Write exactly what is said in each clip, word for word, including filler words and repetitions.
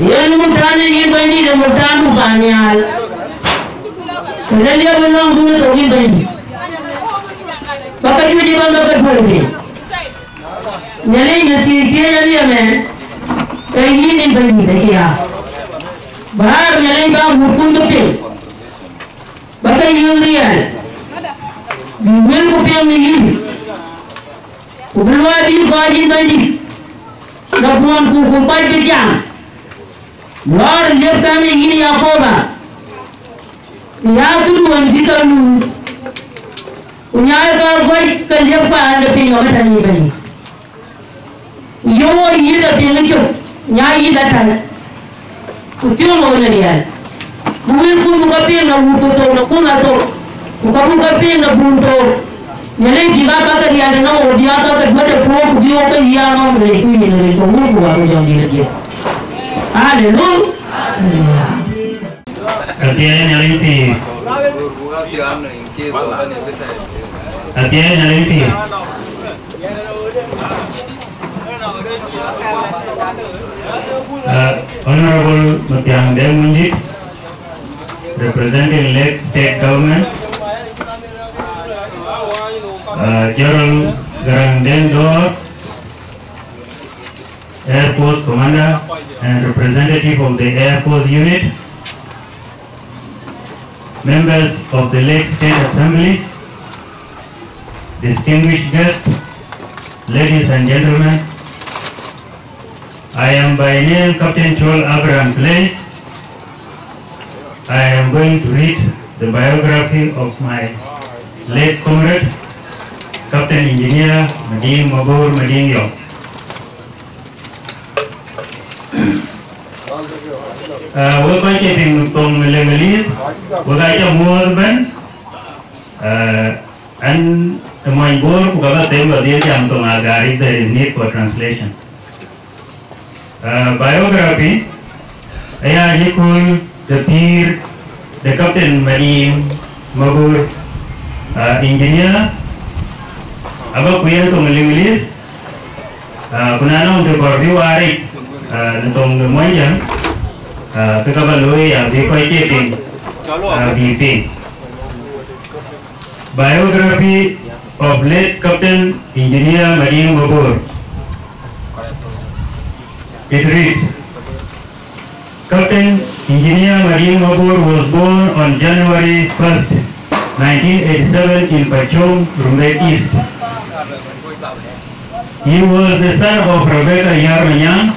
Yen muktan ë yïn Bɛ̈nydït, ë muktan du pan nhial. Të lël ye bï lɔ̈ŋ du në thok yïn Bɛ̈nydït. Ba ke juëc ëbɛ̈n ba ke tuɔ̈l piny. Nhialic në thiëc thiëc ë riɛm ë, ee yïn yïn Bɛ̈nydït acï ya. Bä rɔt Nhialic ba wutkun bï piŋ. Ba ke yïn riɛl. Bï wëlku piŋ në yïn. Ku bï luɔi bï kɔc yïn Bɛ̈nydït. Lɔ kuɔn ku ku kɔc bï jam. Lɔɔr liep kɛn ë yïn Yakoba, ya këduön bï ke luui, ku nyaai ke guɔ̈c ke liep paan de piny ɣɔn ëtɛ̈n yic Bɛ̈nydït. Ku yöŋ ɣo yïth ë piŋ ë cök, nyaai yïth atäl, ku thiöŋ ɣo në riɛl. Ku wëlkun bï ke piŋ në wut ku thok në kun athok, ku ka bï ke piŋ në bun thok. Nhialic bï ka ka ke riɛl ënɔɔnë, bï aa ka ke duɔ̈t ë puɔ̈u, ku bï ɣok ke yï aŋɔ̈ɔ̈m rɛɛc ku yïn rɛɛc, ku wun ku wär ku jɔŋdït ë dhiëth. Aleluya. Athiɛɛi Nhialic pïïr. Athiɛɛi Nhialic pïïr. Uh, Honorable Mathiang Deng Mundit, representing Lake State Government, uh, General Garang Deng Dor, Air Force Commander, and representative of the Air Force unit, members of the Lake State Assembly, distinguished guests, ladies and gentlemen, I am by name Captain Chol Abraham Clay. I am going to read the biography of my late comrade, Captain Engineer Mading Mabor Mading Yong. Uh, we kɔc ke piŋ thoŋ Leŋgelith, we ka ca muɔ̈ɔ̈th ëbɛ̈n. Uh, an, ë mony Bor, ku ka ba them ba dhil jam thoŋ Agar if there is need for translation. Uh, biography, aya yï kööl de pïïr de Captain Mading Mabor, uh, engineer, aba ku yen thoŋ Leŋgelith, uh, ku na nɔŋ të kɔɔr bï waar yic, uh, në thoŋ de Muɔnyjäŋ, uh, ke ka ba looi ya bï kɔc ke piŋ, uh, bï piŋ. Biography of late Captain Engineer Mading Mabor. It reads, Captain Engineer Mading Mabor was born on January first, nineteen eighty-seven in Pachom, Rumbek East. He was the son of Rebecca Yar Manyang,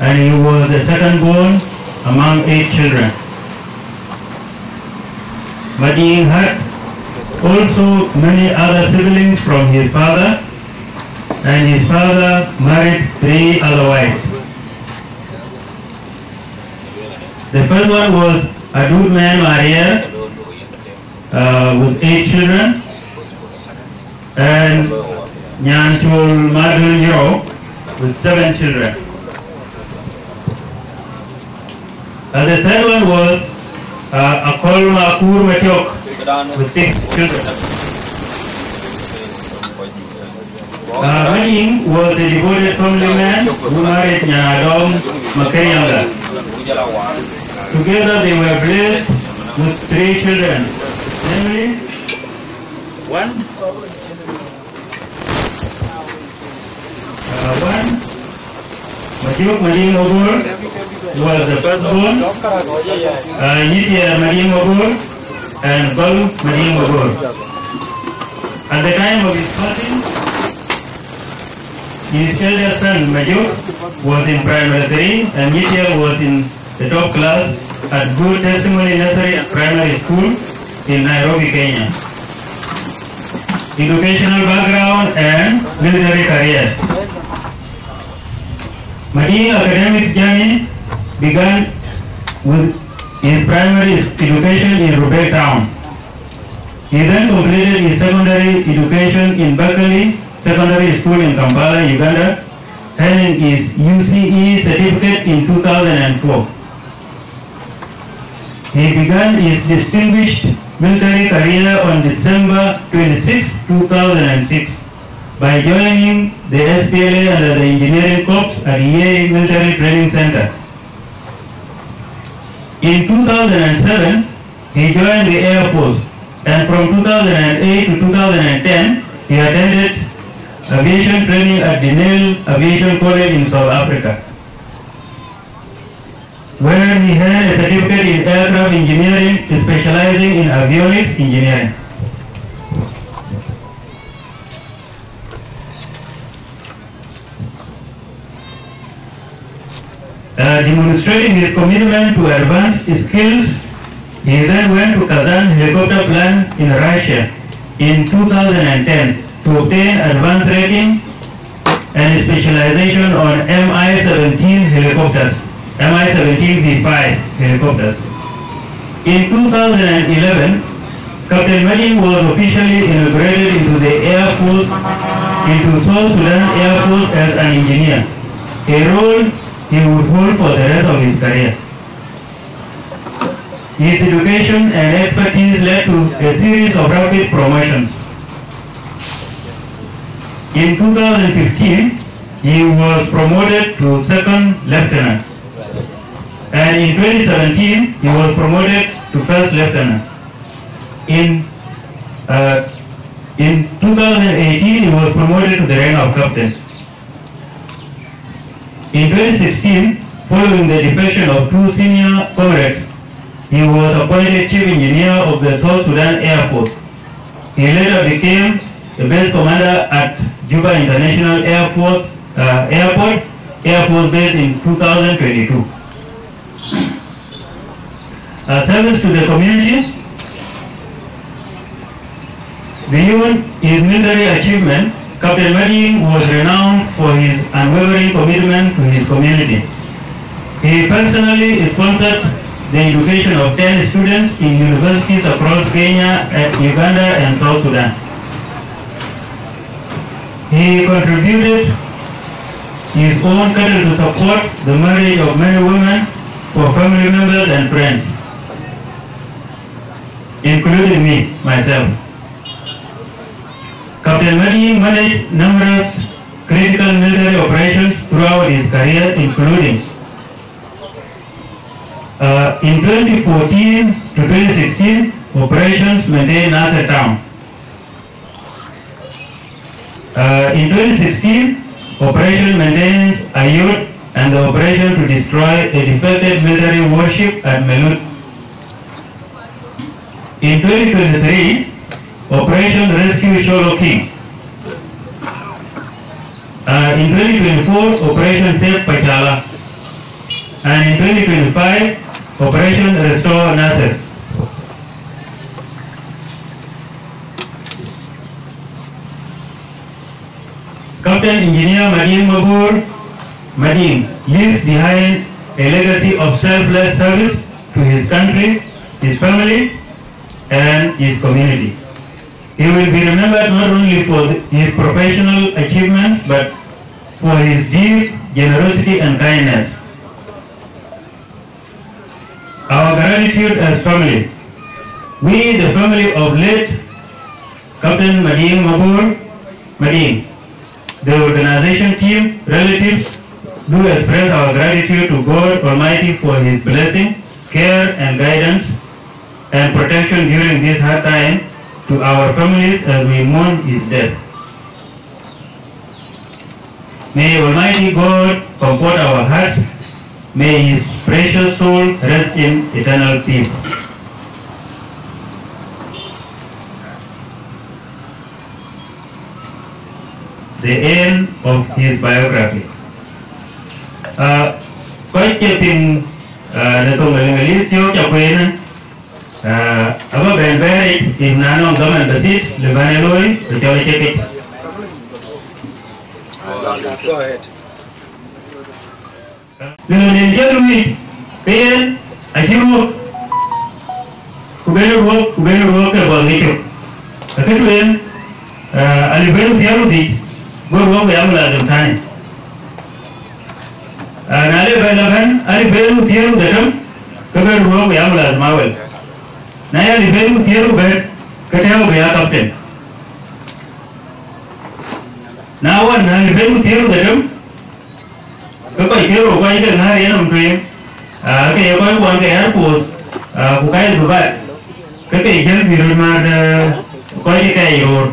and he was the second born among eight children. Mading had also many other siblings from his father, and his father married three other wives. The first one was Adut Man Maria, uh, with eight children, and Nyanchol Madun Yiro with seven children. And the third one was, uh, Akol Makur Matiok with six children. Uh, Manying was a devoted family man who married Nyanadong Makerianga. Together they were blessed with three children, namely, one, uh, one, Majuk Mading Mabor was the firstborn, uh, Nyitia Mading Mabor, and Balu Mading Mabor. At the time of his passing, his eldest son Majuk was in primary three, and Nyitia was in the top class at Good Testimony Nursery and Primary School in Nairobi, Kenya. Educational background and military career. Mading academic journey began with his primary education in Rumbek Town. He then completed his secondary education in Bakali Secondary School in Kampala, Uganda, earning his U C E certificate in two thousand and four. He began his distinguished military career on December twenty-sixth, two thousand and six, by joining the S P L A under the Engineering Corps at Yei Military Training Center. In two thousand and seven, he joined the Air Force, and from two thousand and eight to two thousand and ten, he attended aviation training at the Nail Aviation College in South Africa, where he earned a certificate in aircraft engineering, specializing in avionics engineering. Uh, demonstrating his commitment to advance skills, he then went to Kazan helicopter plant in Russia in two thousand and ten to obtain advanced rating and specialization on M I seventeen helicopters, M I seventeen V five helicopters. In two thousand and eleven, Captain Mading was officially inaugurated into the Air Force, into South Sudan Air Force as an engineer, a role he would hold for the rest of his career. His education and expertise led to a series of rapid promotions. In two thousand fifteen, he was promoted to second lieutenant. And in twenty seventeen, he was promoted to first lieutenant. In, uh, in two thousand eighteen, he was promoted to the rank of captain. In twenty sixteen, Following the defection of two senior comrades, he was appointed chief engineer of the South Sudan Air Force. He later became the base commander at Juba International Air Force, uh, Airport, Air Force Base in two thousand twenty-two. Uh, service to the community. Beyond his military achievement, Captain Madiŋ was renowned for his unwavering commitment to his community. He personally sponsored the education of ten students in universities across Kenya, uh, Uganda, and South Sudan. He contributed his own cattle to support the marriage of many women for family members and friends, including me, myself. Captain Madiŋ managed numerous critical military operations throughout his career, including, uh, in twenty fourteen to twenty sixteen, operations maintained Nasser town. Uh, in twenty sixteen, Operation Maintenance Ayod and the operation to destroy a defected military warship at Melut. In twenty twenty-three, Operation Rescue Cholo King. Uh, in twenty twenty-four, Operation Save Pachala. And in twenty twenty-five, Operation Restore Nasser. Captain Engineer Madiŋ Mabor Madiŋ leaves behind a legacy of selfless service to his country, his family, and his community. He will be remembered not only for his professional achievements, but for his deep generosity and kindness. Our gratitude as family. We, the family of late Captain Madiŋ Mabor Madiŋ, the organization team, relatives, do express our gratitude to God Almighty for his blessing, care and guidance, and protection during this hard time to our families as we mourn his death. May Almighty God comfort our hearts. May his precious soul rest in eternal peace. The end of his biography. Uh, kɔc ke piŋ, uh, në thoŋ English thiɔ̈k ca kueen, uh, aba bɛn bɛ̈ɛ̈ric in na nɔŋ dhaman basit le bän e looi, ke cɔl e cekic. Go ahead. Në lon en jël wïc, ke yen acï ruɔ̈k, ku ben ruɔ̈k, ku ben ruɔ̈k ke bɔl ŋic cök. Akëtu en, eh, alï ben thiëër ku dhïc, go ruɔ̈k ku ya mulazim thani. Eh, na le ben la ben, alï ben thiëër ku dhetem, ke ben ruɔ̈k ku ya mulazim awel. Na ya alï ben thiëër ku bɛ̈t, ke tɛ̈ɛ̈u ke ya captain. Na wën, na alï ben thiëër ku dhetem, ke kɔc ke rou kɔc ke ŋäär yenɔm tueŋ, aa, ke ye kɔc kuɔn ke airport, aa, ku ka ye dhubat, ke ke jël bï röt määt, ee, kɔc ke kɛɛc roor.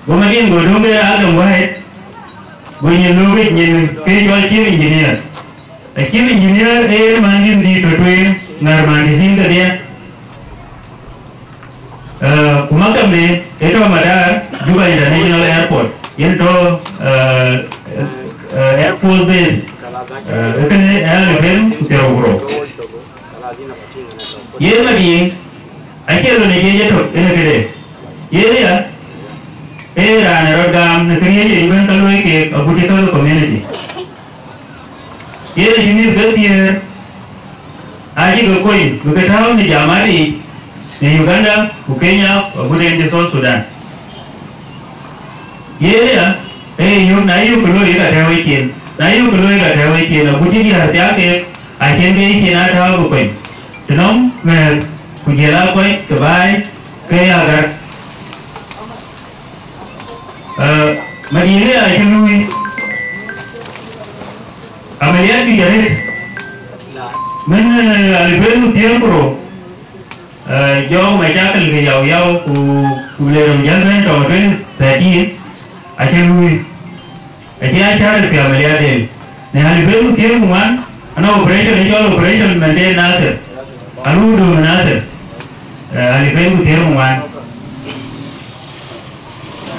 Go Madiŋ go döŋ ke Adam Wahid, go nyin löökic nyin ke cɔl chief engineer. A chief engineer ee yen mänhïth dït tɔ̈ tueŋ ŋär mänhïth kedhie. Eh, ku maktabde ë tɔ̈ madar Juba International Airport, yen tɔ̈, eh, eh, Air Force Base, eh, ë kënë ë alï ben ku thiërrou ku rou. Yen Madiŋ acie lon ë jiëc etök ënë këde. Yen aya ee raan ë rɔt gam në këriëëc yic ëbɛ̈n ka luɔi keek agut ë käk community. Yen acï mïth ke thiëër, acï ke kony bï ke tääu në jamaat yiic në Uganda ku Kenya ku agut en cï South Sudan. Yen aya, ee yök, na yök ke looi ka tɛ̈ɛ̈u ecin, na yök ke looi ka tɛ̈ɛ̈u ecin, agut cï diäär thiaak keek, acïn ke yecin aa tääu bï kony. Të nɔm mɛ̈ɛ̈r ku jiël aa kɔc ke baai ke ya gär. Eh, Madiŋ aya acï luui, amaliat juëc arëët. Mën, eh, alï ben ku thiëër ku rou, eh, jɔɔk macakël ke Yau Yau ku, ku le röm jäl bɛ̈n tɔŋ twenty thirteen, acï luui. Acï ya cär ë piɔ̈u amaliat en. Në alï ben ku thiëër ku ŋuan, Ana operation ë cɔl operation Maintain Nasir, alu dum Nasir, eh, alipeen ku thiëër ku ŋuan.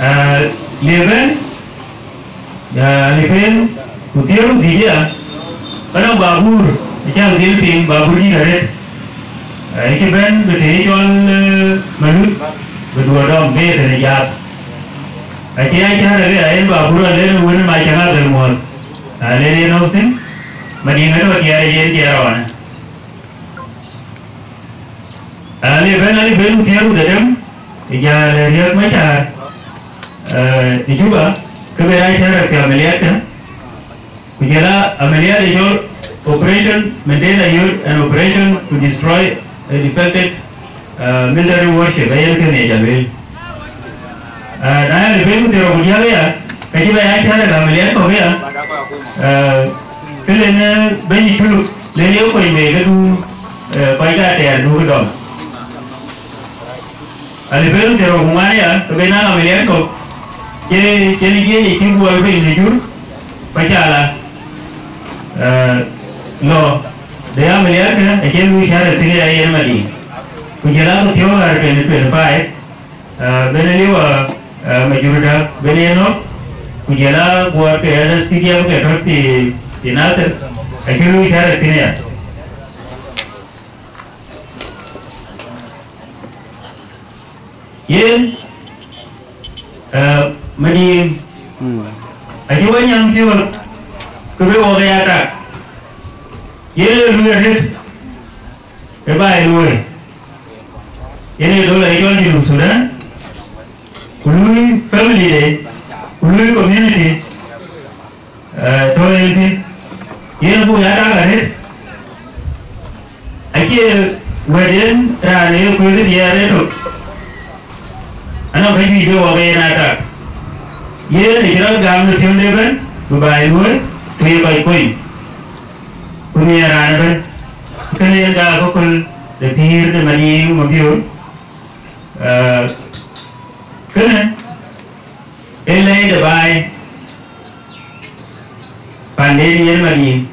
Eh, le bɛ̈n, eh, alipeen ku thiëër ku dhïc aya, bä nɔŋ babur, acäk dhil piŋ, babur dït arëët. Eh, cï bɛ̈n bï të cɔl, eh, Malut, bï duɔ̈ɔ̈r dɔm, bï ye kënë jaath. Acï ya cäär arëët, ayen babur alënë wën ë mac cäŋ abël muɔ̈ɔ̈th. Alënë ye nɔ̈k thïn, Madiŋ atɔ̈ tiɛɛr yen tiɛɛr ɣɔnë. Alipeen, alipeen ku thiëër ku dhërdem, ë jäl Riëk Macar, eh, ë Juba, ke bï rac tɛ̈r apiɛth ameliat tɛ̈, ku jël a ameliat ë cɔl Operation Maintain Ayod and Operation to Destroy a Defected, eh, Military Warship, ayen kënë ye ca lueel. Ah, na ya lipeen ku thiëër ku diäk aya, ka cï bɛ ya cäär ë ameliat kɔ̈k aya, eh, ke lënë bɛ̈ny Culuk, lënë ye kony bei ke du, eh, kɔc ke atɛɛr du ke dɔm. Alipeen ku thiëër ku ŋuan aya, ke bɛ naŋ ameliat kɔ̈k, cï, cï në jiëc acï guɔl piny në jur, ku ca la, eh, lɔ, de ameliat kë, acï luui cäär ë thïn aya yen Madiŋ. Ku jël a ke thiɔ̈k ɣär twenty twenty-five, Ah, bɛ̈n liu, ah, ah, Majurda, bɛ̈n ye nɔ̈k, ku jël a guɔ̈ɔ̈r ke S S P D F ke tɔ̈ fi, fi Nasir, acï luui cäär ë thïn aya. Yen, ah, Madiŋ, acï wɔ nyam piɔ̈ɔ̈th, ke bï wɔ ke ya tak. Yen ë luui arëët, ë baai luɔi. Yen ë dola ë cɔl Junub Sudan, ku luui family de, ku luui community, eh, tɔ̈ en thïn. Yen buk ya tak arëët, acie wɛ̈t yen raan ë kuëëth diɛɛr ë tök, anɔŋ ka juëc bï wɔ ke yen a tak. Yen ë cï rɔt gam në piɔ̈nde ëbɛ̈n, bï baai luɔi, ku ye kɔc kony, ku nhiɛɛr raan ëbɛ̈n. Kënë yen ka akököl de pïïr de Madiŋ Mabiöör. Eh, kënë ee lɛ̈i de baai panden yen Madiŋ.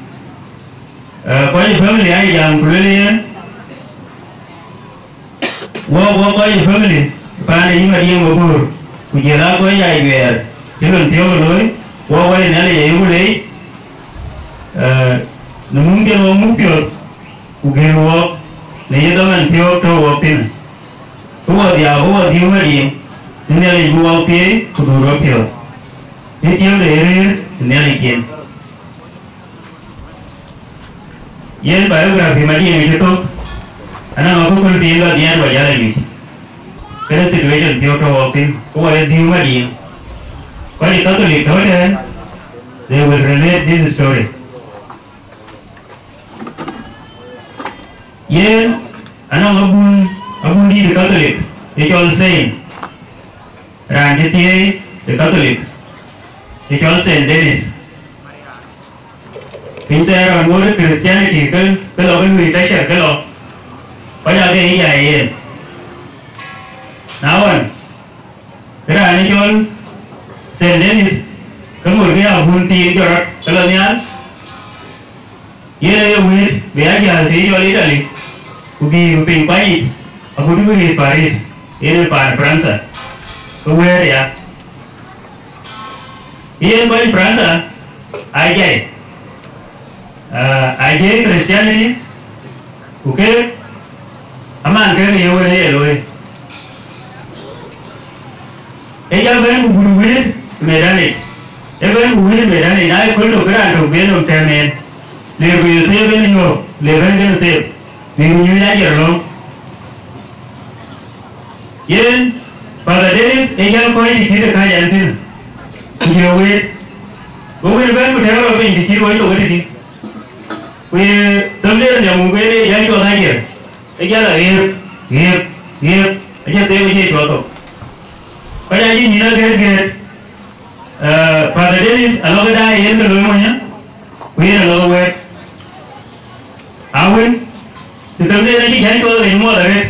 Eh, kɔc ë family aa jam ku lueel yen, wɔ, wɔ kɔc ë family paan de yï Madiŋ Mabiöör, ku jël aa kɔc aa juɛɛr, cï lon thiɔ̈k ë looi, wɔ wɔ ye Nhialic ayuku leec, eh, në mum cïn wɔ muk piɔ̈ɔ̈th, ku gël wɔɔk në ye dhaman thiɔ̈k tɔ̈u wɔɔk thïn. Ku wɔ dhiau, ku wɔ dhiu Madiŋ, në Nhialic bï wɔɔk thieei, ku dhuk rɔt piɔ̈ɔ̈th. Në tiëëu de ye rëër ë Nhialic cin. Yen biography Madiŋ acï thök, anɔŋ akököl thiin lɔ dhiɛɛt wɔ jäl ayuc. Kënë situation thiɔ̈k tɔ̈u wɔɔk thïn, ku wɔ ye dhiu Madiŋ. Kɔc ë Catholic tɔ̈ tɛ̈ɛ̈n, they will relate this story. Yen anɔŋ abun, abun dït ë Catholic, ë cɔl Saint, raan cï thieei ë Catholic, ë cɔl Saint Denis. Piny thɛɛr rɔn ŋoot ë Christianity ke, ke lɔ ke lui tɛcɛr ke lɔ, kɔc aa ke ye jai yen. Na ɣɔn, ke raan ë cɔl Saint Denis, ke ŋot ke abun thiin jɔt rɔt ke lɔ nhial, yen aye wëët bï ya jäl të cɔl Italy, ku bï piny kuany yic, agut bï ɣet Paris, yen ë paan Fransa, ke wëët aya. Yen kɔc Fransa aa jai, ah, aa jai Christianity, ku keek aman kek ye wën ë ye looi. Ë jɔ bɛ̈n ku gut wëët medanic, ë bɛ̈n ku wëët medanic, na ye köl tök ke raan tök bï nɔm tɛ̈m en, le ku ye thep en yɔ̈ɔ̈k, le bɛ̈n kën thep, bï ku nyuc ajiɛr lɔ̈ŋ. Yen Father Dennis ë jäl kɔc të cït ë kääc ɛn thïn, ku jɔ wëët, go wën bɛ̈n ku tɛ̈ɛ̈u rɔt piny të cït wɔ cök ë tëthiin. Ku ye thöŋ de nhiam muk en ë jäl cuɔth ajiɛr, ë jäl aɣeer, ɣeer, ɣeer, acie thep acie cuɔth thok. Kɔc acï nyïn agëët gëët, eh, Father Dennis alɔkë daai yen ke loi monyë, ku yen alɔkë wɛ̈ɛ̈t. Awën, të thëmden acï jäny cuɔth ɣec muɔɔth arëët,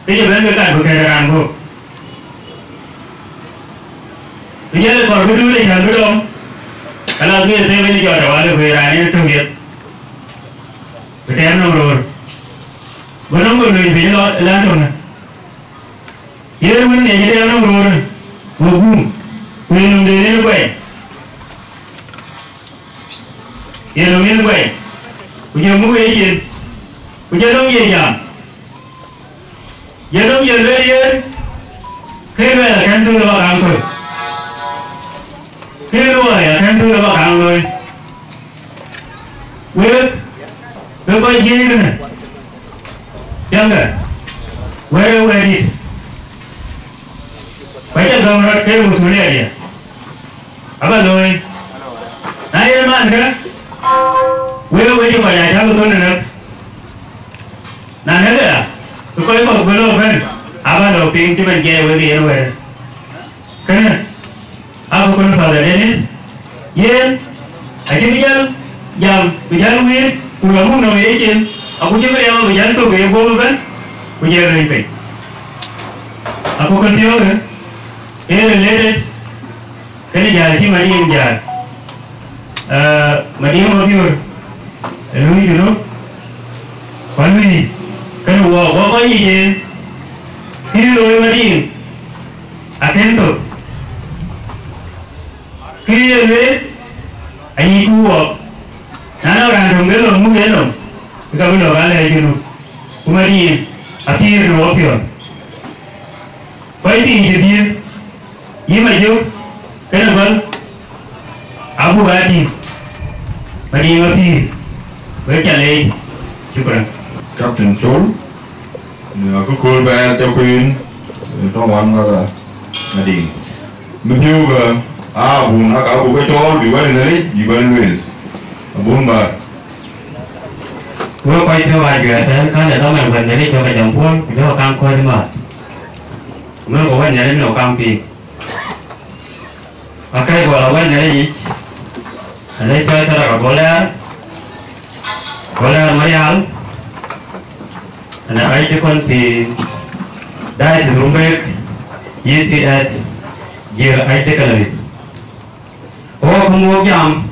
ke cï bɛ̈n ke kat bï kɛ̈ɛ̈c raan guöp. Ku jël kɔɔr bï duut ë cän bï dɔm, ka la dhil thëëk ënë jɔt awal ë kuëër raan en tök yeth. Ku tɛɛr nɔm roor, go nɔm go luny piny ë lɔ ë lan töŋë. Yen wën ŋiɛc ë tɛɛr nɔm roor, go gum, ku yen nɔm de yen guɛny, yen nɔm yen guɛny, ku jɔ muk ë yen, ku jɔ nɔm ye jam. Yen nɔm ye lueel yen, kë luɛɛl akën thöl ë bä kaŋ thöl, kë luɔi akën thöl ë bä kaŋ looi. Wek, wek kɔc jiëëc kënë, piɛŋkë, wɛ̈ɛ̈r ë wɛ̈ɛ̈r dït, ku acä gäm rɔt ke masulia diɛ̈. Abä looi. Na yen man kë, wek we cï kɔc aa cäk thöl ë nɛ̈k. Na nɛ̈k aya, ke kɔc kɔ̈k bï lɔ bɛ̈n, abä lɔ piŋ cï bɛ̈n jiɛɛc wek yen wɛ̈ɛ̈r. Kënë, akököl Father Dennis, yen acï bï jäl jam, bï jäl wïïr, ku rɔt muk nɔm ë yecin, aku cï bï riɛm abï jäl thök ë guöp ëbɛ̈n, ku jël röny piny. Akököl thiɔ̈kë, ee related, kënë jäl cï Madiŋ jäl. Ee, Madiŋ Mabiöör, ë luui Junub, ku aluui, kënë wɔ, wɔ kɔc yic yen, kï looi Madiŋ, akën thök. Kë ye lueel, anyicku wɔɔk, na nɔŋ raan töŋ de lɔ muk ë lɔŋ, ke ka bï lɔ ka lɛɛc Junub, ku Madiŋ apïïr në wɔpiɔ̈ɔ̈th. Kɔc tiiŋ cï thiëëk, yï Majök, kënë gɔl, abuk aa tïŋ, Madiŋ apïïr, wek ca leec, shukran. Captain Col, në akököl bɛ̈ɛ̈r ca kueen, në tɔŋ wan ŋäth Madiŋ. Mathiu ke abun aka ku ke cɔɔl bï wɛ̈t Nhialic bï bɛ̈n lueel. Abun bäär. Wek kɔc tɔ̈ ajuɛɛr tɛ̈n, kän ë dhaman wɛ̈t Nhialic cɔk ë jam puɔl, ku jɔk kaŋ kɔ̈ɔ̈c ëmääth. Mën ku wɛ̈t Nhialic min ë kaŋ piŋ. Akɛ̈c gɔl ë wɛ̈t Nhialic yic, ënë cɔl Tharaka Golɛɛr, Golɛɛr Marial, ënë Archdeacon pi Diocese Rumbek, E C S, jiël Archdeaconry. Ku wok muk jam,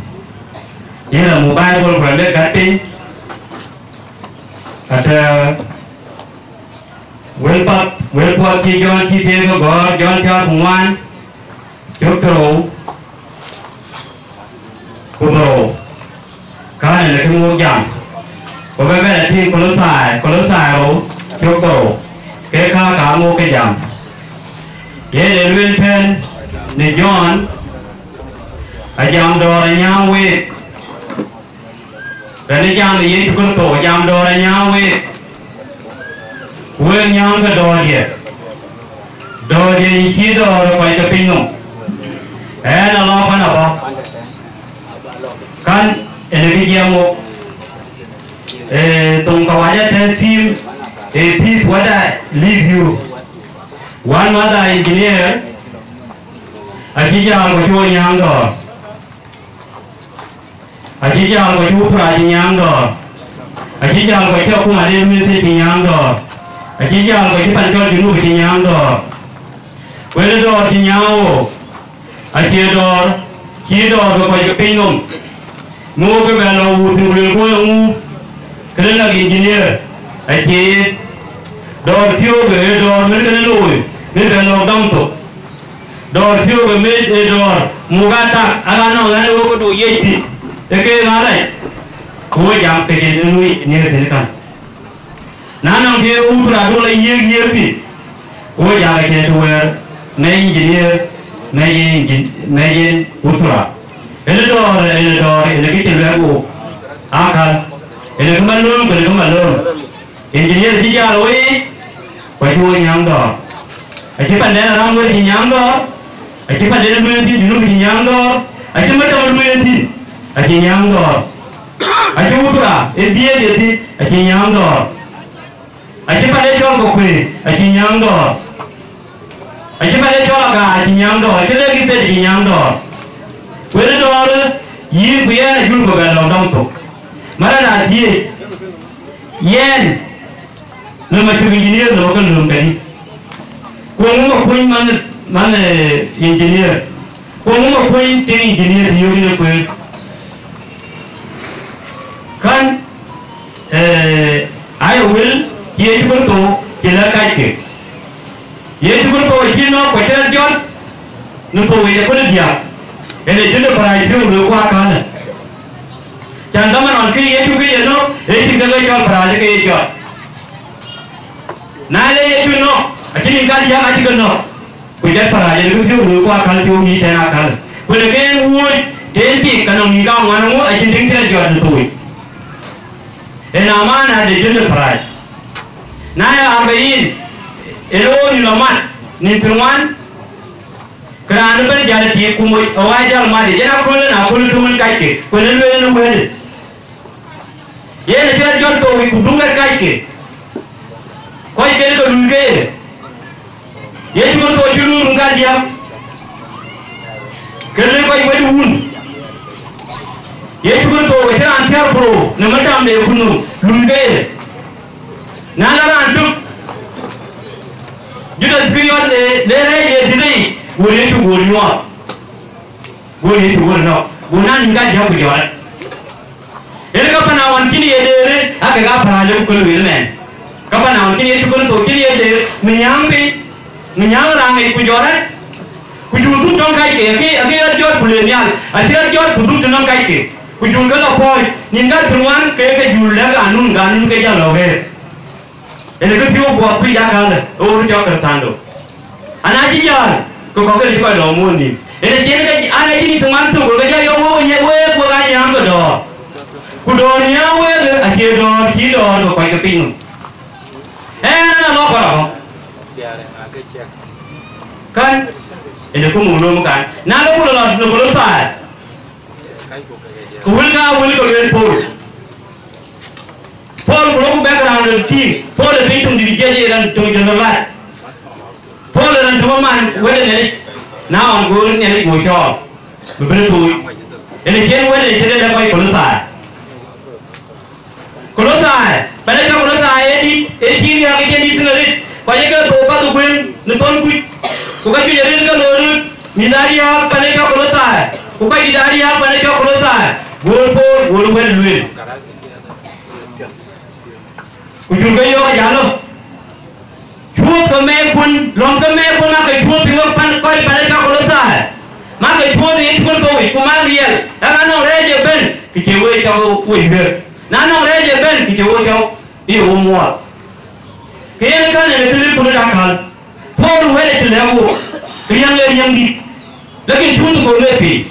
yen la muk Bible ku la lek gät piny, atë wël path, wël puɔth cï Jɔn cï thiëëk ke gɔ̈ɔ̈r, Jɔn thiäär ku ŋuan, cök thërou ku dhorou. Kän ënë kë muk jam. Ku bɛ bɛ̈n a tïŋ Kolosai, Kolosai rou, cök thorou. Ke ka ka muk ke jam. Yen ë lueel tɛ̈n në Jɔn, ajam dɔ̈ɔ̈r anyääŋ week. Tënë jam ë Yecu Kërtho, jam dɔ̈ɔ̈r anyääŋ week. Ku wek nyääŋkë dɔ̈ɔ̈rdiɛ̈. Dɔ̈ɔ̈rdiɛ̈ yï cïï dɔ̈ɔ̈r ë kɔc ke piny nɔm. Ɣɛn alɔ pan abɔ̈. Kän ënë kë jiɛɛm wok. Ee, thoŋ kawaja tɛ̈n theme, ee, peace what I leave you. One mother engineer, acï jam ku cï wo nyääŋ dɔ̈ɔ̈r. Acï jam ku cï Uthra cï nyääŋ dɔ̈ɔ̈r. Acï jam ku cï akuma de lueel thïn cï nyääŋ dɔ̈ɔ̈r. Acï jam ku cï pan cɔl Junub cï nyääŋ dɔ̈ɔ̈r. Wël dɔ̈ɔ̈r cï nyääŋ wo, acie dɔ̈ɔ̈r, cïï dɔ̈ɔ̈r ke kɔc ke piny nɔm. Ŋö ke bɛ lɔ wuur thïn ku luelku eeŋu? Kënë nak engineer, acie ye. Dɔ̈ɔ̈r thiöök ë dɔ̈ɔ̈r mën kënë looi, mën bɛ lɔ dɔm thok. Dɔ̈ɔ̈r thiöök ë mec ë dɔ̈ɔ̈r muk atak, aka nɔŋ ɣɛn ë wok këdu yiëc thïn, ë keek aa rac, ku wo jam ke cïn ë luui nhiëër thïn kän. Na nɔŋ kë Uthra du la yiëk yiëk thïn, ku wo jam ke cïn të wɛ̈ɛ̈r, mɛc engineer, mɛc yen engin-, mɛc yen Uthra. Ënë dɔ̈ɔ̈r, ënë dɔ̈ɔ̈r, ënë kë cï luɛɛk wook, akäl, ënë kë malööm, ku ënë kë malööm. Engineer acï jal wei, ku acï wo nyääŋ dɔ̈ɔ̈r. Acï panden Aramwet acï nyääŋ dɔ̈ɔ̈r, acï panden lueel thïn Junub acï nyääŋ dɔ̈ɔ̈r, acï Matama lueel thïn acï nyääŋ dɔ̈ɔ̈r. Acï Uthra ë dhiëëth ye thïn acï nyääŋ dɔ̈ɔ̈r. Acï panden cɔl Kokuei acï nyääŋ dɔ̈ɔ̈r. Acï panden cɔl Agaar acï nyääŋ dɔ̈ɔ̈r, acï Lake State acï nyääŋ dɔ̈ɔ̈r. Wël dɔ̈ɔ̈r yïn ku yɛn ajul ku bɛ lɔ dɔm thok. Mara na thiëëc, yɛn, lëma cï engineer lëma ke lööm kedï? Ku eeŋö ma kuöny man, man, eh, engineer? Ku eeŋö ma kuöny tiŋ engineer të yök yen ë kueer? Kän, eh, Cï Yecu Kërtho cï lɛ̈k kacke. Yecu Kërtho acï nɔ̈k ku acï rɔt jɔt në thou yic aköl ë diäk. Yen ë jël de pärac thiëër ku lueel ku akäl. Can dhaman ɣɔn kë Yecu kë ye nɔ̈k, ë cïn kë ke cɔl pärac ke ye jɔt. Na le Yecu nɔ̈k, acï nïn kadiäk acï ke nɔ̈k. Ku jɔt pärac, yen kë thiëër ku lueel ku akäl cï wo ŋic tɛ̈n akäl. Ku në ke yen wuööc, të yen tik, ka nɔŋ nïn kaŋuan ŋö acïn tiŋ cï rɔt jɔt në thou yic. Yen amana de jël de pärac. Na ye arbain, yen wo nïn lɔ mat, nïn thiërŋuan, ke raan ëbɛ̈n jäl ë tik ku moc ë wä jäl mat, yen aköl en aköl ë töŋ en kacke, ku en ë lueel en ë wëëtde. Yen acï rɔt jɔt thou yic ku duŋ ë kacke. Kɔc ken ke luui ke ye. Yecu Kërtho cï luui run kadiäk, ke lëk kɔc wec wun. Yecu Kërtho acï raan thiäär ku rou në matamde ku nöm, luui ke ye. Na la raan tök, Judath Iskariot, le, le rɛɛc de thiërdheyic, go Yecu go nyuɔɔth. Go Yecu wël nɔ̈k, go naŋ nïn kadiäk ku jɔt rɔt. Yen ka pan aɣɔn cïn ye deer, ake ka pärac ku lueel mɛn. Ka pan aɣɔn cïn Yecu Kërtho cïn ye deer, mi nyääŋ piny, mi nyääŋ raŋ yic ku jɔt rɔt. Ku jur dhuk tɔŋ kacke, akë, akë rɔt jɔt ku le nhial, acï rɔt jɔt ku dhuk tënɔŋ kacke. Ku jur ke lɔ pɔ̈ɔ̈c, nïn ka thiërŋuan ke ke jur lɛ̈k ganun, ganun ke jɔl lɔ wëër. Yen kë thiëëu guɔ kuic akäl, ë ɣööt cɔk Kërthandë. Ana cï jäl, ke kɔ̈k kënë cï kɔc lɔ muɔ̈ɔ̈th nïïm. Yen acïn ke, ana cïn ë thiërŋuan thök, ke jɔ yɔ̈ɔ̈k wëu nyiɛk week, wek aa nyääŋ ke dɔ̈ɔ̈r. Ku dɔ̈ɔ̈r nyääŋ week, acie dɔ̈ɔ̈r cï dɔ̈ɔ̈r ke kɔc ke piny nɔm. Ɣɛn, ana lɔ kɔn abɔ̈. Kän, yen ë kë muk lööm kan. Na lɔ ku lɔ, lɔ, lɔ Kolosai. Ku wël ka, wël ke lueel Paul. Paul ku lok background de tïŋ, Paul ë piny töŋ dït jiɛc ë raan töŋ jɔt lɔ lac. Paul ë raan tök man wël ë Nhialic, na ɣɔn goor Nhialic go cɔɔl, bï bɛ̈n ë tuuc. Yen ë cïn wël ë cïn ë lɛ̈k kɔc Kolosai. Kolosai, pan ë cɔl Kolosai ë dït, ë cï riääk ë cïn dït thïn arëët, kɔc ë ke thou path ë kuëŋ në thon kuc, ku ka juëc arëët ke looi röt, mïth aa riääk pan ë cɔl Kolosai, ku kɔc dït aa riääk pan ë cɔl Kolosai, goor Paul, goor wël lueel. Ku jur ke yɔ̈ɔ̈k ë jam lɔ, cuööth ke mɛɛikun, lɔ̈ŋ ke mɛɛikun, mak ke cuööth piŋ wek pan kɔc pan ë cɔl Kolosai, mak ke cuööth ë Yecu Kërtho yic, ku mak riɛl, ëka nɔŋ rɛɛc ëbɛ̈n, kë cie wek cɔk wec wiëër. Na nɔŋ rɛɛc ëbɛ̈n, kë cie wek cɔk ye wo muɔɔth. Ke yen ë kän en ë këlipku röt akäl. Paul wël ë cï lɛ̈k wook, riäŋ ee riäŋ dït, lakin cuuth gɔm ee piny.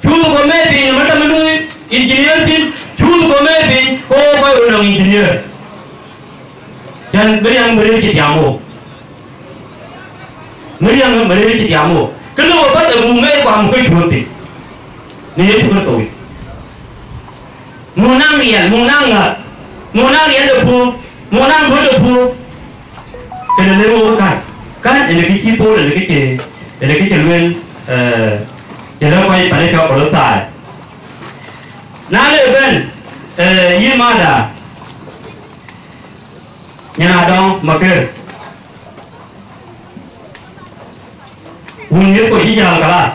Cuuth gɔm ee piny, ëmën tɔ̈ luui engineer thïn, cuuth gɔm ee piny, ke wo kɔc röt nɔŋ engineer. Cän bï riäŋ bï rëër cï tiam wook. Bï riäŋ bï rëër cï tiam wook. Kë lëu apath ë muk mɛɛt ku amuk ke cuööt piny në Yecu Kërtho yic. Muk naŋ riɛl, muk naŋ ŋäth, muk naŋ riɛl de puɔ̈u, muk naŋ duɔ̈t de puɔ̈u. Kënë le wok kän, kän ënë kë cï Paul, ënë kë cï, ënë kë cï lueel, eh, cï lɔ kɔc pan ë cɔl Kolosai. Na le bɛ̈n, eh, yïn mada, nyan adɔŋ Makër. Wun ŋiɛth kɔc cï jäl kalas.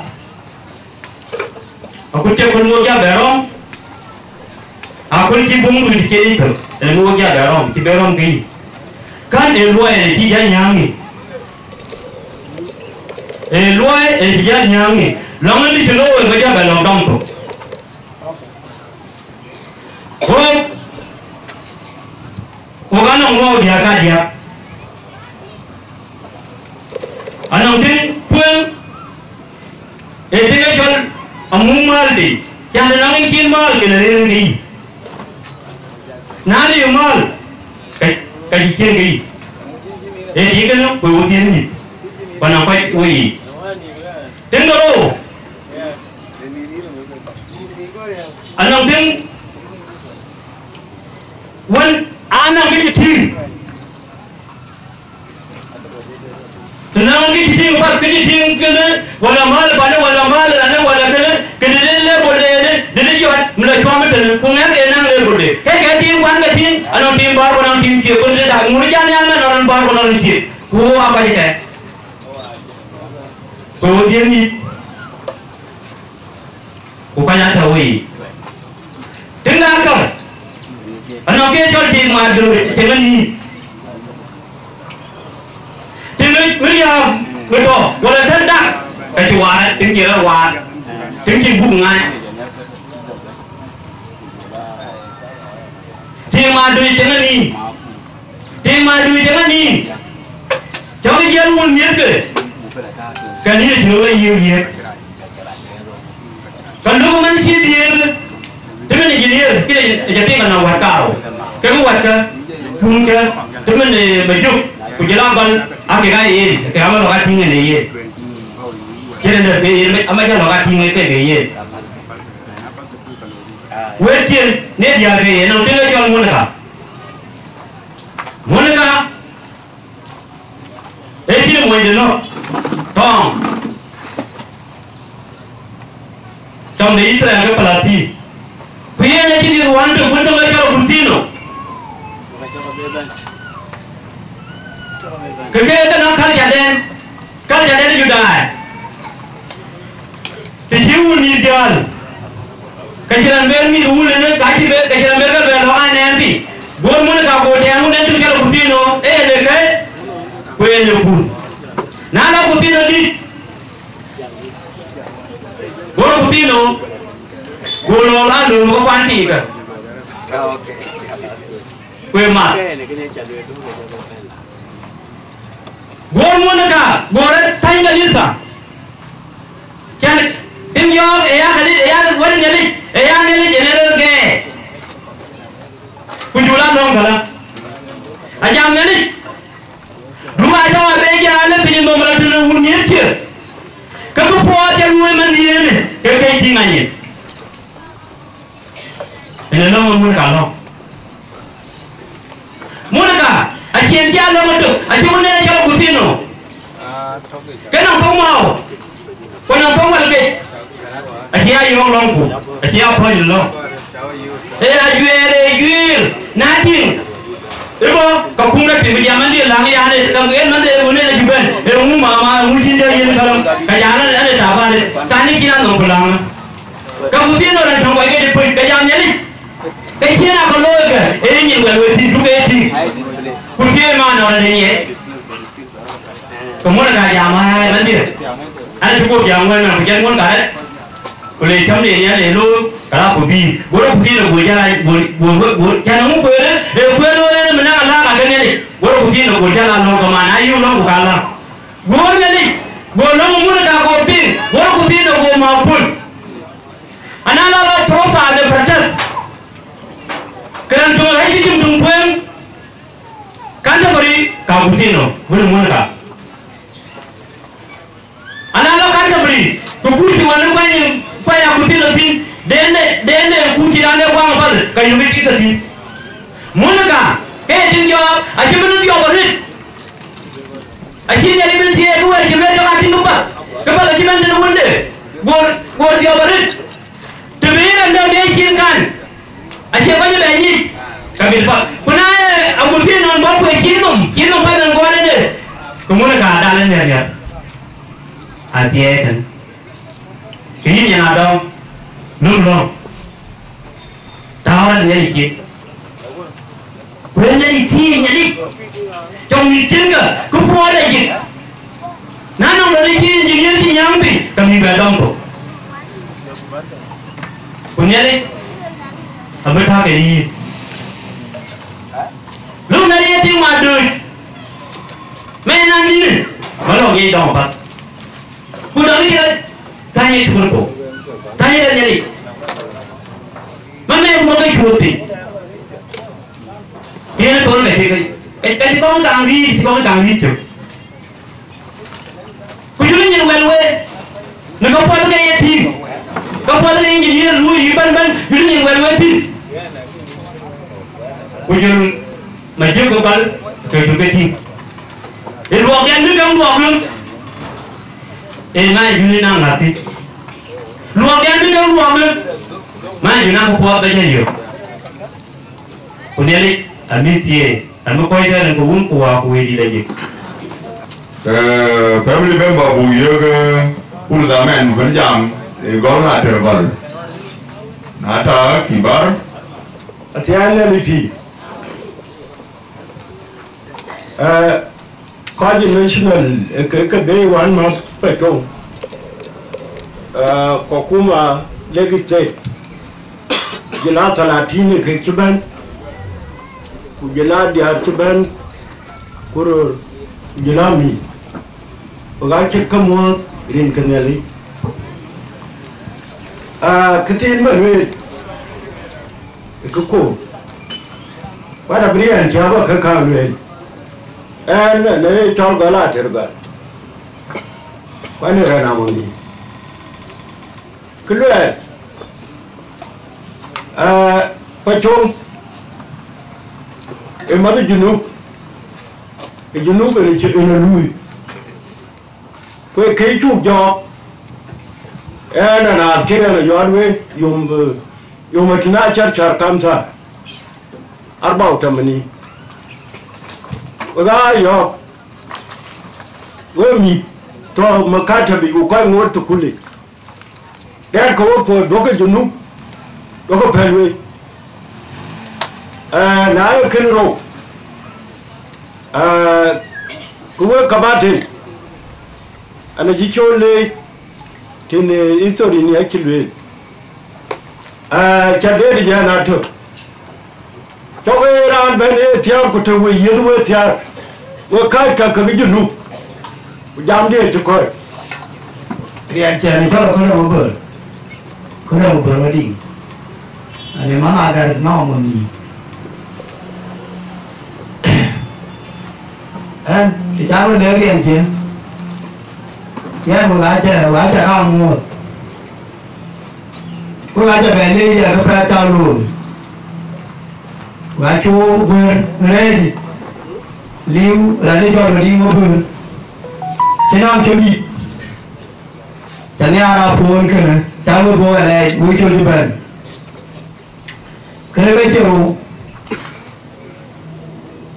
Akut cï akut ŋoot ja bɛ rɔm, akut cï buŋ dun cï cie thök, ënë ŋoot ja bɛ rɔm, cï bɛ rɔm ke yï. Kän ë luɔi ënë cï ja nyääŋ ë. Ë luɔi ënë cï ja nyääŋ ë. Lɔŋ ënë cï looi bä ja bɛ lɔ̈k dɔm thok. Wok, wok anɔŋ ŋuɔɔu diäk kadiäk. Anɔŋ tïŋ tueŋ, ee tïŋ ë cɔl amuk mäl piny, can të nɔŋ en cin mäl kën arëër ke yï. Na le mäl, ka, ka cï ciëën ke yï. Ee tïŋ kënë, ku ee wo dhiënh nyïth, ku anɔŋ kɔc wo yiic. Tïŋ de rou, anɔŋ tïŋ wën, anɔŋ kë cï tïŋ. Të nɔŋ kë cï tïŋ path, kë cï tïŋ kënë, wala mäl panë, wala mäl ranë, wala kënë, kënë de level de ënë, de de jɔt, mi lɔ cuam tënë, ku ŋɛk ee naŋ level de. Ke ke tïŋ kuan ke tïŋ, anɔŋ tïŋ bäär ku anɔŋ tïŋ thiëëk, ku de dak, ŋun jɔ nhial mɛn ënɔɔnë bäär ku ënɔɔnë thiëëk. Ku wok aa kɔc kɛ̈k. Ku wo dhiëëth nyïth, ku kɔc aa tɔ̈ wei. Tïŋ de akäl, Anɔŋ kë cɔl tiŋ ma dööc cieŋ anïïm. Tiŋ ë riääk ë tɔ̈, wala tën dak, ka cï waar, tiŋ cï rɔt waar, tiŋ cï buk ŋaai. Tiŋ ma dööc cieŋ anïïm. Tiŋ ma dööc cieŋ anïïm. Cɔk jiɛl wun miɛ̈thke, ka nïn acï rɔt la yiëk yiëk. Ka lok man cï dhiëëth, të mën engineer, kë jɔ piŋ anɔŋ wät karou. Kekë wät kä, kun kä, të mën, eh, ba jök, ku jël a gɔl, a kek a yen, kek ama lɔk a tïŋ en ë yen. Cïn en dɛ ke yen, ama jɔ lɔk a tïŋ en kek ë yen. Wëët cin, ne diäär ke yen, nɔŋ tiŋ ë cɔl Monica. Monica, ee cïn monyde nɔ̈k, tɔŋ, tɔŋ de Itharel ke Palestin. Ku yen acï dhiëth wään tök, wën tök ë cɔl Agutino. Ke ke ke nɔŋ culture den, culture den ë Judai. Të cï wun nïïm jäl, ka cï raan ber mïth wun ënë, ka cï ber, ka cï raan ber ke bɛ lɔ̈k anɛɛm piny. Guöör mun ka guöör tɛɛm wun en tïŋ cɔl Agutino, ee yen ë kɛ̈i, ku yen ë kun. Na la Agutino dït, guöör Agutino, guöör lɔ la lööm ke kuan tiikä. Ku ë math. Guöör mun ka, guöör ë thäny kanitha. Cän tim yɔ̈ɔ̈k ë ya kadi, ë ya wɛ̈t Nhialic, ë ya Nhialic ënë rɔt gɛɛr. Ku jɔl a lɔ̈ŋ këlä. A jam Nhialic. Duŋ a tɔ̈ abë jäl ë piny nɔm la tënë wun nyiëth cï. Ke bï puɔɔth cä luöi man dhiëënë, ke ke tïŋ anyin. Ënë lɔ̈ŋ ë mun ka lɔ̈ŋ. Monica, acie cï a lɔ̈ŋ ëtök, acï wun en cɔl Agutino. Ke nɔŋ thok mɔ̈u, ku nɔŋ thok wal kec. Acie a yɔ̈ɔ̈k lɔ̈ŋku, acie a pɔ̈c lɔ̈ŋ. Ee ajuɛɛr, ee juëër, na tïŋ. Ëbɔ̈, ka kum rɔt piny, ku jam man dhil läŋ yan, ee, ka yen man dhil wun en acï bɛ̈n, ee ŋu mama, ŋu cïn jɔ yen kalam, ka jam an, an, ee taban, ee, ka ni cïn a nhom ku läŋ. Ka Agutino rɔt töŋ kɔc ke cï pöc, ka jam Nhialic. Ke cïn a ke looi ke, ee nyin wɛl we tïŋ, duk ee tïŋ. Ku thiëëc man nɔn ade nyiɛɛc. Ke mun ka jam ai man dhiëth. An cï guöp jam wën nɔn, ku jɛn mun ka rɛt. Ku le cäm de nhial ee looi, ka la ku bïï. Guöt Agutino guöt jal a, guöt, guöt, guöt, guöt. Cän ŋu kueer, ee kueer looi en min na ka la ka ke Nhialic. Guöt Agutino guöt jal a lɔ̈ŋ ke man, ayï lɔ̈ŋ ku ka la. Guöt Nhialic, guöt lɔ̈ŋ mun ka guöt piŋ, guöt Agutino guöt ma pul. Ana la la tɔ̈u thaar de protest. Këraŋ töŋ ɣäc bï tim töŋ kueŋ. Canterbury ka Agutino, wën ë Monica. Ana la Canterbury, ku kuc cï wën ë kuany, kuany Agutino thïn, den de, den de kuc cï dan de guaŋ path, ka yökë cït ke thïn. Monica, ke ye tim jɔɔk, acï bï në dhiɔp arëët. Acï Nhialic bï thiëëk kë wɛ̈t cï lueel tök atïŋ këpath, këpath acï bɛ̈n tënë wënde, guöör, guöör dhiɔp arëët. Të bï yïn rɛ̈m dɔm ye cin kan, acie kɔc ë bɛ nyic, ka bï path. Ku na ye Agutino nɔn bɔ̈ ku cin nɔm, cin nɔm path en guɔ̈ɔ̈r ëde, ke mun ë ka dal ë nhial nhial. Athiɛɛi tën. Ke yïn nyan adɔm, lum lɔ̈ŋ. Tääu rɛ̈n Nhialic cin. Ku ë Nhialic thiëëc Nhialic. Cɔk mïth cin ke, ku puɔɔr ë jik. Na nɔŋ lɔ në cï engineer cï nyääŋ piny, ka mïth bɛ dɔm thok. Ku Nhialic abï tääu kekë yïn. Luk na ye tim ma dööc. Mɛn na nïnë, ba lɔ ŋic dɔm apath. Ku dɔm ë kë thany ë tukun po. Thany ë Nhialic. Mamɛɛr ku bɔ̈ ke cuööt piny. Tiɛɛn ë thɔn ka cï ke, ka, ka cï kɔŋ kaŋ riic, cï kɔŋ kaŋ riic cök. Ku jɔl nyin wɛl we, në ka puɔth ke ye tïŋ, ka puɔth ke engineer luui yï bɛ̈n bɛ̈n, jɔl nyin wɛl we thïn. Ku jɔl ma jiëk ke bal, ke jɔl ke tïŋ. Ë luɔk yɛn bï gäm luɔk gäm. Ë ŋa jɔl naŋ ŋa thïn. Luɔk yɛn bï gäm luɔk gäm. Ma jɔl naŋ ku puɔth ba jɛn yök. Ku Nhialic amïth thiëëc, amï kɔc tɛ̈n ke wun ku wäär ku wëidït ajïk. Eh, family member buk yök, eh, pul dhaman bën jam, eh, gɔl na tɛ̈r bal. Na ta kibar, Athiɛɛn Nhialic pïïr. Eh, kɔc national, eh, ke, ke bɛ̈i wään mäth Pacoŋ. Eh, ku akuma Lakes State, jɔl a thalatin ë kek cï bɛ̈n, ku jɔl a diäär cï bɛ̈n, ku röör, ku jɔl a mïth. Wek aa cït ke muɔ̈ɔ̈th rin ke Nhialic. Ah, kë thiin bä lueel, ë kë koor. Wada bï riɛɛn cä bä ke kaŋ lueel. Ɛn, ɛn ë cɔl gɔl ater gɔl. Kuan ë rɛn amɔ̈ŋ dï. Kë luɛɛl, ah, Pacoŋ, ë mäth ë Junub, ë Junub ënë cï ënë luui. Ku ë kë cuk jɔɔk, ɛn anath kënë ë yɔɔt we, yom, eh, yom ë tïn a cär cär kamtha, arba u tamanin. Wek aa yɔ̈ɔ̈k, we mïth tɔ̈ makatabic ku kɔc ŋoot thukulic. Dɛɛt ke we puɔ̈th, duɔ̈kkë Junub, duɔ̈kkë pɛ̈l wei. Eh, na ye kën rou, eh, ke we kabaten, an acï cɔl leec, tën, eh, history ni acï lueel. Eh, ca deet jɛn atök. Cɔk ee raan bɛ̈n ee thiäär ku të we yiëth we thiäär, we kääc ka ke Junub, ku jamdiɛ̈ cï kɔc. Riɛt cɛn ë cɔl ë Kɔlɛm Aböl, Kɔlɛm Aböl Madiŋ, ani mama gär nɔm ë mïï. Ɛn, të cak röt dek riɛn cin, yɛn wek acä, wek acä kaŋ ŋoot. Wek acä bɛ̈n leec ë ke pɛ̈th cä looi. Wek acï wo guër në rɛ̈ɛ̈rdiɛ̈, liu raan ë cɔl Madiŋ Maböl. Cïn nɔm cï dït, cä nhiaar apuɔ̈ɔ̈n kënë, cä we dhuɔ̈k alɛɛc, wek col cï bɛ̈n. Kënë ke cï rou,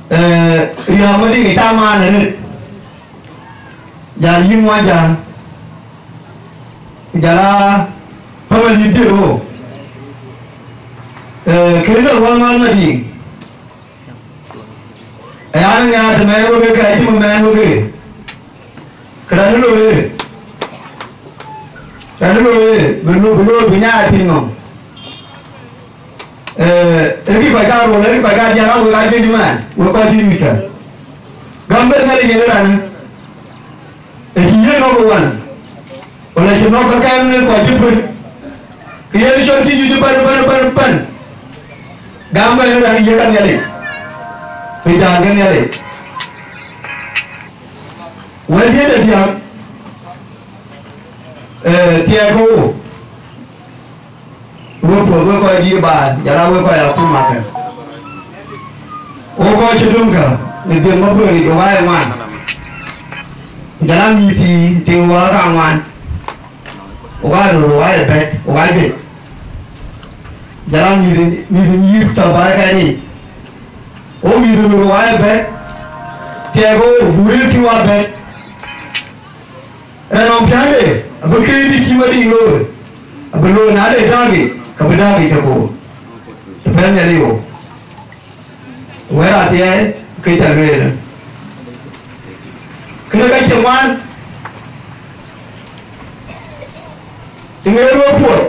eh, riääk Madiŋ ë cä maan arëët, jäl yïn Muɔnyjäŋ, ku jɔl a family dhiëëth ɣo. Eh, kënë rou maan Madiŋ. Aya në ŋɛ̈ɛ̈r të mɛɛn wek, ka cï mɛɛn wek. Kë raan ë looi ë, raan ë looi ë, bï lo-, bï looi, bï nyaai piny nɔm. Eh, ee kï kɔc karou, ee kï kɔc kadiäk, aa wek aa juëc man, wek kɔc cï nyuc kä. Gäm bɛ̈n Nhialic yen ë raan ë, ë cï yiëk nɔm ë wan, wala cï nɔm kä kɛn ë kɔc cï pën. Kë yen cɔl cï nyuc ëbɛ̈n, ëbɛ̈n, ëbɛ̈n, ëbɛ̈n. Gäm bɛ̈n ë raan ë yiëk kä Nhialic, piny dan ke Nhialic. Wël diëëtë diäk, eh, thiɛɛk ke wo, we puɔ̈th, we kɔc dït baai, jɔl a we kɔc akuma kë. Wo kɔc cï döŋ kä në dhiëth Maböl yic, wek aa ye ŋuan. Ku jɔl a mïth thii tiŋ wek aa ŋuan. Wek aa röör, wek aa ye bɛ̈t, wek aa juëc. Jɔl a mïth, mïth nyïïr tɔ̈ baai kɛn yic. Wo mïth röör, wek aa ye bɛ̈t. Thiɛɛk wo, buk rëër thïn wek aa bɛ̈t. Raan nɔm piände, abï këëc dï cï Madiŋ looi, abï looi, na le dääk yic, ka bï dääk yic tëkoor. Të pɛ̈l Nhialic wo. Wɛ̈t athiɛɛi ke cä lueel. Kënë ka cï ŋuan, të ŋeer we puɔ̈th,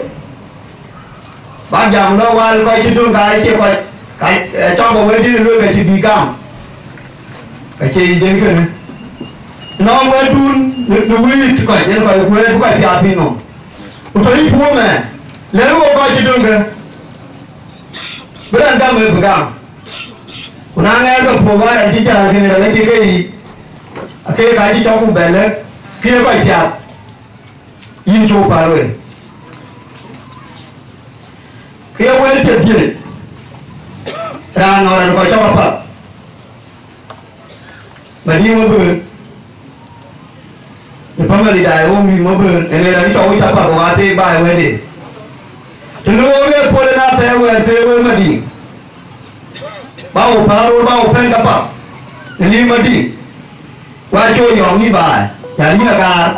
bäk jam lɔ wal kɔc cï döŋ ka acie kɔc, ka, eh, cɔk bä wël dït lueel ka cï bï gam. Ka cie yic en kënë. Nɔm wëldun në, në wëët kɔc, yen kɔc kuëër bï kɔc piath piny nɔm. Ku tɔ yï puɔ̈u mɛɛn, lɛ̈k wo kɔc cï döŋ kë, bï raan gam ë bï gam. Ku na ŋɛɛr ke puɔ̈u bä raan cï jäl kënë raan cï ke yic, akëë ka cï cɔk ku bɛ lɛ̈k, kë ye kɔc piath. Yïn cï wo päl wei. Kë ye wël cï dhiëc, raan nɔn raan kɔc cɔk apath. Madiŋ Maböl, në family daai wo mïth Maböl, ënë raan cɔk wo cä path, wo aa theek baai wɛ̈tde. Të nu wo ke puɔl ëna thɛɛr wɛ̈ɛ̈r theek wei Madiŋ. Ba wo päl röör, ba wo pɛ̈n kapath. Në liu Madiŋ. Wa cï wo yɔŋ yï baai, jäl yïn Agaar.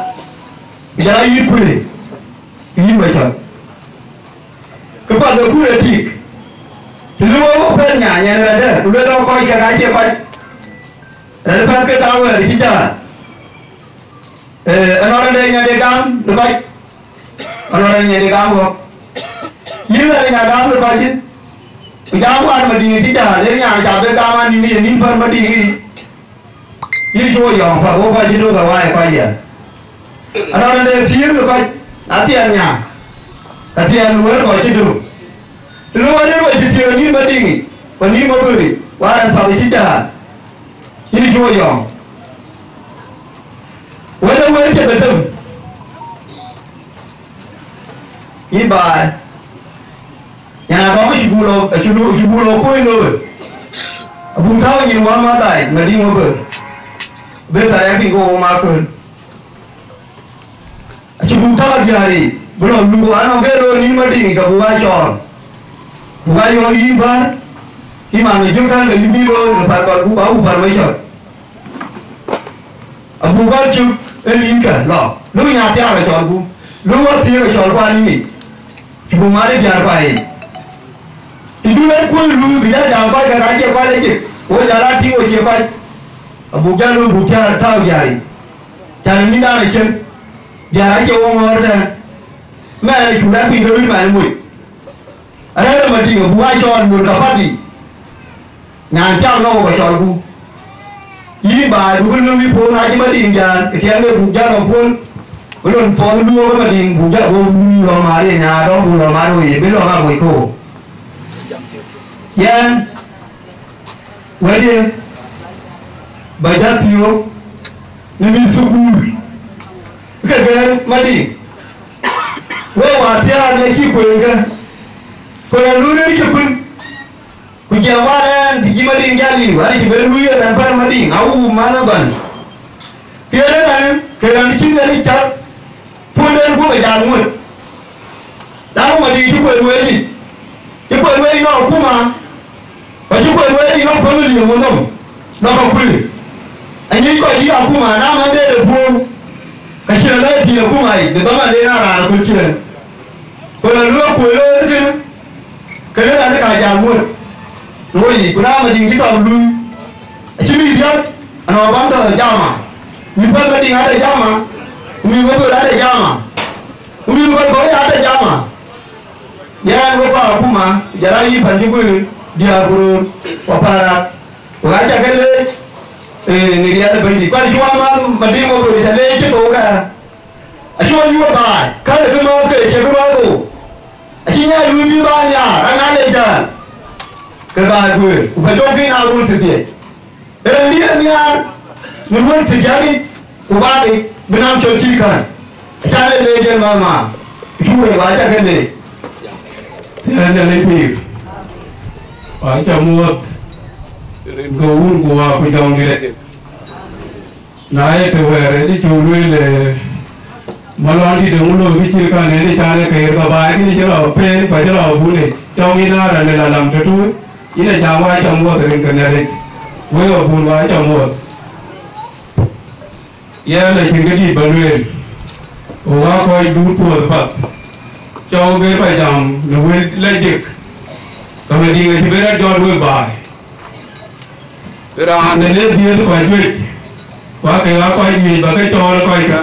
Ku jɔl a yïn Kuëi, ku yïn Macɔl. Kë path ë kun ë tik, Të luöi wok pɛ̈l nya, nyan ë rɛ̈tdɛ̈, ku luel rɔt kɔc kek acie kɔc. Rɛ̈t ë pɛ̈l ke ka wɛ̈ɛ̈r cï cäär. Ee, ënɔɔnë de nya de gam në kɔc. Ënɔɔnë de nya de gam wok. Yïn wɛ̈ɛ̈r nya gam në kɔc yïn. Ku jam wään Madiŋ cï cäär, yen nyan ca bï gam anïn ye nïn pɛ̈l Madiŋ yic. Yïn cï wo yɔ̈ɔ̈ŋ path, wo kɔc cï döŋ ke waai kɔc yɛn. Anɔɔnë de thiëëk në kɔc, athiɛɛn nya, ka thiɛɛn në wël kɔc cï döŋ. Të lɔ wën ë ruɔc cï thiëëk nïn Madiŋ yic, ku nïn Maböör yic, waar ɛn path cï cäär, yïn cï wo yɔ̈ɔ̈ŋ. Wën ë wël cï ke tem. Yïn baai. Nyan adɔm acï buk lɔ, acï lu, acï buk lɔ kuöc looi. Abuk tääu nyin wämäthai, Madiŋ Maböör. Bï thar ë piny ke wo maköl. Acï buk tääu diäär yic, bï lɔ luk, anɔŋ ke looi nïn Madiŋ, ke buk aa cɔɔl. Buk aa yɔ̈ɔ̈k yïn bär, yï man ë jök kän ke yï bï looi, në pär kɔc buk, abuk pär me cɔl. Abuk gɔl cök ë nïnkë lɔ, luk nya thiaak ë cɔl buk, luk wä thiëëk ë cɔl kuan yïn yic. Cï buk mat ë diäär kuai yic. Të dun en kuöc luui, bï jal jam kɔc ke ka cie kɔc ë cïk, wo jal a tïŋ wo cie kɔc. Abuk jal luui buk thiaak tääu diäär yic. Can ë nïndan acïn, diäär acie wo ŋɔ̈ɔ̈r tɛ̈ɛ̈n. Mɛɛn ë cuk rɛ̈k piny ke röt mɛɛn ë moc. Arɛ̈ɛ̈r ë Madiŋ abuk aa cɔɔl luöl ka path yic. Nyan thiaak nɔm wo ka cɔl buk. Yïn baai, dukï löm yï puɔ̈u, na cï Madiŋ jään, ë tiɛɛŋ de buk jal nɔm puɔ̈u. Bï lon puɔth luöök ë Madiŋ, buk jal, wo buk lɔ maar ye nyan dɔm, buk lɔ maar wo ye, bï lɔ ŋa boi kɔ̈u. Yɛn, wɛ̈tdiɛ̈, ba jal thiöök në mïth thukul, ke gɛ̈ɛ̈r Madiŋ. Wek wäär thiäär në cï kuëëŋkë, ku rɛ̈n nu rëër cï kuën. Ku jiɛɛm wään ɛn, të cï Madiŋ jal liu, an, cï ben luui ë rɛ̈n pɛ̈n Madiŋ, awuum man ëbɛ̈n. Ke rɛ̈n ɛn, ke rɛ̈n cïn ŋɛn ë cäk, puɔ̈nden guöp ë jal ŋuöt. Na nu Madiŋ cï kuëër wëëc yic, cï kuëër wëëc nɔm akuma, ku cï kuëër wëëc nɔm family ë muk nɔm, nɔm akui. Anyïc kɔc dït akuma, na man de de puɔ̈u, ka cïn alɔ tïŋ akuma yic, de dhaman de na raan aköl ciëën. Ku na luɔk kuöc looi kënë, kënë raan ë ka jam wöt. Woi, ku na Madiŋ cï tɔ̈u luui, acï mïth diäk, anɔŋ baŋ tɔ̈ jama. Mïth pɛ̈l Madiŋ ade jama, ku mïth Maböör ade jama, ku mïth Bɔ̈rkɔ̈u ade jama. Yɛn wek kɔc akuma, jɔl a yï pan cï guëër, diäär ku röör, ku apaarak, ku ka ca ke leec, ee, në riɛl ë Bɛ̈nydït. Kuan cï wämäth Madiŋ Maböör ca leec cï thok aya. Acï ɣɔn yuöör baai, kälë kë määth ke cie kë ruääi ke wo. Acï nyaai luui bï baai nhiaar, an, aa le jään, ke baai guëër, ku ka jɔŋ kïn aa ruöl thiërdhiëc. Ë rɛ̈n bï en nhiaar në ruöl thiërdiäk yic, ku baai bï nam col cïï kän. Acan e leec en mama, cuk rɛ̈n wa ca ke leec. Thiëëc Nhialic pïïr, wa ca muɔ̈th, rin ke wun ku wa ku jɔŋdït. Na ye të wɛ̈ɛ̈r ë cï lueel, ee, malɔn dït ë ŋu looi kë cït kän, ë cän ë keer ke baai, kë cï lɔ peen, ku acï lɔ bun ë cɔŋ yïn aa rɛ̈n ë la lam tëtui, yïn ë jam wa cam wuɔth rin ke Nhialic, wek abun wa cam wuɔth. Yɛn acïn kë dït ba lueel, ku wa kɔc duut puɔth path, cɔk ber ba jam në wël la jek, ke Madiŋ acï ben a jɔt wek baai. Raan ë le dhiëëth kɔc juëc, ku ake ɣa kɔc juëc ba ke cɔɔl kɔckä,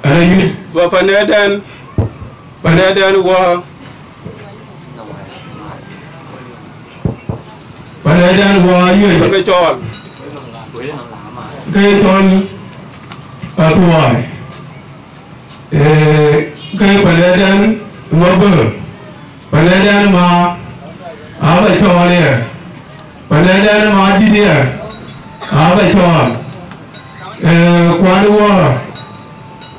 ënë nyuc. Ba panëëtɛn, panëëtɛn wɔ, panëëtɛn wɔ ayuëc ba ke cɔɔl, ke cɔɔl athuɔɔi. Ee, ke panëëtɛn Maböör, panëëtɛn ma abä cɔɔl ë, panëëtɛn ma dït ë abä cɔɔl. Ee, kuat wɔ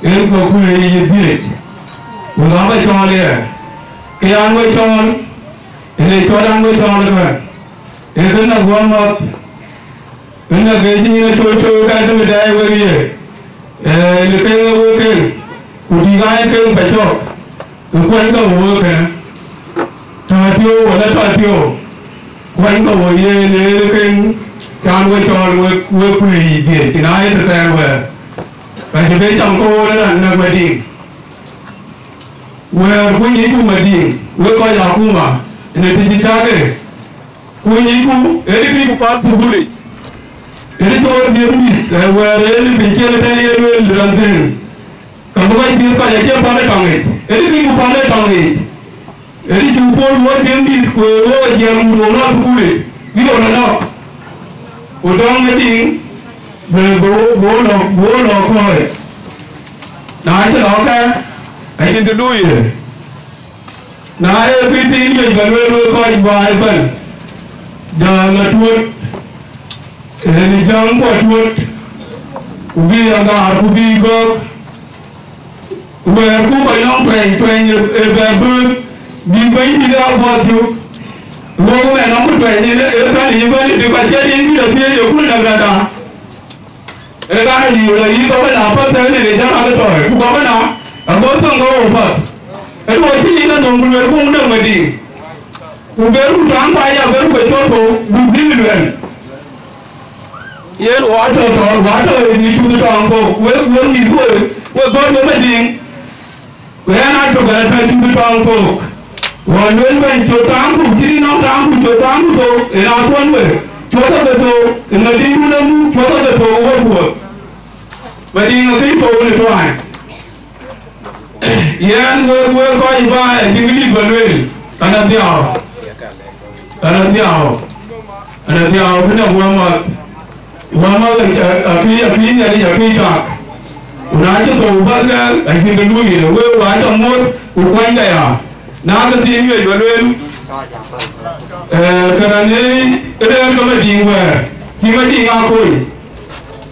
en kɔ̈k ku ë yic dhiëc, wek abä cɔɔl ë, ke an we cɔɔl, en ë cɔɔl an we cɔɔl ëmën, ee kën na guɔ mɔ̈th. Ënë ke cï nyin acol col ka tëmë dɛɛi wek ye, ee, në keŋ ë wek keŋ, ku dïk aa ye keŋ pa cɔ̈k, ë kuany ke wo wek kënë. Tɔ̈ tiöö wala tɔ̈ tiöö, kuany ke wo ye në keŋ, can we cɔɔl wek, wek ku ë yic dhiëc, cïn aa ye të thɛɛr wɛ̈ɛ̈r. Ka cï be cam ke wo në raan näk Madiŋ. Wɛ̈ɛ̈r ku nyic ku Madiŋ, wek kɔc akuma, në të cï cäk ë, ku nyicku, ënë kï ku path thukulic, ënë cï wek dhiëëth mïth, ë wɛ̈ɛ̈r ënë piny ciɛɛn ëtɛ̈n ye lueel raan thïn, ka bï kɔc dhiëëth kɔc acie pan ë tɔŋ yic, ënë kï ku pan ë tɔŋ yic, ënë cï Pol wek dhiëëth mïth, ku ë wek ajiɛɛm mut wok lɔ thukulic, bï wok lɔ nɔ̈k, ku dɔ̈ŋ ë diŋ, bï, bï, bï wok lɔ, bï wok lɔ kɔ̈ɔ̈c. Na cï lɔ kë, acïn të luui ye. Na ee kë thiin juëc bä lueel wek kɔc bä ëbɛ̈n, jɔ lɔ tuöt, ënë jam kuɔ tuöt, ku bï agaar, ku bï gɔ̈k, ku wɛɛrku kɔc nɔŋ tuɛny, tuɛny ë, ë bɛ bööt, bï bɛ̈nydït aa guɔ thiök. Wok mɛn nɔŋ ku tuɛny ë, ë bɛ̈n ë bɛ̈n ë bï kɔc cï riŋ bï lɔ thiëëc ë kun ë däk rɛ̈ɛ̈r. Ee ɣɛn ë liu lɔ yï gɔbana path tënë në jam akë tɔɔi, ku gɔbana ago thöŋ ke wok path. Ë duɔ̈ɔ̈r cï yïn a nhom ku luelku däŋ Madiŋ. Ku berku tɔŋ ku aya berku ke cɔl thou, buk dhil luɛl. Yen wɔ tɔ tɔɔr, wɔ tɔ ë bï cuth tɔŋ thou, wek, wek mïth wek, wek gɔ̈t wek Madiŋ. Ku ɣɛn a tök ɣɛn a tɔ cuth tɔŋ thou. Wɔ luel bɛ̈ny cöt thaŋku, cï nɔm thaŋku, cöt thaŋku thou, ë na thuɔn we, cöt abï thou, ë Madiŋdun ë muk, cöt abï thou ë wok wuɔth. Madiŋ akëc thou në tuany. Yɛn wek, wek kɔc bä ë tïŋ dït bä lueel, ɣɛn a dhiau, ɣɛn a dhiau, ɣɛn a dhiau bï nɔm wä math. Wä math, akï, akï Nhialic akï tak. Ku na cï thou bäth gɛl, acïn kë luui ye, wek wa cä muɔ̈th, ku kuany ke ya. Na kë thiin wiëc bä lueel, ee, kënë në rɛ̈ɛ̈r ke Madiŋ wɛ̈ɛ̈r, cï Madiŋ aa kony,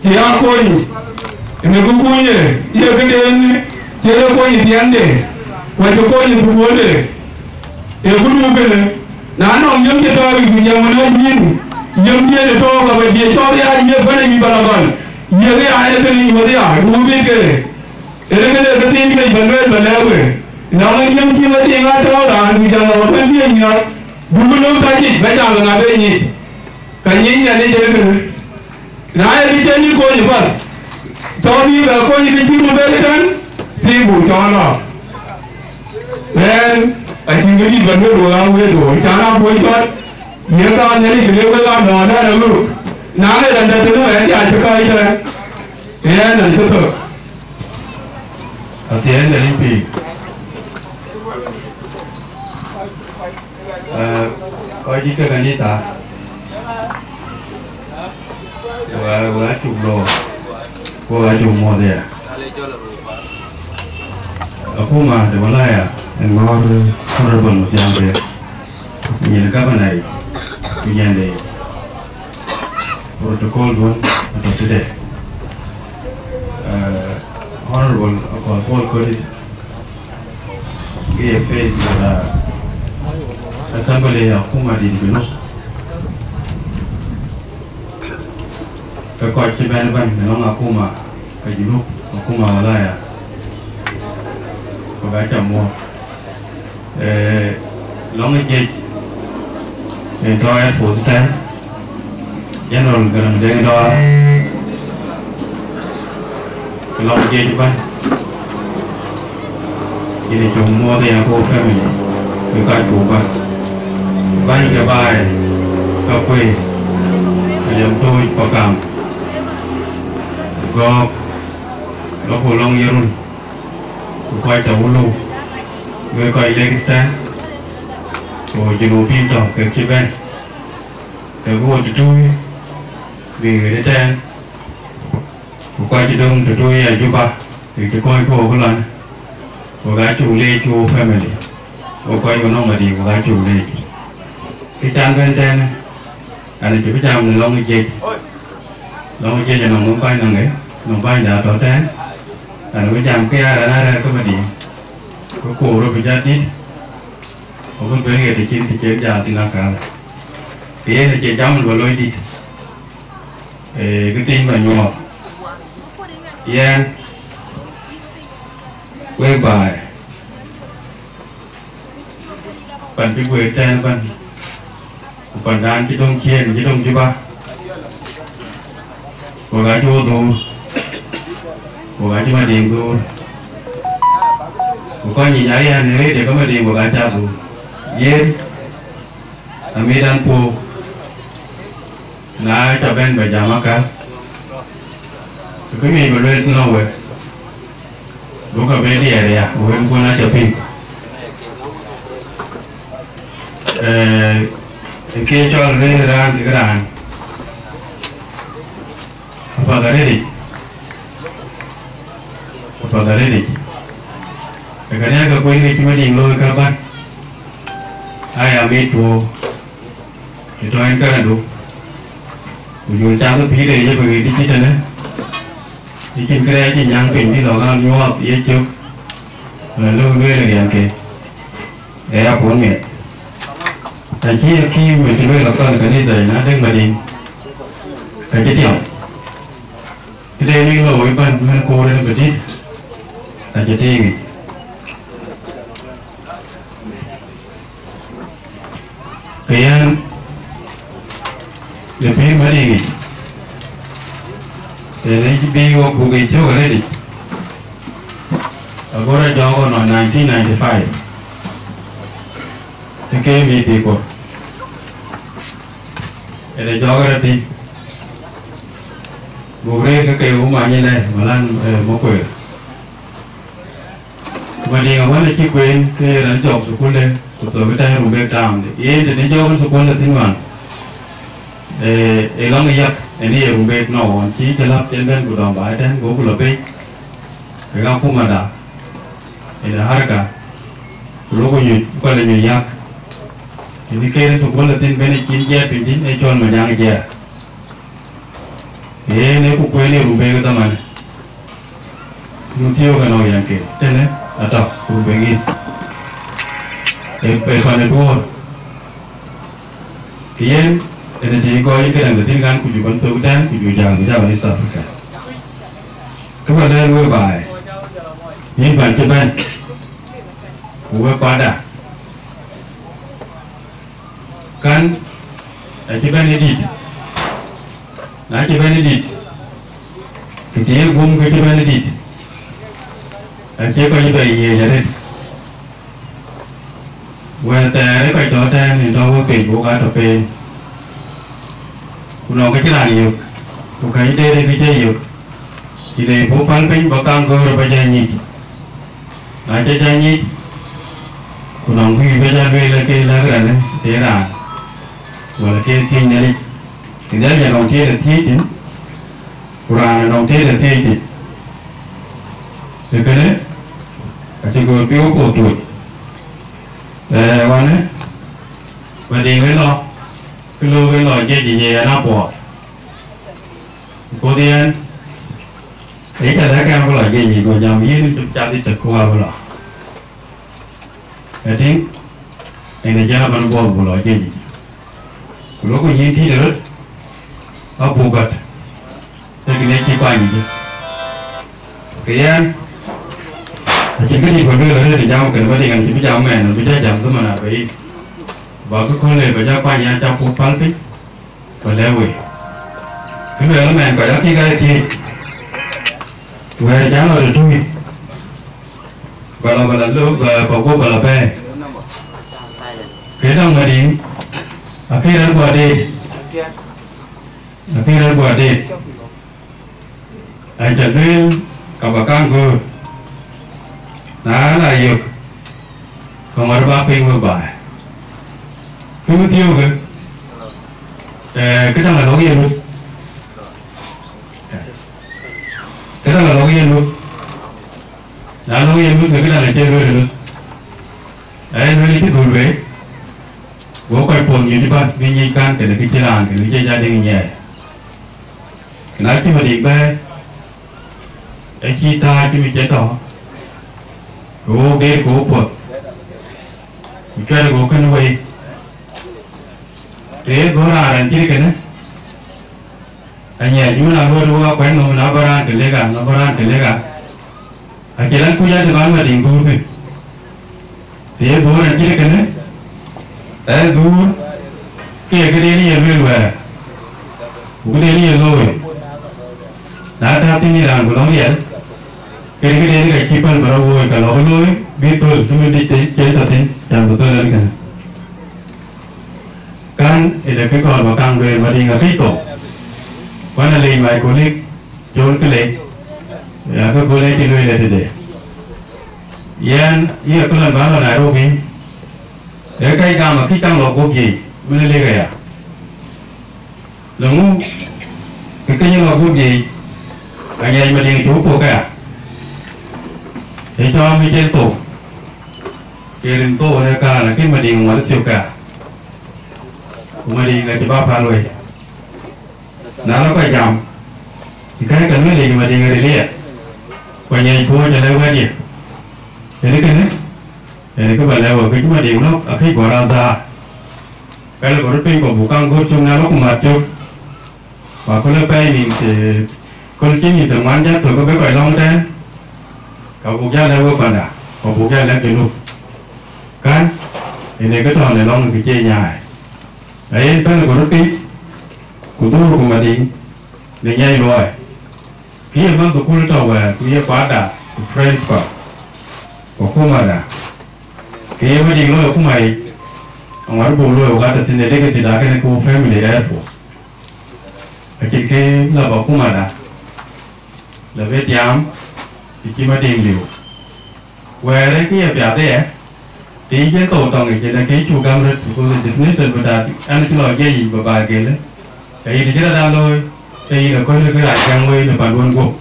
cï aa kony, në kë kunyë, ye këden cï rɔt kony ë tiɛŋde, ku acï kony ë thukuölde, ee këdu kënë. Na nɔŋ yem cï tɔ̈ɔ̈u yic, ku jam wën ë yïn, yem diëënë tɔ̈ɔ̈u, ka bä diëë cɔɔr ya, ye bɛ̈n ë yï bä lɔ gɔl, ye ke ya, ee kënë yï wäthia, ku bï ke. Ënë kënë ke thiin juëc bä lueel bä lɛ̈k we, nɔŋ en yem cï Madiŋ aa tɔ̈ɔ̈u raan, ku jam ɣɔn bɛ̈n bï e nyuɔɔth, duku löŋ ka nyic, bä jam ë ŋa be nyic, ka nyic Nhialic ënë kënë. Na ee kë cïn yï kony ë päl, tɔ bï bɛ kony kë cï run bɛ̈k ëtɛ̈n, thiiku cɔɔl lɔ. Ɣɛn acïn kë dït bä lueel wek aa wëët wok, can aa kuöc cɔt, ye ka Nhialic kë le wek aa nɔɔnë ënë ɣöök. Na ŋic rɛ̈n dɛ̈t tënë ɣɛn, ya cï kääc tɛ̈ɛ̈n, ɣɛn an cï thök. Athiɛɛn Nhialic pïïr. Eh, kɔc dït ke kanitha, wek, wek acuk loor, ku wek acuk muɔ̈th aya. Akuma de walaya en ŋɔ̈ɔ̈r Honorable Matiang Deng, nyin governor yic, ku nyin de protocol duɔ̈n atɔ̈ tëde. Eh, Honorable Akol Paul Korir, ke ye face, uh, assembly ya akuma dït Junub. Ke kɔc cï bɛ̈n bɛ̈n në lɔŋ akuma ke Junub, akuma walaya, ku ka cä muɔ̈ɔ̈k. Eh, lɔŋ ë jiëc, en tɔ̈ Air Force tɛ̈n, General Garang Deng Dor, ke lɔŋ ë jiëc ëbɛ̈n, yïn ë cuk muɔ̈ɔ̈th ë Yakob family, ke ka cuk bä. Bäny ke baai, ka kuëë, William Tooc Pakam, Gɔ̈k, lɔ ku lɔŋ Yirol, ku kɔc tɔ̈ Wuluk, wek kɔc Lakes tɛ̈n, ku Junubin tɔ̈ kek cï bɛ̈n, kek wok tëtui, bï ɣet ëtɛ̈ɛ̈n, ku kɔc cï döŋ tëtui ya Juba, kek cï kɔ̈ɔ̈c ku wok lɔn, wek aa cuk leec ku wok family, wok kɔc ku nɔm Madiŋ wek aa cuk leec. Kë can bɛ̈n tɛ̈ɛ̈në, an, acï bï jam në lɔŋ ë jiëc. Lɔŋ ë jiëc anɔŋ nɔm bäny nɔŋ ë, nɔm bäny da tɔ̈ tɛ̈ɛ̈n, an, bï jam kë ya raan arɛ̈ɛ̈r ke Madiŋ, ke kuɔɔr rɔt bï jat dït, ku bï bɛ̈n ɣet të cïn të cïn jal thïn akäl. Ke yen acie jam bä loi dït, ee, kë thiin bä nyuɔɔth. Yɛn, wek baai, pan cï guëër tɛ̈ɛ̈n ëbɛ̈n, ku pandan cï döŋ ciëën, cï döŋ Juba, wek acï wo dhuur, wek acï Madiŋ dhuur, ku kɔc nyic ayɛn ë rëëc de ke Madiŋ wek acä dhuur. Yen, Amit an puɔ̈u, na ca bɛ̈n bä jam aka, kë ŋic bä lueel tënɔŋ wek, duökï bï diɛɛr ya, wek kuɔn aca piŋ. Ee, kë cɔl rëër raan kekë raan, apath arëëtic, apath arëëtic. Ee, kënë ke kuec ke cï Madiŋ looi ka bän, aya mit tuɔɔu. Ë tɔ̈ en këraandu, ku jɔl cath pïïr ë ye bï ɣet dït cït tënë, ë cïn kërɛɛc cï nyääŋ piny bï lɔ ɣän nyuɔɔth ye cök, wala lëu lueel ë riɛnke, ë ya puɔ̈n miɛt. Acï akïm ë cï lueel akɔn kanitha ë na dek Madiŋ, ka cï tiam. Këde lueel looi bän mën koor en bï dït, acï tiiŋ yic. Ke yɛn, në pïïr Madiŋ yic, yen ë cï bï wok buk yic cök arëëtic, ago rɔt jɔɔk ɣɔn nineteen ninety-five, ë ke mïth thii kor, yen ë jɔɔk rɔt thïn, buk rëër ke ke wumany ëlë, malan, ee, Makuer. Ku Madiŋ awën acï kueen ke ye raan cɔk thukulde, ku thök ëtɛ̈ɛ̈n Rumbek Town. Yen tënë jɔɔk ë thukul ë thïn wan, ee, ë lɔŋ ë yak, ënë ye Rumbek nɔu ɣɔn cï cï läp cen bɛ̈n ku dɔm baai tɛ̈n, goku lɔ pei, kek akumada, ënë harka, ku loku nyuc, ku kɔc lɔ nyuc yak. Tënë ken ë thukul ë thïn bɛ̈n ë cin jiɛɛr piny thïn, ee cɔl Manyaŋ jiɛɛr. Yen ee ku kueen ye Rumbek ë dhaman. Ku thiëëu ke nɔ̈k yɛn ke tënë atɔ̈ ku Rumbek East. Ee, ee pan ë duɔ̈ɔ̈r. Ke yen, ënë tëë kɔc ë këdäŋ de thïn kan ku jɔ bɛ̈n thök tɛ̈ɛ̈n ku jɔ jäl, ku jäl East Africa. Kë bä lɛ̈ɛ̈r wek baai, yïn pan cï bɛ̈n, ku wek kuada. Kan acï bɛ̈n ë dït, na cï bɛ̈n ë dït, kë cï ye guöm kë cï bɛ̈n ë dït, acie kɔc bɛ yiëëc arëët. Wɛ̈ɛ̈r thɛɛr ë kɔc tɔ̈ tɛ̈ɛ̈n ë tɔ̈ wek pei, wok aa tɔ̈ peen, ku nɔŋ kë cï raan yök, ku kɛ̈ny deet ë kë cï yök, cï le buk päl piny bä kaŋ göör bä jɔ nyic. Na cï jɔ nyic, ku nɔŋ bï bï jɔ lueel ke lɛ̈k rɛ̈në tëë raan, wala ke thiëc Nhialic, ke Nhialic anɔŋ tëë de thiëëc thïn, ku raan anɔŋ tëë de thiëëc thïn. Ee kënë, acï göör piɔ̈u puɔ̈th tuöc. Ee, wanë, Madiŋ ë lɔ, kë lɔ ke lɔ jiëc ë ye yɛn apuɔɔth. Ku yɛn, ee ca dɛ̈k kɛ̈m bï lɔ jiëc yic, go jam yïn cï cath yic tëk ku abï lɔ. Ëtïŋ, ënë jam ëbɛ̈n buɔɔth bï lɔ jiëc yic. Ku loku nyïïn tïït ë röt, abuk gɔ̈t, tëk ënë cï kuany yic. Ke yɛn, acïn kë dït bä lueel arëët ë jam kënë Madiŋ, an cï bï jam mɛɛn, bï jɔ jam dhaman arbain. Bä kë kööl ë bä jɔ kuany an, ca puk päl piny. Ku lɛ̈k wek, kë luɛɛl ëmɛn kɔc akï aa thiëëc, wɛ̈ɛ̈r cä lɔ tëtui, bä lɔ, bä lɔ lok, bä, bä guöp bä lɔ bɛ̈ɛ̈i. Ke däŋ Madiŋ, akëc rɛ̈ɛ̈r guɔ deet, akëc rɛ̈ɛ̈r guɔ deet. An cä lueel, ka bä kaŋ göör, na la yök, ka ŋuɔt bä piŋ wek baai. Kë wë thiëëukë, ee, këdäŋ alɔ̈k ye luth. Këdäŋ alɔ̈k ye luth. Na lɔ̈k ye luth, ke këdäŋ acie lueel luth. Ee lueel cï dhul bei, go kɔc puɔth nyuc bä bï nyic kan, kënë kë cï raan, kënë kë cï jadïŋ nyiɛɛi. Kënë acï Madiŋ bɛ̈ɛ̈i, acï tääc cï mi cï tɔ̈, ke wok deet ke wok puɔth, ku cuɛt go kënë wei. Të ye dhöör raan rɛn cït kënë, anyiɛɛc, cï wën a luɔ̈ɔ̈t wok akuɛ̈n nɔm, na bä raan ke lek an, na bä raan ke lek an, acï rɛn kuc adï man Madiŋ dhuur thïn. Të ye dhuur rɛn cït kënë, ee dhuur, ke ye këden ye lueel wɛ̈ɛ̈r, ku këden ye looi. Na tääu thïn ë raan ku lɔ̈ŋ riɛl, ke këden ka cï päl bä rɔt wooi, ka lɔ bï looi, bï thöl, cï min dït cï tɔ̈ thïn, can bï thöl ɛn kënë. Kan ënë kë gɔl ba kaŋ lueel Madiŋ akëc thou. Ku an, alec my colleague John Kile, ya kë gɔl ë cï lueel ë tëde. Yɛn, yï akëlan bä lɔ Nairobi, ee kɛc gam akëc kaŋ lɔ guöp yiic, wën ë lëk aya. Lëŋu, kë këc lɔ guöp yiic, aŋiɛc Madiŋ cï wok puɔ̈k këya. Ë cɔɔm ë cen thou, ke rin thou ënë kään, lakin Madiŋ ŋuɔt ë thiök këya. Ku Madiŋ acï bä päl wei. Na lɔ kɔc jam, ë kɛ̈ɛ̈c ke Nhialic Madiŋ ë ril ë, ku aŋiɛc puɔ̈u cä lɛ̈k wɛ̈tdiɛ̈. Ënë kënë, ënë kë bä lɛ̈k wek, kë cï Madiŋ nɔ̈k akëc guɔ raan dhäär. Pɛlkë röt piny ku buk kaŋ göt cök, na lɔ ku mat cök, ku aköl ë pɛɛi nïn, të köl cï nïn të ŋuan jäl thök ke bï kɔc lɔ̈ŋ tɛ̈ɛ̈n, ka buk jäl lɛ̈k wek panda, ku buk jäl lɛ̈k Junub. Kän, ënë kë tɔ̈ në lɔ̈ŋ kë cie nyaai. Na yen pɛlkë röt piny, ku dhuur ku Madiŋ në nyiɛc luɔi. Kë ye manh thukul tɔ̈ wɛ̈ɛ̈r, ku ye kuatda, ku principal, ku akumada. Kë ye Madiŋ looi akuma yic, aŋuɔt buk looi wok atɔ̈ thïn ë legacy da kënë ku family airport. Acïn kë la bä akumada la bï tiaam, të cï Madiŋ liu. Wɛ̈ɛ̈r ee kë ye piath ëya, të yic en thou tɔŋ yic, ënë kë cuk gam röt, because the definition bï dat, ɛn cï lɔ jiëc yic bä baai gëlë, ke yïn cï rɔt aa looi, ke yïn ë köölë kë rac gäm wei në panduön guöp.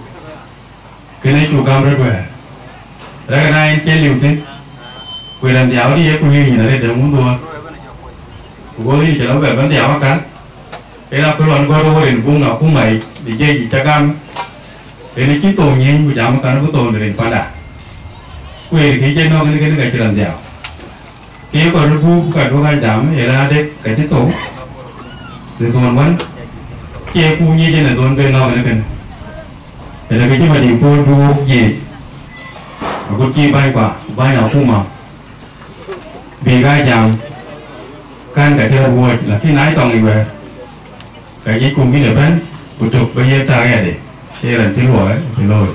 Kënë cuk gam röt wɛ̈ɛ̈r. Rɛ̈k na en cï liu thïn, ku rɛn dhiau dï ye ku liu nyin arëët ë mundhuɔɔr. Ku go yïn cï lɔ bɛ bɛ̈n dhiau akan, Yen aköl ɣɔn gɔ̈t wok rin buŋ akuma yic, në jiëc yic cä gam, yen cï thou nyiëëny, ku jam ë kan bï thou në rin panda. Ku yen kë cï nɔ̈k ënë kënë ka cï rɔt dhiau. Ke ye kɔc röt gup ka duökë jam, yen adek ka cï thou, në thon wën, cie ku nyiëc ënë thon bï nɔ̈k ënë kënë. Ënë kë cï Madiŋ puɔ̈l bï wok jiëc, agut cï bänykua, ku bäny akuma, bïk aa jam, kän ka cï rɔt wuɔ̈c, lakin na ye tɔŋ yic wɛ̈ɛ̈r, ka yic kum yïn ëbɛ̈n, ku tök bä yiëk tak ɣɛɛrde, ee rɛn cï luɔi cï looi.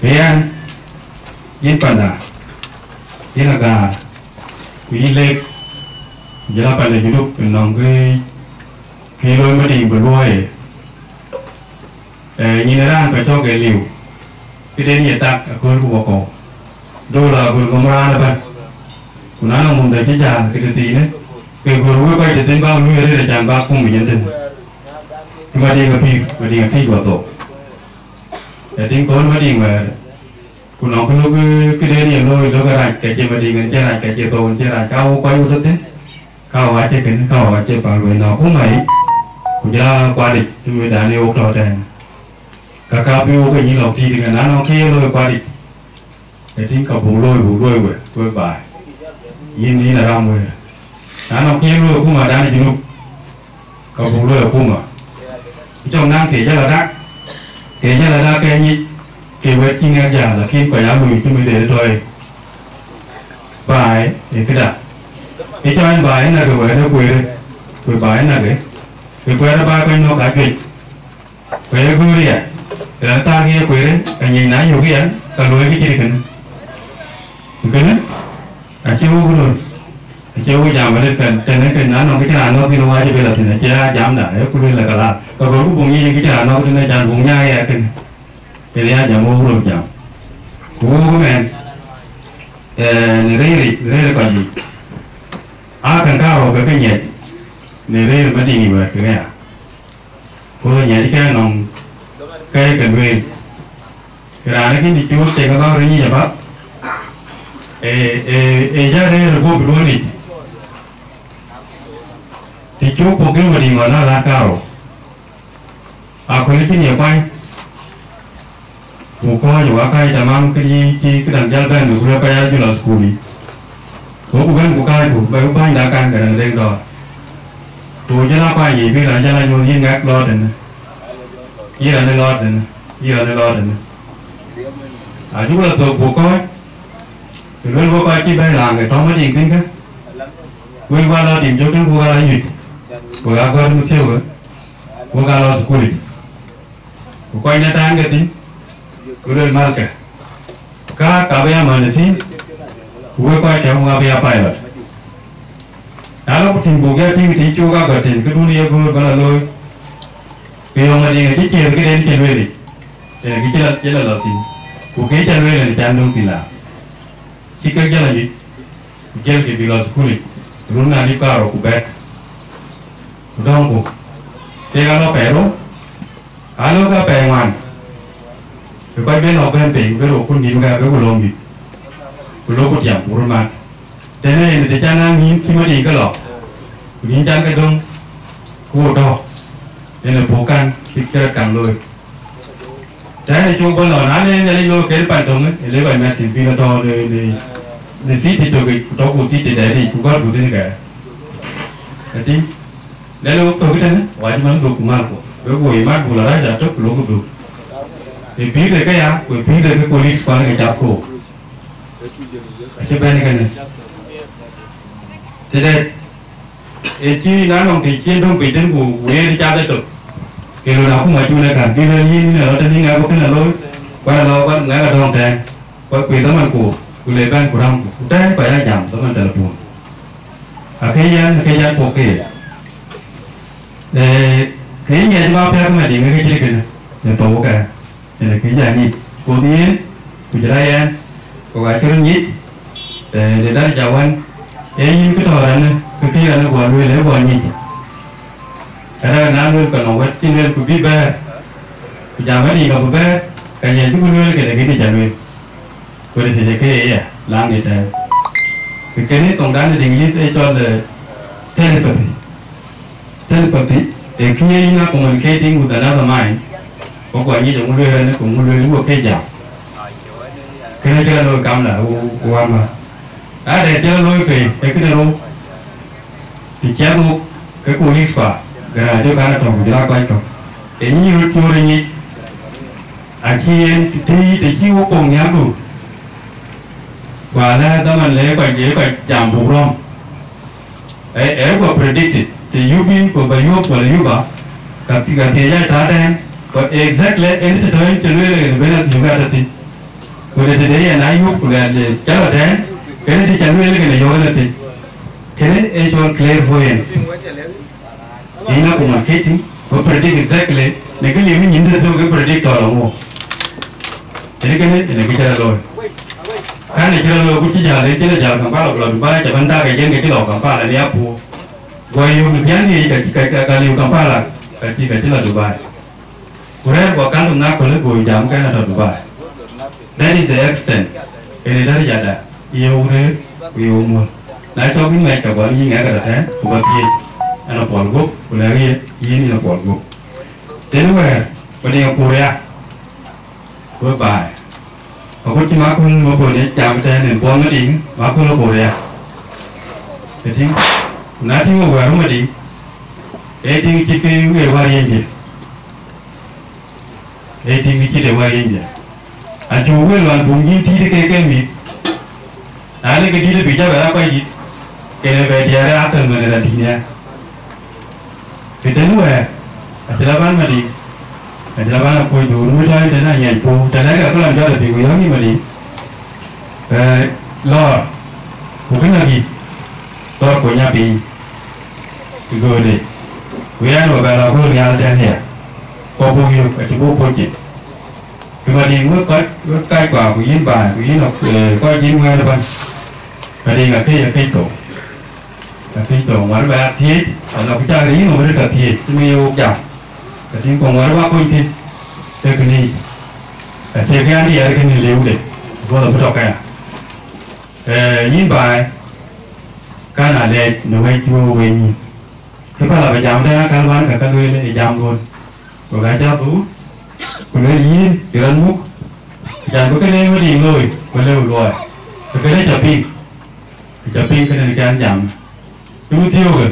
Ke yɛn, yïn panda, yïn agäär, ku yïn lek, ku jɔl a panda Junub, nɔŋ kë, kë looi Madiŋ bï luɔ̈ɔ̈i. Ee, nyin ë raan kɔc tɔ̈ ke liu, këden ye tak aköölku wakɔ̈u. Dol agöl ŋɔm raan ëbɛ̈n. Ku na nɔŋ mum dɛ cï jäl ke tëthiinë, ke gör wek kɔc tëthiin bä luui arëët acan bä kum yen tënë. Cï Madiŋ apïïr, Madiŋ akëc guɔ thou. Ee tïŋ thon Madiŋ wɛ̈ɛ̈r. Ku nɔŋ kë lok, eh, këden ye looi lok ë rac, ka cie Madiŋ en cie rac, ka cie thou en cie rac, ka wok kɔc wut tëthiin. Ka wok acie kënë, ka wok acie päl wei nɔ̈k akuma yic, ku jɔl a kuat yic, cï wëëtdan ye wok tɔ̈ tɛ̈ɛ̈n. Ka ka bï wok ke nyïn lɔk tïït ëŋën, na nɔŋ kë ye looi kuat yic, ke tïŋ ka buk looi, buk looi we, wek baai. Yïn, yïn aram wëër. Na nɔŋ kë ye looi akumadan ë Junub, ka buk looi akuma. Cɔk naŋ kë jäl adak, kë jäl adak ke nyic, ke wɛ̈t cï ŋɛk jäl, lakin kɔc aa luui cï mëde tɔ̈ ye. Baai ë këda. Ë cɔɔny baai ë näk ë wɛ̈ɛ̈t ë kueerë, ku baai ë näk ë, ke kuɛɛr ë baai kɔc nɔ̈k ajuëc. Ku ye göör ya, raan thaak ye kueerë, ka nyic na yök ya, ka luɔi kë cït kënë. Ku kënë, acie wok röör, acie wok jam arëët kën, tënë kën na nɔŋ kë cï raan nɔ̈k thïn, wääc ë bï lɔ thïn, acie aa jamda, ee ku lueel la ka laar. Ka gɔ̈ɔ̈rku buk nyic kë cï raan nɔ̈k thïn, acan buk nyaai ya kënë. Yen ya jam wok röör jam. Ku wok mɛn, eh, në rëër yic, në rëër kɔc yic. Aa kën karou ke ke nyiɛc, në rëër Madiŋ yic wɛ̈ɛ̈t kek aya. Ku ŋiɛckë nɔm ke ke lueel. Ke raan ë kën cï wok cek abäk röt nyic abäk, ee, ee, ee jɔ rëër ë guöp duön yic. Të cuk puɔ̈k ke Madiŋ ɣɔn aa lat karou. Aköl cïn ye kuany, ku kɔ̈ɔ̈c ë wak kääc tamam, kë cï, cï këdäŋ jäl bɛ̈n, ku lëk kɔc aa jɔl lɔ thukul yic. Goku bɛ̈n ku kääcku, bɛ bänyda kan ke däŋ deŋ dɔ̈ɔ̈r. Ku jël akuany yiic bï raan jäl a nyuöth, yïn ŋɛk lɔɔr tënë, yïn raan ë lɔɔr tënë, yïn raan ë lɔɔr tënë. Ajuk lɔ thök buk kɔ̈ɔ̈c, të luel wek kɔc cï bɛ̈n raan ke tɔ̈ Madiŋ thïn kä, wek wä lɔ tim cök tënë, ku wek aa nyuc, wek aa gɔ̈t ë thiëëu, wek aa lɔ thukul yic. Ku kɔc në tɛ̈ɛ̈n ke thïn, ku luel malkë, ka, ka bï ya mänhïthin, ku wek kɔc tɛ̈ɛ̈u abï ya pilot. Na lɔ ku tïŋ buk ya tïŋ tïŋ cuk agɔt tïŋ, këdun ye göör bä la looi. Ku yɔŋ Madiŋ acï ciëër këden cï lueel yic, yen kë cï la, cï la lɔ thïn. Ku kë cä lueel yen can döŋ thïn la. Cï kek jël anyuc, ku jëlkï bïk lɔ thukul yic, run na lip kaarou ku bɛ̈k. Ku dɔ̈ŋku, kek alɔ pɛɛi rou, alɔ ka pɛɛi ŋuan. Bï kɔc ben lɔ bɛ̈n piny, ku ben rou kun dïm ka, bï ku lom dït. Ku lok ku tiam, ku röt mat. Tënë yen të can naŋ yïn cï Madiŋ ke lɔ, ku yïn can ke döŋ, ku wo tɔ̈, yen ë puk kan cït kë rɔt kaŋ looi. Tënë cuk bɔ̈ lɔ, na le Nhialic looi ken pan töŋë, ë le kɔc mɛt thïn bï lɔ tɔ̈ në, në, në city tök yic, ku tɔ̈ ku city dɛ̈t yic, ku gɔ̈t ku thïn kɛɛr. Ëtïŋ, lɛ̈lë wok thök ëtënë, wac man dhuk ku malku, wek woi mat buk lɔ rac atök, ku lok ku dhuk. Ë pïïr de këya, ku ë pïïr de ke police kuan ke cath kook. Acï bɛ̈n kënë. Tëde, ë cï na nɔŋ të cï döŋ piny thïn ku wëët cath ëtök. Ke lon akuma cun ë kan, bï lɔ yïn në rɔt tënë ŋɛk bï kënë looi, kuan alɔ kuan ŋɛk adɔŋ tɛ̈ɛ̈n. Kuat kuëë dhaman ku, ku le bɛ̈n ku rɛ̈mku, ku tɛ̈ɛ̈n kɔc aa jam dhaman telepon. Akë yɛn, akë yɛn puɔ̈k ke. Ee, kë yï ŋiɛc bä piɛth Madiŋ ke cït kënë, në thou kë. Yen kë jɔ nyic, ku yen, ku jɔl a yɛn, ku ka cï röt nyic, ee, de daraja wën, ee yïn kë tɔ̈ rɛ̈në, kë kë rɛ̈në guɔ lueel, ee guɔ nyic. Ka rɛ̈ɛ̈r na lueel ke nɔm wët cï lueel ku bï bɛ̈ɛ̈r, ku jam wën yic ka bï bɛ̈ɛ̈r, ka yen cï ku lueel këde kë dï ca lueel. Ku de tëde ke ye ya, laŋ de tɛ̈ɛ̈u. Kë kënë thoŋdan de English ee cɔl, ee, telepathy. Telepathy, ee kë ye yïn a communicating with another mind, ku guɔ nyic eeŋö lueel ënë, ku eeŋö lueel, eeŋö ke jam. Kënë cï rɔt looi kamda, ku, ku wama. Na de cï rɔt looi pei, ee këde rou. Të ciɛth wok, ke ku ris kua, gɛ̈ɛ̈r ajɔ kan atɔ̈, ku jɔl a kɔc kɔ̈k. Ee nyin röt cuöör ë nyic, acï yen të, të cï wok poŋ nhial du. Ku alɛ dhaman le kɔc, le kɔc jam buk rɔ̈m. Ee, ee guɔ predicted, të yup yïn ku ba yup wala yup a, ka thi-, ka thiëëc a tɔ̈ tɛ̈ɛ̈n, ku exactly ënë të tɔ̈ yen cï lueel yen ben a thiëëc ka tɔ̈ thïn. Ku de tëde yen a yup ku luɛɛl, ee, cä lɔ tɛ̈ɛ̈n, kënë të ca lueel yen ë yök ënë thïn. Kënë ee cɔl clairvoyance. Yïn a communicating, ku predict exactly, në kë liu nyin de thok ke predict tɔ̈ lɔ ŋö. Kënë, kënë, kënë kë cä lɔ looi. Kan ë cï rɔt looi ku cï jäl, ë cï lɔ jäl Kampala ku lɔ Dubai, ca bɛ̈n dak ë jɛn ke cï lɔ Kampala ni apuɔ̈u. Guɔ yök në piän yiic ka cï, ka, ka, ka liu Kampala, ka cï, ka cï lɔ Dubai. Ku rɛ̈ɛ̈r guɔ kan na köl ë boi jam kɛn atɔ̈ Dubai. That is the extent. Kënë daraja da, ye wok rëër, ku ye wok muɔ̈l. Na cɔk yïn mɛc ka guɔ yïn ŋɛk atɔ̈ tɛ̈ɛ̈n, ku ba thiëëc, ɛn apuɔl guöp, ku lɛ̈k ye, yïn yïn apuɔl guöp. Tënë wɛ̈ɛ̈r, ku diŋ apuur ya. Wek baai. Agut cï Makun Mabon ye jam tɛ̈ɛ̈n en Buɔŋ Madiŋ, Makun Mabon ya. Ë tïŋ, na tïŋ wek wɛ̈ɛ̈r Madiŋ, ee tïŋ cït ke wek wäär yen dië. Ee tïŋ cït ë wäär yen dië. Acuk wek luan buŋ yïn tït ke ke mïth. Na le ke dït bï jɔ bɛ la kɔc dït, kene bɛ diɛɛr ë athel mën ë rɛ̈n tït nhial. Kë tënë wɛ̈ɛ̈r, acï la bän Madiŋ, acï la bän akuc dhuur, nu tɔ̈ tënë anyiɛc puɔ̈u, tënë ke köl an jɔt apiŋ ku yɔ̈ɔ̈k yï Madiŋ. Ee, lɔɔr, ku kë nɔ̈k yï, lɔɔr ku nya piny, kë gööde, ku yɛn bä bɛ la kööl nhial tɛ̈n ya, ku abuk yök, acï buk puɔ̈c cin. Kë Madiŋ wek kɔc, wek kackua, ku yïn baai, ku yïn, ee, kɔc yïn wɛ̈ɛ̈r ëbɛ̈n. Madiŋ akëc, akëc thou. Ka tïŋ thou ŋuɔ̈t bä ya thiëëc, ala ku cak yïn ŋuɔ̈t ka thiëëc, cï mi ye wok jam. Ka tïŋ thou ŋuɔ̈t bä kony thïn, ke kënë yic. Acie kë an diɛɛr kënë liu de, guɔl abï tɔ̈ kaya. Ee, yïn baai, kan a lɛɛc në wec cï wok weny yïn. Kë päl abï jam tɛ̈n akäl wän ka ka lueel ë jam duön. Ku ka cä dhuur, ku lueel yïn cï rɔt muk, acan bï kënë Madiŋ looi, ku lëu luɔi. Ku kënë cä piŋ, ku cä piŋ kënë kɛn jam. Cï wun thiëëukë,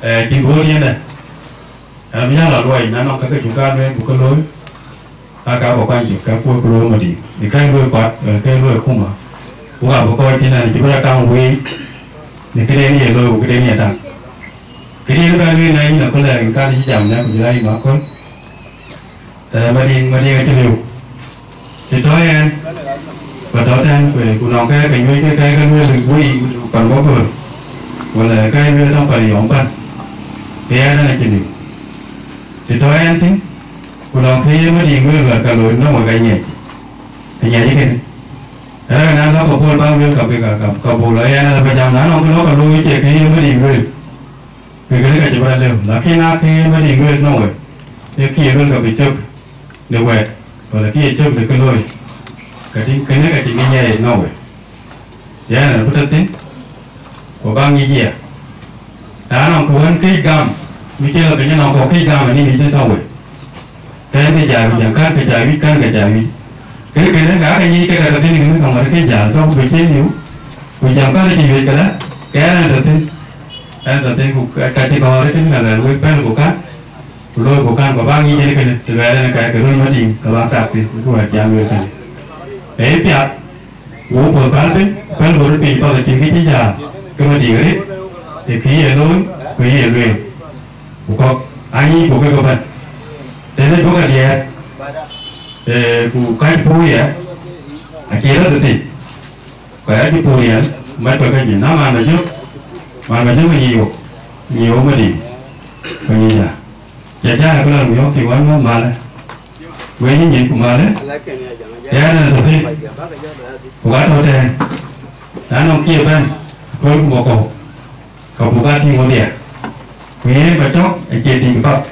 ee, cïn duöör yɛn dɛ. Ɛn abï jäl a luɔi, na nɔŋ ka ke cuk ka lueel, buk ke looi, ka ka bä kuany cök, ka kuöör ku looi Madiŋ. Në ka luöi kuat, ee, ka luöi akuma. Ku ka bï kɔc tïn ɛn cï bï rɔt kaŋ wëi, në këden ye looi, ku këden ye tak. Këdiën bä lueel na yïn aköl ë rin kan cï jam në ku jɔl a yï Makun. Ee, Madiŋ, Madiŋ acï liu. Të tɔ̈ yɛn, bä tɔ̈ tɛ̈n ku, ku nɔŋ kë ke nyuc ke, ke, ke lueel wei pan bɔ̈ göör. Wala ka ye lueel nɔŋ pal yɔm pan, ke yɛn ɛn acïn liu. Të tɔ ɛn thïn, ku lɔŋ kë ye Madiŋ lueel wɛ̈t ka looi nɔŋ wek aŋiɛc, aŋiɛc kënë. Rɛ̈k na lɔ̈k ke puɔl baŋ lueel ka bï ka, ka, ka buk lɔ yɛn ala bä jam, na nɔŋ kë lɔ̈k ka looi cie kë ye Madiŋ lueel, ke kënë ka cï bä lëu. Lakin na kë ye Madiŋ lueel nɔŋ wek, ee kë ye lueel ka bï cök në wɛ̈t, wala kë ye cök në kë looi, ka tïŋ kënë ka cï ŋic nyiɛɛi nɔŋ wek. Yɛn ɛn bï tɔ thïn, ku baŋ ŋic ya. Na nɔŋ kë wën këc gam, mi cï lɔ piny nɔŋ kɔ̈k këc gam, anï ŋic tënë tɔ̈u wei. Kɛn ke ca wïc, an, kän ke ca wïc, kän ke ca wïc. Kë kënë, ŋa ke ŋic ke ka tɔ thïn, kënë ka ŋuɔt këc jal, tɔ̈u ku bï cïn liu, ku jam kän cï wïc këlä, ke ɛn ɛn tɔ thïn. Ɛn tɔ thïn, ku ka, ka cï gɔ̈ɔ̈r thïn, ka lɛ̈k wek pɛ̈l ku kän, ku looi ku kän, ku baŋ ŋic en kënë, të luɛɛl en ka, ke röl Madiŋ, ke baŋ tak thïn, ku wɛ̈t jam wek kënë. Ee piath, Wo puɔ̈th päl piny, päl ɣöt piny path acïn kë cï jäl, ke Madiŋ arëët, ë kë ye looi, ku ye lueel. Ku kɔ̈k, aa nyic ku ke ke bɛ̈n. Tënë duɔ̈k adiɛɛr, ee, ku kac puur ya, acie rɔt thïn. Ku ya cï puur yɛn, mac kɔc ka jï, na man ba jök, man ba jök nyic wok, nyic wok Madiŋ, ku nyic ya. Ca cä ku lɔ miɔɔk cï wän mɔ̈k malë. Wëc yï nyin ku malë. Yɛn ë tɔ̈ thïn. Ku ka tɔ̈ tɛ̈ɛ̈n. Na nɔŋ kië bɛ̈n, kööl ku bɔ̈ kɔ̈u. Ka buk aa tïŋ wodhia. Ku yen ba cɔ̈k acie tïŋ path.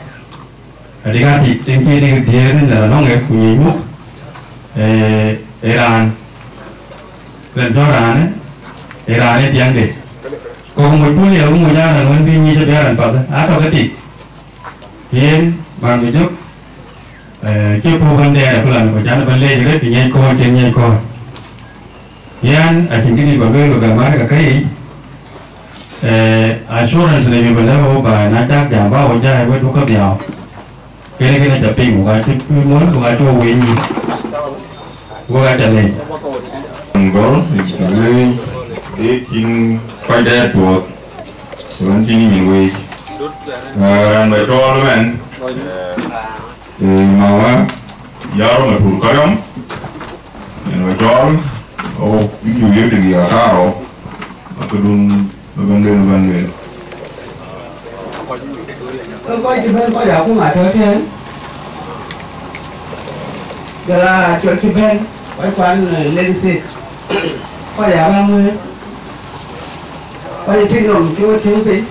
Adï ka tïŋ, tïŋ cï dï dhiëëth në lɔ̈ŋ ë ku nyic muk. Ee, ee raan. Rɛn tɔ̈ raanë. Ee raan ë tiɛŋde. Kɔ̈k moc puɔ̈l ye, ku moc aa raan wën bï nyic abï aa raan path. Aa tɔ̈ ke tik. Yen, man mi jök, eh, cie puɔ̈u bän dɛɛr aköl an, ku can bän leec rëët, ŋiɛc kɔ̈ɔ̈c, cïn ŋiɛc kɔ̈ɔ̈c. Yen, acïn këdï bä lueel, ku gäm mat ë ka kë yic, eh, assurance në yï bä lɛ̈k wok bä, na cak jam bä wo jai wek dukä dhiau. Kënë kënë ca piŋ, ku ka cï mol, ku ka cï wo wëny yï. Wok aa ca leec. Gɔl, ë cïn kɔc dɛɛt puɔ̈th, wën cïn nyin weec. Aa, raan bä cɔɔl ëmɛn, ee, mama Yaro Matur Kariɔm, yen bä cɔɔl, o, bï cu yek dek ya karou, ba këdun, ba bɛn lueel, ba bɛn lueel. Ke kɔc cï bɛ̈n, kɔc akuma tɔ̈ tɛ̈ɛ̈n, jɔl aa cɔl cï bɛ̈n, kɔc kuan, eh, Lake State, kɔc aa bä ŋuëën, kɔc ë tïŋ nɔm cï wo tïŋ piny,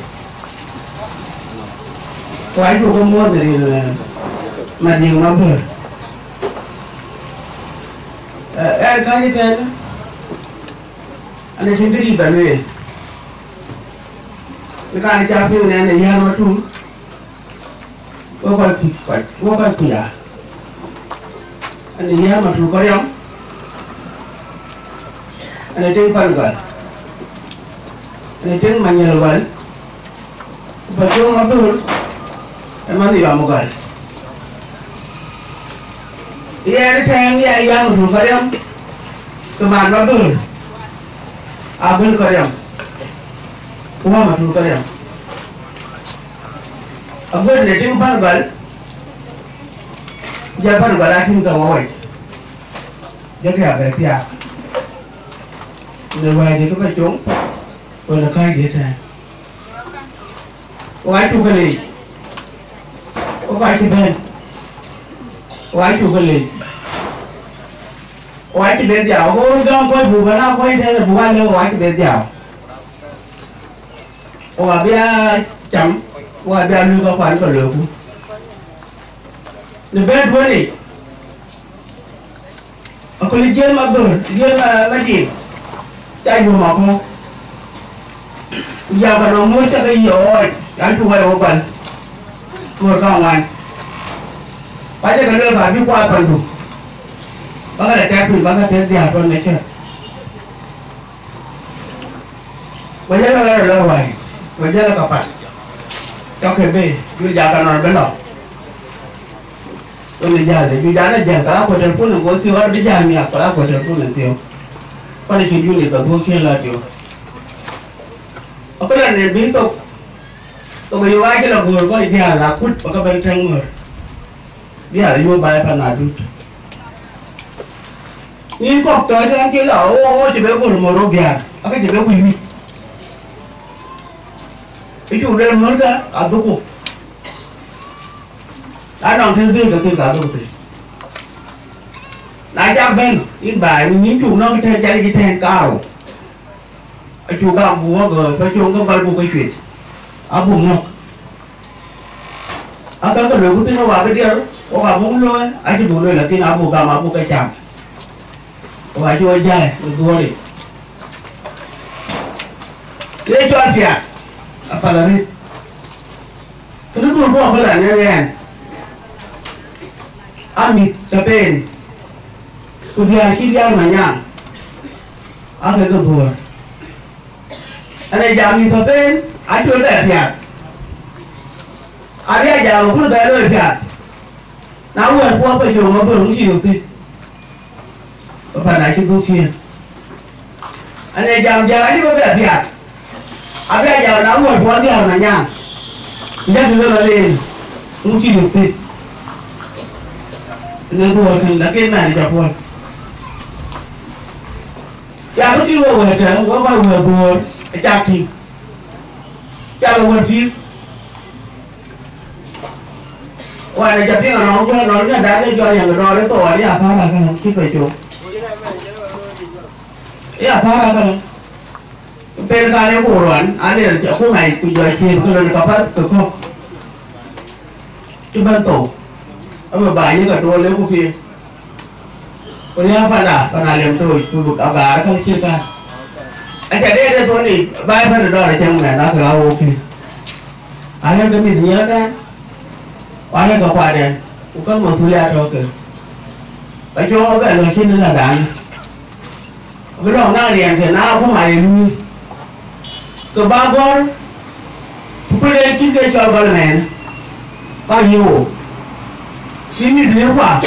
ku acuk ke muɔ̈th në rin, eh, Madiŋ Mabör. Eh, ɛn käny ëtɛ̈ɛ̈n, an, acïn këdït bä lueel. Në kan cä piŋ nɛn ë Yär Matur, wo kɔc kuc, kɔc, wo kɔc kuc aa. An, ë Yär Matur Kɔriɔm, an, ë tiŋ Pan Gɔl, an, ë tiŋ Manyɛl Gɔl, ku Pacuŋ Mabur, ë manh Yɔm Gɔl. Yɛn ë tɛ̈ɛ̈n, ya Yär Matur Kɔriɔm, ke man Mabur, Aguel Kɔriɔm, ku Wä Matur Kɔriɔm. Aguel në tiŋ Pan Gɔl, jɔl Pan Gɔl aa tïŋ tɔŋ wawɔc, jɔkï abɛ thiaak në wɛ̈ɛ̈tdiɛ̈ ke Pacuŋ, wala kääcdiɛ̈ tɛ̈ɛ̈n. Wok acuk ke leec, wok acï bɛ̈n, wok acuk ke leec, wok acï bɛ dhiau, wok röt gäm kɔc buk bɛ̈n aa kɔc tɛ̈ɛ̈n, buk aa lëu, wok acï bɛ dhiau. Wok abï aa cam, wok abï aa luui käkuan ke loiku. Në bɛ̈n duɔ̈nic, aköl jiël Mabör, jiël ma, Madiŋ, ca yom akɔ̈u. Ku jam ka nɔm muɔ̈c ca ke yɔɔc, an, cuk wɛ̈ɛ̈r wok päl, muɔ̈r kaŋuan. Ku aca ke lueel ka bï kuaar pandu, bä ke lɔ tɛ̈k piny, bä ke tɛ̈k dhiaar tɔ̈ në cäk. Ku jël ɣɛn ë lɔ ruai, ku jël ka pat, cɔk ke bei, jur jak ka nɔn bï lɔ. Wën ë jäl, jur jak ë jäl, ka la kuɔ̈t telpon ë go thiɔ̈k, an bï jäl miak, ka la kuɔ̈t telpon ë thiɔ̈k. Pan acïn unit ka dhuɔ̈k cï la tiɔ̈k. Akëlan ë bï thok, thok ë yök acï la göör kɔc diaal akut, ba ke bɛ̈n tɛ̈ŋ ŋör. Diaal ë yök baai pan adut. Nïn kɔ̈k tɔ̈ tɛ̈n cï la, o, o, cï bɛ göör mor rok diaal, ake cï bɛ wïc wïc. Ë cuk lueel märkë adhukku. Na nɔŋ tënë dhëëk ke thïn, ka dhuk thïn. Na cak bɛ̈n, yïn baai, yïn cuk nɔ̈k tɛ̈n, cak yï tɛ̈n karou. Acuk gam buk wä gɔ̈ɔ̈r, ke cöŋ ke gɔl buk ke cuet. Abuk nɔ̈k. Aa, ka ke luelku thïn, wok abï diɛɛr, wok abuk looi, acï buk looi, lakin abuk gam, abuk ke cam. Wok acï wok jai në dhuɔ̈ɔ̈ric. Ye cɔl piath, apath arëët. Kënë dhuɔ̈ɔ̈r bɔ̈ bï raan ë ɣɛn. Amit tɔ̈ peen, ku diäär cï diäär Manyaŋ, aa kek ke dhuɔ̈ɔ̈r. Ɣɛn ë jam mïth tɔ̈ peen, acï wok bɛ piath. Abï a jam aköl bɛ looi piath. Na wɛ̈ɛ̈t puɔth Pacöŋ Maböör, ŋö cï yök thïn? Ke pan acï dhuk ciëën. Ɣɛn ë jam, jam acï bï bɛ piath. Abï a jam, na wɛ̈ɛ̈t puɔth diäär Manyaŋ, jɔkï lɔ leen, ŋö cï yök thïn? Në dhuɔ̈ɔ̈r kën, lakin man ë jɔ puɔ̈l. Ya bï tïŋ wek wɛ̈ɛ̈t tɛ̈, wek kɔc wɛ̈ɛ̈t dhuɔ̈ɔ̈r, acak tïŋ. Cak wek wɛ̈ɛ̈t tïŋ. Wään ë ca piŋ anɔŋ, ku anɔŋ nya dak ë jɔ yɛn dɔɔr ë thou, aya Aparaak ë cï Pacöŋ. Aya Aparaak ë. Pen kan ë buk ruan, aler akuma yic ku jɔ ciëën ke lon ka path ke kɔ̈k. Cï bɛ̈n thou. Abï baai yï ka tuɔɔl ë ku piŋ. Ku ya panda, pan Alem tooc, ku buk agaar ka cï kan. Aca deet ë thon yic, baai pan ë dɔɔr acäŋ mɛn, akë ɣa wok kë. Arëk ke mïth nyiɛɛrkɛn, ku arëk ke kuatdɛn, ku ke masulia tɔ̈ ke. Ka cɔɔk bɛ lɔ cïn ë ladanë. Bï lɔ̈ŋ naŋ riɛnke na akuma ye luui. Ke bä gɔ̈ɔ̈r, ku kul en cïn ke cɔl gɔl mɛɛn, ka yï wo. Cï mïth në kua,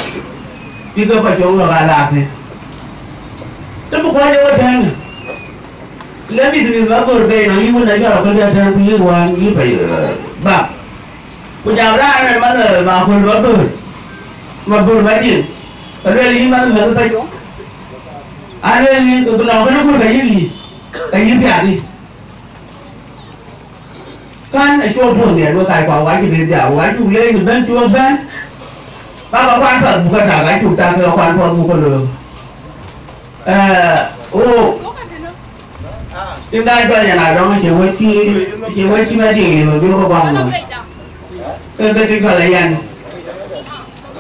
cï ke Pacöŋ lɔ ka laar thïn. Të bï kuɔc ë wo tɛ̈ɛ̈n, le mïth, mïth Maböör bei nɔŋ yï wën acɔl aköl jɔ tɛ̈ɛ̈n, ku yï wään yï Pacöŋ, eh, bak. Ku jam raan ëmɛn man, eh, Maköl Maböör, Maböör Madiŋ, ke lueel yïn man mɛnh Pacöŋ. Alueel yïn, ku nɔŋ kënë kul ka yï yic, ka yï piath yic. Kan acuk puɔ̈th miɛt wek kackua, wacï bï dhiau, wacuk leec në bɛ̈n cuk bɛ̈n. Baba kuan path buk ke tak, acuk tak ke kuan path buk ke looi. Eh, wo. Tim da jɔ nyan adɔŋ, cie wec cï, cie wec cï Madiŋ yïn wek bï rɔt guaŋ nɔm. Ke ke tim kɔl ayan.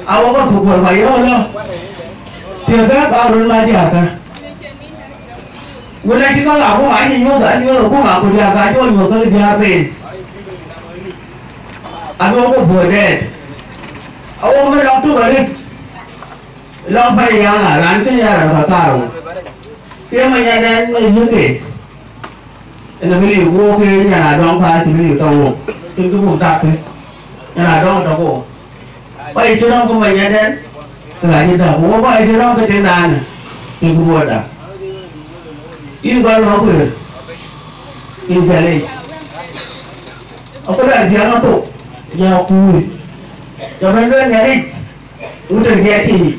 Awok athuk wal ba yɔ̈ɔ̈k lɔ. Tiɛ̈kë ba röt la diäärkä. Wën acï kɔ̈k akuma acï nyuɔ̈th, anyuɔ̈th akuma ku diäärkä acï wɔ nyuɔ̈th ke diäär peen. Aduɔ̈k ku buɔ̈c dɛɛt. Awok mën lɔk tök arëët. Lɔk bɛ̈n ë yäŋ a raan kënë ya raan ka kaarou. Ke manyadɛn ë yïke. Ënë bï liu wok ke nyan adɔŋ päl cï bï liu tɔ̈ wok. Cïn kë buk tak kë. Nyan adɔŋ tɔ̈ wok. Kɔc cï rɔ̈m ke manyadɛn, ke ka cï tak. Wok kɔc cï rɔ̈m ke tiŋ daanë, cïn kë buk tak. Yïn gɔl wä kuëër. Yïn cä leec. Akëdä jiɛɛm athok, ya kuur. Jɔ bɛ̈n lueel Nhialic. Wut en kiɛt yiic,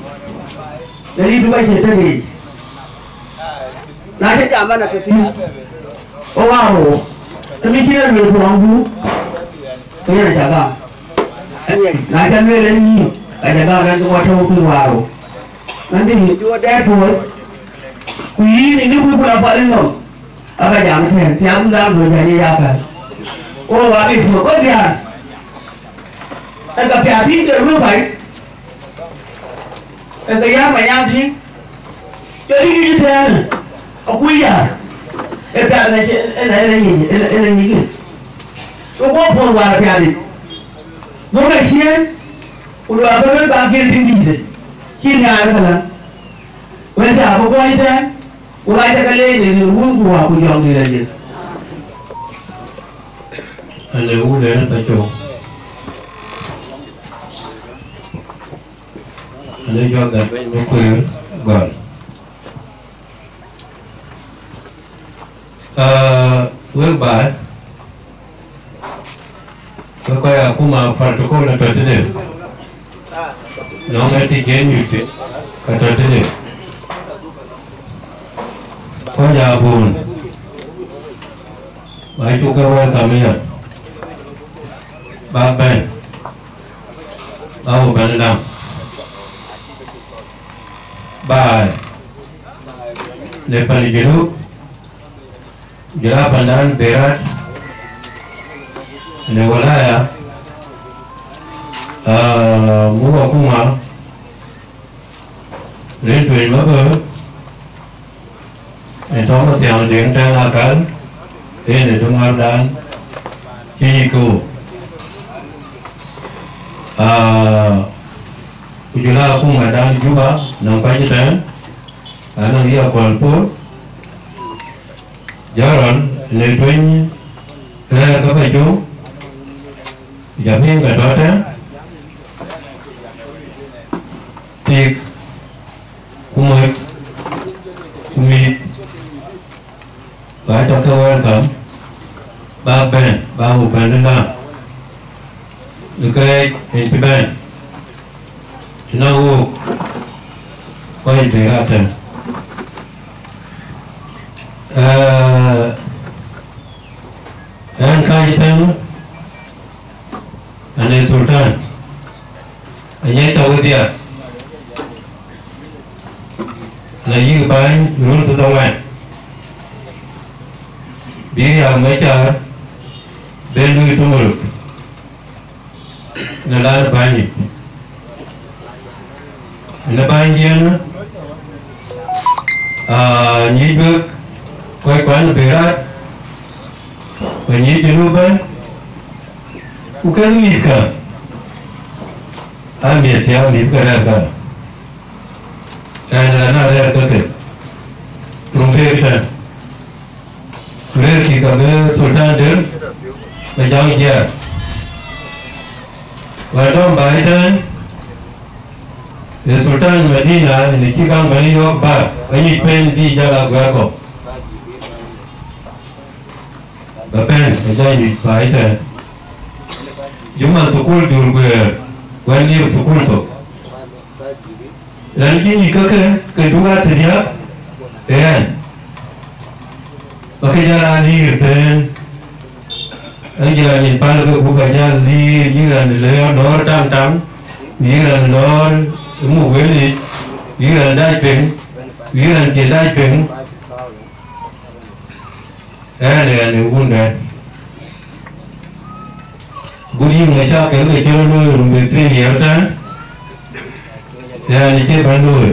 na yï bï kɔc cï tëk yiic. Na cï jam man atëthiin, o waar wo, të bï cïn e lueel tuɔɔŋdu, ke yen aca gam. Na ca lueel en yï, ka ca gam, ɛn ke wɔ tɔ̈u piny waar wo. Ɣɛn dï yï cï wɔ dɛɛt tuɔɔc, ku yïn ë yï bï bula pal ë nɔm, aba jam ëtɛ̈ɛ̈n, thiaak bï gam duööc bɛ̈n ë yapäl. O wa bï tuɔɔc, o diäär. Ee ka piath tïŋ ke ruëëu pai, ee ke yäär Manyaŋ tïŋ, ke yï yï tɛ̈ɛ̈në, akuc yäär, ee piath ënë, ënë, ënë nyic, ënë, ënë nyic. Ke guɔ puɔ̈l wäär piath yic, guɔ ke ciëën, ku luɔi ke luel bä giël tïŋ dïïtë, cï nhiaar ë këlä. Wën cä bï guɔ ëtɛ̈ɛ̈n, ku ka cä ke leec në rin wun ku wäär ku jɔŋdït aye. Ane wun ënë Pacöŋ. Ane jɔ gat bɛ̈ny bï kuëër gɔl. Ah, wek baai, ke kɔc akuma protocol atɔ̈ tëde. Nɔŋ ë të cï nyuc thïn, ka tɔ̈ tëde. Kɔc abun, ba cuk ke welcome yäth. Bäk bɛ̈n, bäk wo bɛ̈n ënam, baai në pan Junub, jɔl a pandan Berat, në walaya, aa, muk akuma, rin tueny mabë, ë tɔ̈ mathiaŋ Deŋ tɛ̈n akal, yen ë döŋ ŋardan cï yic ke wo. Aa, ku jɔl a akumadan Juba, nɔŋ kɔc ëtɛ̈ɛ̈n, anɔŋ ye Akɔl Pol, jɔl rɔn në tueny rɛ̈ɛ̈r ke Pacuŋ, ku jɔ piŋ ke tɔ̈ tɛ̈n, tik, ku moc, ku mïth, ku acä ke welcome, bäk bɛ̈n, bäk wo bɛ̈n ënam, në kërɛɛc en cï bɛ̈n, të nɔŋ wook, kɔc bï rat tɛ̈n. Ee, ɣɛn kääc ëtɛ̈n, ɣɛn ee Sultan, aŋiɛc tɔ̈ wedhia, na yïk bäny run thiërdhoŋuan, bï Riäk Macar ben lui Tumuruk në län bäny yic. Në bäny yen, aa, nyic wek kɔc kuan bï rat, ku nyic Junub ëbɛ̈n, ku kek mïthkä, aa, mïth thiäär, mïth ke rɛ̈ɛ̈r ka, ɣɛn raan aa rɛ̈ɛ̈r ke ke, rum keek tɛ̈n. Ku rëërkï ka bï Sultan dël, bï jam jiɛɛr. Wɛ̈t dɔm bä ëtɛ̈ɛ̈n, ë Sultan Madina, në cï kaŋ bɛ̈n yɔ̈ɔ̈k bä, bä nyic pen bï jäl a guɛ̈ɛ̈r kɔ̈u. Bä pɛ̈n, bä jɔ nyic bä ëtɛ̈ɛ̈n. Jɔ man thukul jur guëër, wɛ̈n liep thukul thok. Raan cï nyic käkë, ke duk atëdiäk, ë ɣɛn. Bä ke jäl a lïïr tëën, ɣɛn jël a nyin pal ke gup a jäl lïïr, yïk raan lɔ̈ɔ̈r taŋtaŋ, yïk raan lɔ̈ɔ̈r muk wël yic, yïk raan dac piŋ, yïk raan cie dac piŋ. Ɣɛn, ɣɛn ë wundɛn. Gut yï Macakël ke cï rɔt looi run bï thiin yiɛ̈r tɛ̈n, ɣɛn ë cï bɛ̈n looi.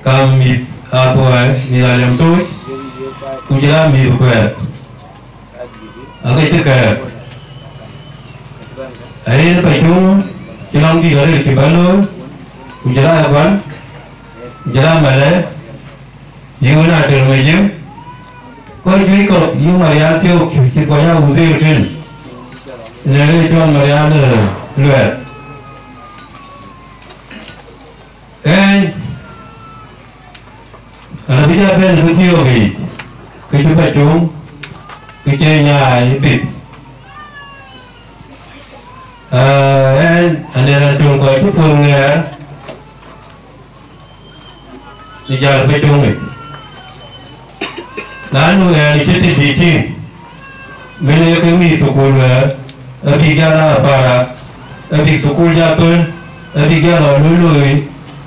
Kam mïth athuɔɔi, mïth alɛm tooc, ku jɔl a mïth kuɛɛth, aake cï kɛɛk. Ayen Pacuŋ cï lɔŋ dït arëët cï bɛ̈n looi, ku jɔl a Agual, ku jɔl a Malɛ̈, yï wën Atër Majiëŋ, kɔc juëc kɔ̈k yï Marial thiɔ̈k cï kɔc aa wudhir tën, në rëër cɔl Marial, eh, Luɛɛr. Ɣɛn, an, abï jɔ bɛ̈n bï thiɔ̈k yiic, kë cï Pacuŋ, kë cï nyaai pith. Ah, ɣɛn, an, ee raan töŋ kɔc cï puɔ̈u ŋɛɛr, në jäl Pacuŋ yic. Lanu ɣɛn cï të bï tïŋ, min ee ke mïth thukul wɛ̈ɛ̈r, abïk jäl aa parak, abïk thukul jäl thöl, abïk jäl lɔ luöi looi,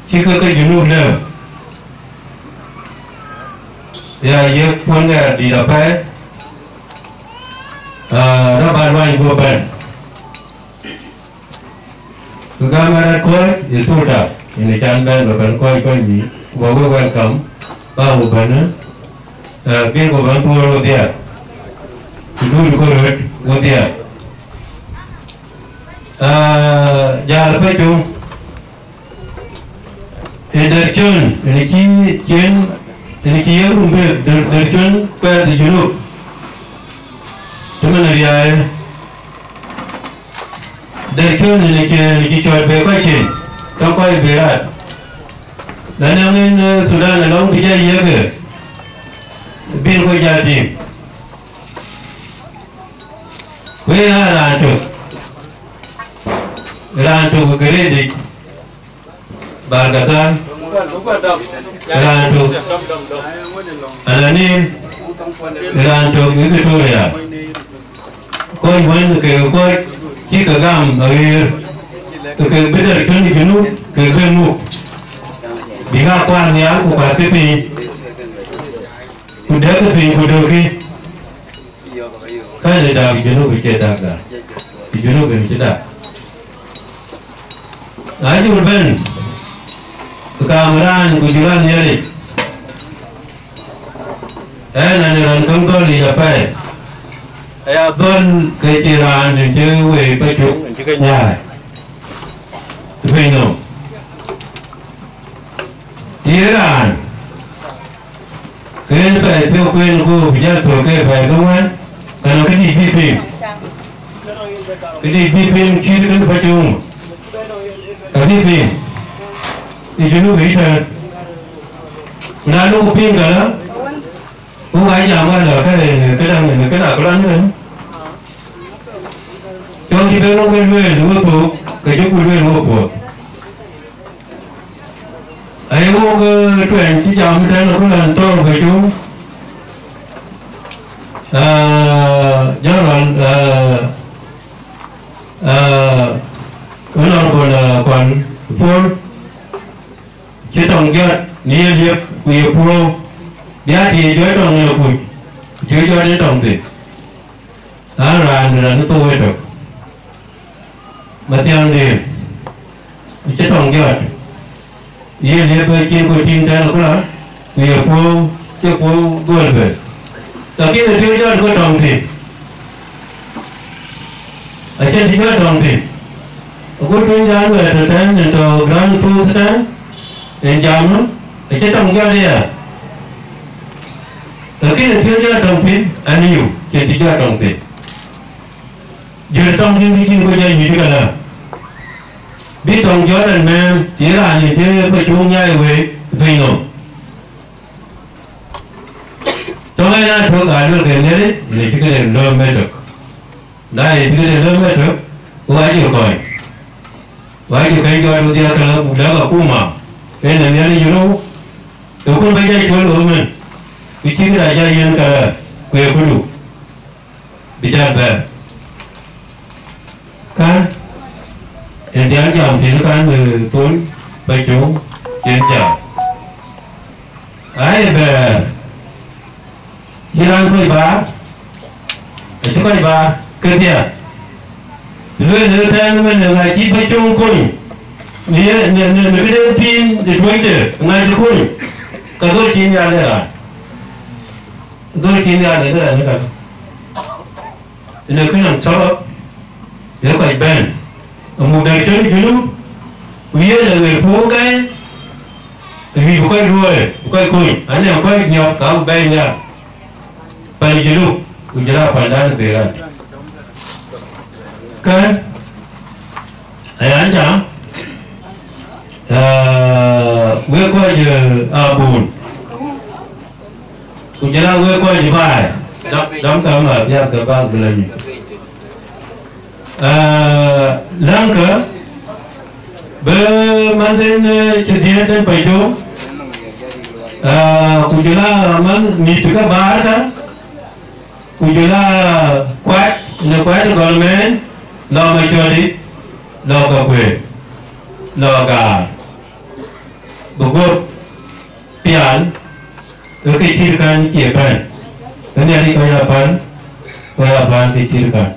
cï ke ke Junub lëu. Ya ye puɔ̈n ŋɛɛr dït apɛi, ah, rɔt bä luany guöp bɛ̈n. Ku gam ë rɛ̈t kɔc ë thulta, yen ë can bɛ̈n bä bɛ̈n kɔc kɔc yiic, ku bä we welcome, bä wo bɛ̈n, eh, bï ku bɛ̈n thuɔɔr wodhia, ku duut ku röt wodhia. Eh, jäl Pacuŋ, ë Dɛ̈t Cön, yen cï cien, yen cï ye rum bï Dɛ̈t, Dɛ̈t Cön kuɛɛth ë Junub, cï man riääi. Dɛ̈t Cön yen cï, yen cï cɔɔt bei kɔc cin, tɔ̈ kɔc bï raat. Na nɔŋ en, eh, Thudan alɔŋ bï jɔ yiëk, eh, bï kɔc jɔ tïŋ. Ku yen aa raan tök, raan tök ë Gërëëdic, Barkadhal, raan tök Ananil, raan tök Equatoria. Kɔc wën ke kɔc Bï ke gam aɣeer, ke ke bï dɛ̈t cön ë Junub, ke bï muk, bïk aa kuaar nhial ku kuatkï piny, ku dɛ̈kkï piny ku dökkï. Ka ë dak Junub cie dak da, Junub ë cï dak. Na jur bɛ̈n, ke kaam raan ku jur raan Nhialic. Ɣɛn aa raan käŋ dhɔ̈l yic apɛi, aya dhɔ̈l ke cï raan ë cï wëi pacök cï ke nyaai ë piny nɔm. Të ye raan, ke yen pɛi piɔ̈u kueen ku bï jal thök ke pɛi ke wën, ka nɔŋ këdï bï piŋ, këdï bï piŋ cït kën pacök, ka bï piŋ ë Junub ë tɛ̈n. Ku na lok piŋ këlä, ku ka jam wala ka ë këdäŋ ë këda ku lan ëmën. Cɔk cï ben wok lueel wok thok, ke jɔku lueel wok puɔth. Aye wok, eh, tuɛny cï jam tɛ̈n ku lan thɔ̈r pacök. Ah, General, ah, ah, Honorable, ah, Kuan Paul, cï tɔŋ jɔt në ye liep ku ye puɔ̈u, bï aa të ye jɔt tɔŋ në kuc, ku cï jɔt në tɔŋ thïn. An raan raan ë thou ëtök, Mathiaŋ Dïïr, acï tɔŋ jɔt, ye liep ë cïn ku tïŋ tɛ̈n ku la, ku ye puɔ̈u, cï puɔ̈u dhuöl bɛ̈n. Lakin ë tïŋ jɔt ku tɔŋ thïn, acïn të jɔt tɔŋ thïn. Agut tuny dan wɛ̈ɛ̈t tɔ̈ tɛ̈n, yen tɔ̈ Grand Post tɛ̈n, yen jam, acï tɔŋ jɔt aya. Lakin ë tïŋ jɔt tɔŋ thïn, aniu, cïn të jɔt tɔŋ thïn. Jɔt tɔŋ thïn kë cïn ku jɔ nyuc këlä. Bï tɔŋ jɔt ɛn mɛɛm, ye raan ë tëë pacök nyaai wëi piny nɔm. Tɔŋ yen aa tök aa luel ke Nhialic, në cï këde lööm ëtök. Na ye cï këde lööm ëtök, ku acï kɔny. Ku acï kɔny jɔt wodhia këlä, ku däk akuma, en ë Nhialic rou, ë kun bä jɔ cuɔl ëmën, ku cï këda jɔ yiɛ̈n këlä, ku ye këdu bï jal bɛ̈ɛ̈r. Kan, ë dhial jam thïn kan, ë, thon, pacök, yen jam. Aye bɛ̈ɛ̈r, cï raan kɔc baar, acï kɔc baar, ke thiaak. Lueel ë tɛ̈ɛ̈n ëmën, ë ŋa cï pacök kony, në ye, në, në, në këde piny, në tuɔ̈cde, ë ŋa cï kony, ka dhöl cï nhial ë raan. Dhöl cï nhial ë raan ë ka. Ënë kënë sabab ë kɔc bɛ̈n, amuk dɛ̈t cïn Junub, ku yen aɣer puɔ̈u gäi, awïc bï kɔc luɔ̈ɔ̈i, bï kɔc kony, anɛŋ kɔc niɔp ka bï bɛ̈ɛ̈i nhial, pan Junub, ku jɔl a pandan ë Beran. Kën aya jam, ah, wek kɔc, eh, abun. Ku jɔl a wek kɔc baai, dɔm, dɔm ka ma biäk ke bäk bï lɔ nyuc. Ah, läŋkë, bï manh thïn, eh, cï dhiëëth thïn pacök, ah, ku jɔl a manh mïth ke bäär kä, ku jɔl a kuat, në kuat ë gɔl mɛɛn, lɔ Macɔ̈di, lɔ Kakuëër, lɔ Gaar, bï guöp pial, ë kë cït kän cie bɛ̈n, ke Nhialic kɔc apäl, kɔc apäl kë cït kän.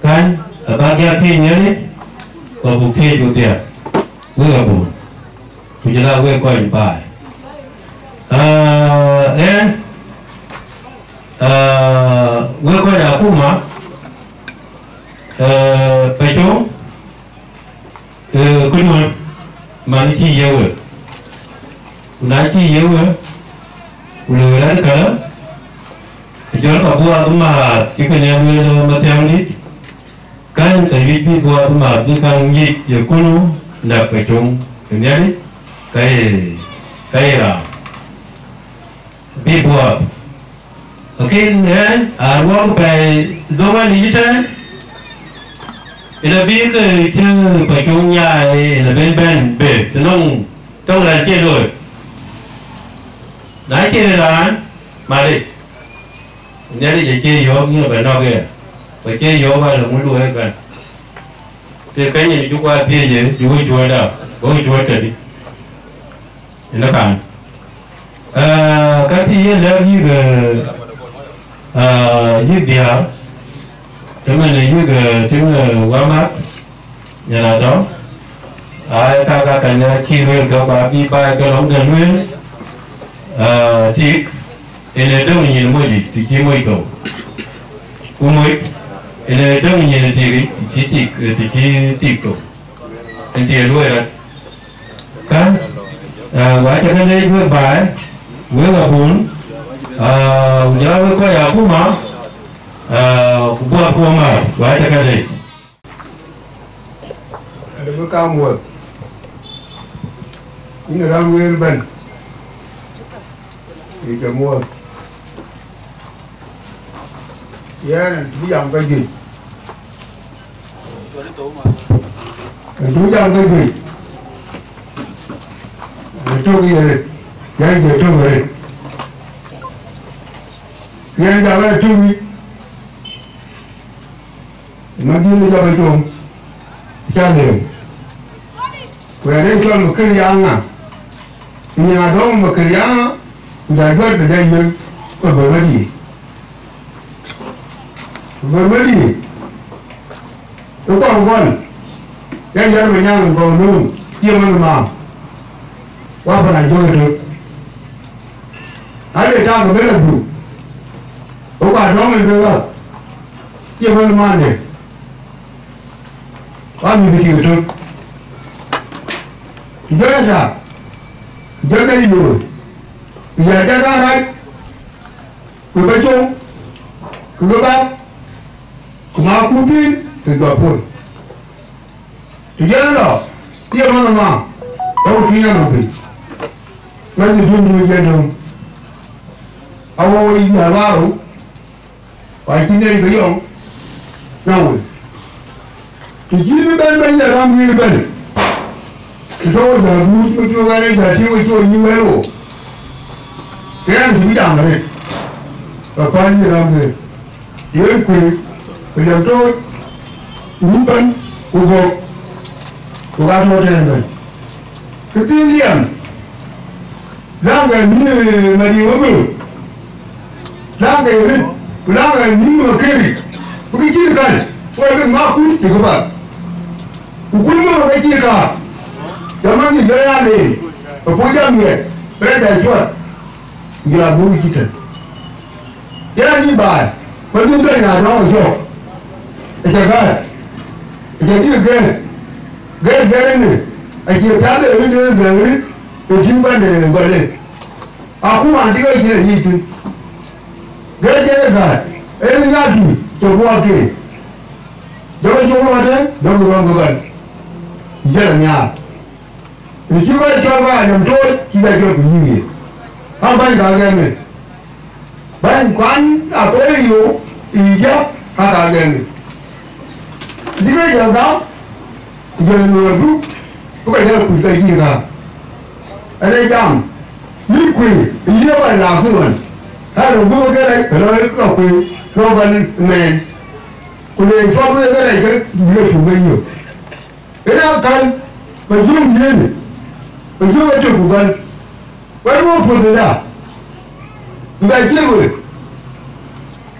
Kän abäk ya thiëëc Nhialic, ku abuk thiëëc ku dhiëëth, wek abun, ku jɔl a wek kɔc baai. Ah, ɣɛn, ah, wek kɔc akuma, ah, pacök, Ee, këduön, man cï ye we. Ku na cï ye we, ku loi rɛ̈t këlä, jɔl ka buɔɔth määth cï kënë lueel Mathiaŋdït, kän ka wïc bï buɔɔth määth bï kaŋ nyic ye kunu näk pacök ë Nhialic, ka ye, ka ye raan. Bï buɔɔth. Lakin ɣɛn, aruɔ̈k pɛɛi dhöŋ anic ëtɛ̈ɛ̈n, ënë bï ke cï pacök nyaai, ënë ben bɛ̈n bë të nɔŋ tɔŋ raan cie looi. Na cie raan, malec. Nhialic acie yɔ̈ɔ̈k yïn abä nɔ̈k ëya, ku acie yɔ̈ɔ̈k wala ŋö luɔi ëkën. Të keny en cuk wa thiëëc, cï wëc cuɔ̈ɔ̈tda, bä wëc cuɔ̈ɔ̈t kedï? Ënë kan. Aa, ka cï yen lɛ̈k yïk, aa, yïk diäär, të mɛn yïk, aa, tim, aa, wamat, yen adɔ̈. Ai, ka, ka, ka, na cï lueel ke, ku abï baai ke lɔŋde lueel, aa, tik, en ee döŋ nyin moc yic, të cï moc thou. Ku moc, en ee döŋ nyin tik yic, të cï tik, të cï tik thou. En cï ye luɔi rɔt. Ka, aa, wa cä ke leec wek baai, wek abun, aa, ku jɔl wek kɔc akuma, aa, ku buɔth ku määr, wa cä ke leec. Ade bï kam wuɔth. Yïn ram wëër bɛ̈n. Yï jam wuɔth. Yɛn bï jam ka juëc. Ë tök jam ke juëc, ë tök ye rëët, yɛn jɔ tök rëët. Yɛn jam ë tök yic, ë Madïn ë jɔ ke com, cä lëu. Ku ë rëët cɔl Makër Yaŋa, nyin adɔ̈ŋ Makër Yaŋa, ku jɔ juɔt bï dɛ yök, ku bï Madïn. Bï Madïn. Ë kɔn guɔl, ya yɛn Manyaŋ kɔn lööm, ye man ma, wa pan a jɔk ëtök. Ade tak bï la dhuk, ë kua dɔŋ ë bï ɣap, ye man mande, wa mïth ë tik ëtök. Ku jɔl ya tak, ku jɔl ka yï looi, ku ya tak arac, ku bä com, ku bä bäk, ku ma ku thïn, ke jɔ puɔ̈l. Të jɔl lɔ, ye man ma, ya ku tuny anɔm piny. Mɛnh ë tuny tuny jɛ döŋ. Awo yic nhial waarou, wa cïn ŋiɛc ke yɔŋ, na wël. Të cï bï bɛ̈n bɛ̈ny de ram wïïr bɛ̈n, të tɔ̈u jɔ guut ke cuk ɣɛn ë jɔ tïŋ ke cuk nyïïn wɛ̈l wo, ke ɣɛn cï bï jam arëët, ke päl yï ram wïïr. Yen kuëëk, ku liɛm tooc, ku rup bɛ̈n, ku gɔ̈k, ku ka tɔ̈ tɛ̈ɛ̈n bɛ̈n. Kë thiin liɛm, läŋkë nyïïn Madiŋ Wabïl, läŋkë ye rin, ku läŋkë nyïïn Makëri, bï kë cït kän, ku ë kë mak kut ë këpath. Ku kut ŋö ke cït kaar, jɔ man cï jɔ ya leec, ë puɔ̈u jam miɛt, rɛɛc da cuɔt, ku jɔl a dhuɔ̈k cït tën. Yɛn yï baai, Madiŋ Dɛ̈ny adɔ̈ŋ ë cɔk, ë cä gäär, ë cä dï gɛ̈ɛ̈r, gɛ̈ɛ̈r gɛ̈ɛ̈r ënë, acie piath de rin de gɛ̈ɛ̈r rin, ë tïŋ bän de gɔl en. Akuma cï ke cïn ë yic thïn. Gɛ̈ɛ̈r jɛ ë gäär, en ë nhiaar tui, cï buɔɔth ke. Jɔkï cuk luɔt ë, jɔkï rɔ̈m ke gɔl. Jël ë nhiaar. Në cï kɔc cɔl bä a nɔm tooc, cï jɔ cɔl ku yïk ye. Aa bäny ka gɛ̈m ë. Bäny kuan a thoi yo, ë diäk, aa ka gɛ̈m ë. Cï ke jɔl gam, ku jɔl nuɔɔr dhuk, ku ka jɔl kuc ka cï ka. Ënë jam, yïn kuëë, ë yï ë bäny la ku ŋuan. Aa rɔt guöp ke rɛc, ke lɔ ka kuëë, lɔ bäny mɛɛn. Ku le cuɔp wek ke rɛc ke, bï ke cuk ke yök. Ënë akäl, bä jum yiëënë, bä jum ëtök ku gɔl. Wɛ̈t wok puɔ̈th ëda, bï bɛ ciëër wek.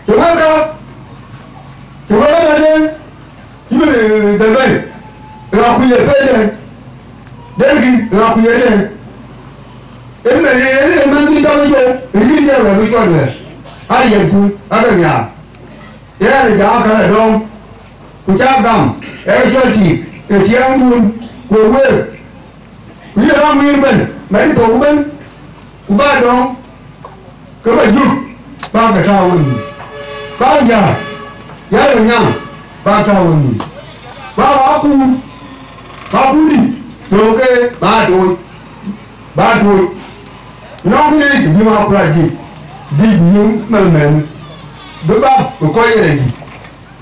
Cï wek ka, cï wek ka den, cï bï, eh, dhël bɛ̈ny, ë ɣa ku ye pɛɛi den, den kï, ë ɣa ku ye den. Ëmɛn, ë, ë, ë, mɛn dhil jam ë jɔ, ë, rin jam ë bï cuɔt wɛ̈ɛ̈r. Aa yɛn ku, aa ke nhiaar. Yɛn ë jam akäl adɔ̈ŋ, ku cä gam, ee jɔl tik, ë tiɛɛŋdun, ku ë week. Ku yïn ë ram wïïr ëbɛ̈n, mɛt thok ëbɛ̈n, ku bä dɔ̈ŋ, ke bä juk, bä ke tääu wenhïïm. Bä jäl, jäl ë nyaŋ, bä tääu wenhïïm. Bä wakuur, wakuurdït, nööŋ ke bä tooc, bä tooc. Nɔŋ kënë, bï ma kurac dït, dït nyïïn mɛ̈lmɛ̈l, bï bä, bï kɔc ë rɛ̈ɛ̈c dït.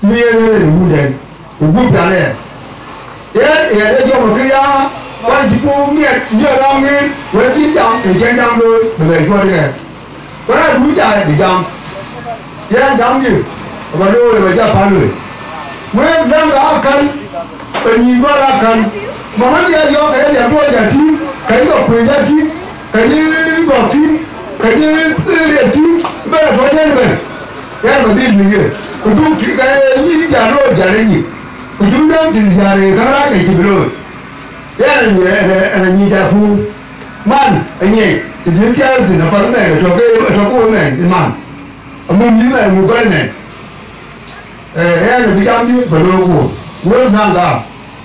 Miɛt ë rɛ̈ɛ̈r ë wundɛn, ku guöp pial ë ɣɛn. Ɣɛn, ɣɛn ee jɔŋ ë këriaaŋ, wɛ̈t cï puɔ̈u miɛt, yïn ë ram ŋiɛ̈ɛ̈n, wɛ̈t cïn jam, ë cïn jam looi, bï bɛ cuɔt ë ɣɛn. Wɛ̈t adu ca bï jam. Yɛn jamdiɛ̈, aba looi, aba jɔ päl wek. Wek däŋ ka akäl, Ke nyïïn gɔl akan, mama dhial yɔ̈ɔ̈k, ke ye dhial tuɔɔc atïŋ, ke ye dhɔk kuëëc atïŋ, ke ye dhɔk tïŋ, ke ye riɛt tïŋ, bɛ rɔt tuɔɔc en ëbɛ̈n. Yɛn ba dhil yïk ye. Ku duk tïŋ ke ye nyïïn jal looi jal ë nyïïn. Ku cï bï dɔm tïŋ jal ë käŋ rac ke cï bï looi. Yɛn ë, ë, ë, ë nyïïn jal puur. Man, ë nyiɛc, të dït thiaar thïn, apath ëmɛn, ë tɔ̈ ke, ë tɔ̈ ke wën mɛn, ë man. Amum yïn mɛn, muk gɔl mɛn. Ee, ɣɛn abï jam dï ba looi ku wël naŋ gam,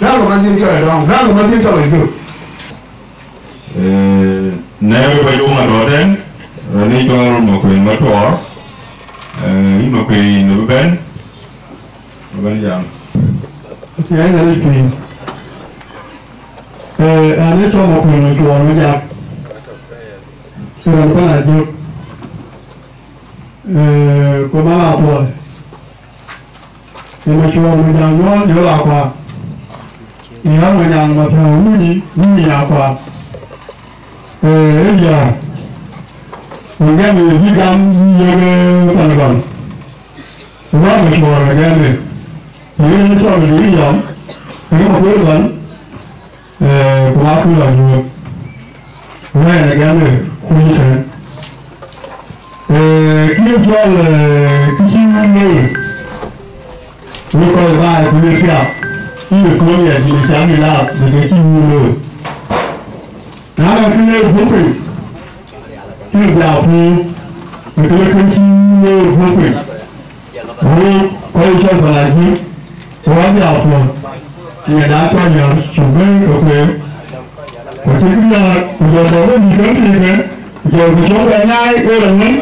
naŋ ke man dhil cɔl adɔŋ, naŋ ke man dhil cɔl ajur. Ee, nɛɛk ba yom atɔ̈ tɛ̈n, raan ë cɔl Makuëny Matuɔɔr, ee, yïn Makuëny në bï bɛ̈n, bï bɛ̈n jam. Acie ɣɛn ë cuëny. Ee, raan ë cɔl Makuëny Matuɔɔr Majak, cï raan pan Ajök. Ee, ku man Apuɔl. Ë Macuɔɔr Manyaŋ Nyuɔɔl Yol Akuaar. Ë ya Manyaŋ Mathiäŋ Wunyi, Wunyi Akuaar. Ee, ë ya. Ku gɛm ë bï gam yek, ee, pan Gɔl. Ku wa Macuɔɔr ë gɛm ë. Yen ë cɔl ë bï yam. Ë Makuëny Gɔl. Ee, ku ŋak kë lɔ nyuɔɔth, wɛɛn ë gɛm ë kuc ëtɛ̈ɛ̈n. Ee, kï cɔl, ee, kë cï wun looi, wek kɔc baai ku wek piath, yïn ë kööl yɛn, yïn ë cam yï laap, në kë cï wun looi. Na nɔŋ kë le guöp piny, kï dhiau puur, në kë le kën cï wun looi guöp piny. Wek kɔc cɔl Balaji, ku adhiau puɔ̈th, ŋiɛc aa cɔl yär cuk bɛ̈ɛ̈i ke kueer. Ku cï bï yär, ku jɔl dɔ̈k ë mïth ke thiëëk, ku jɔl ku cɔl bɛ nyaai ë rɔt ŋön,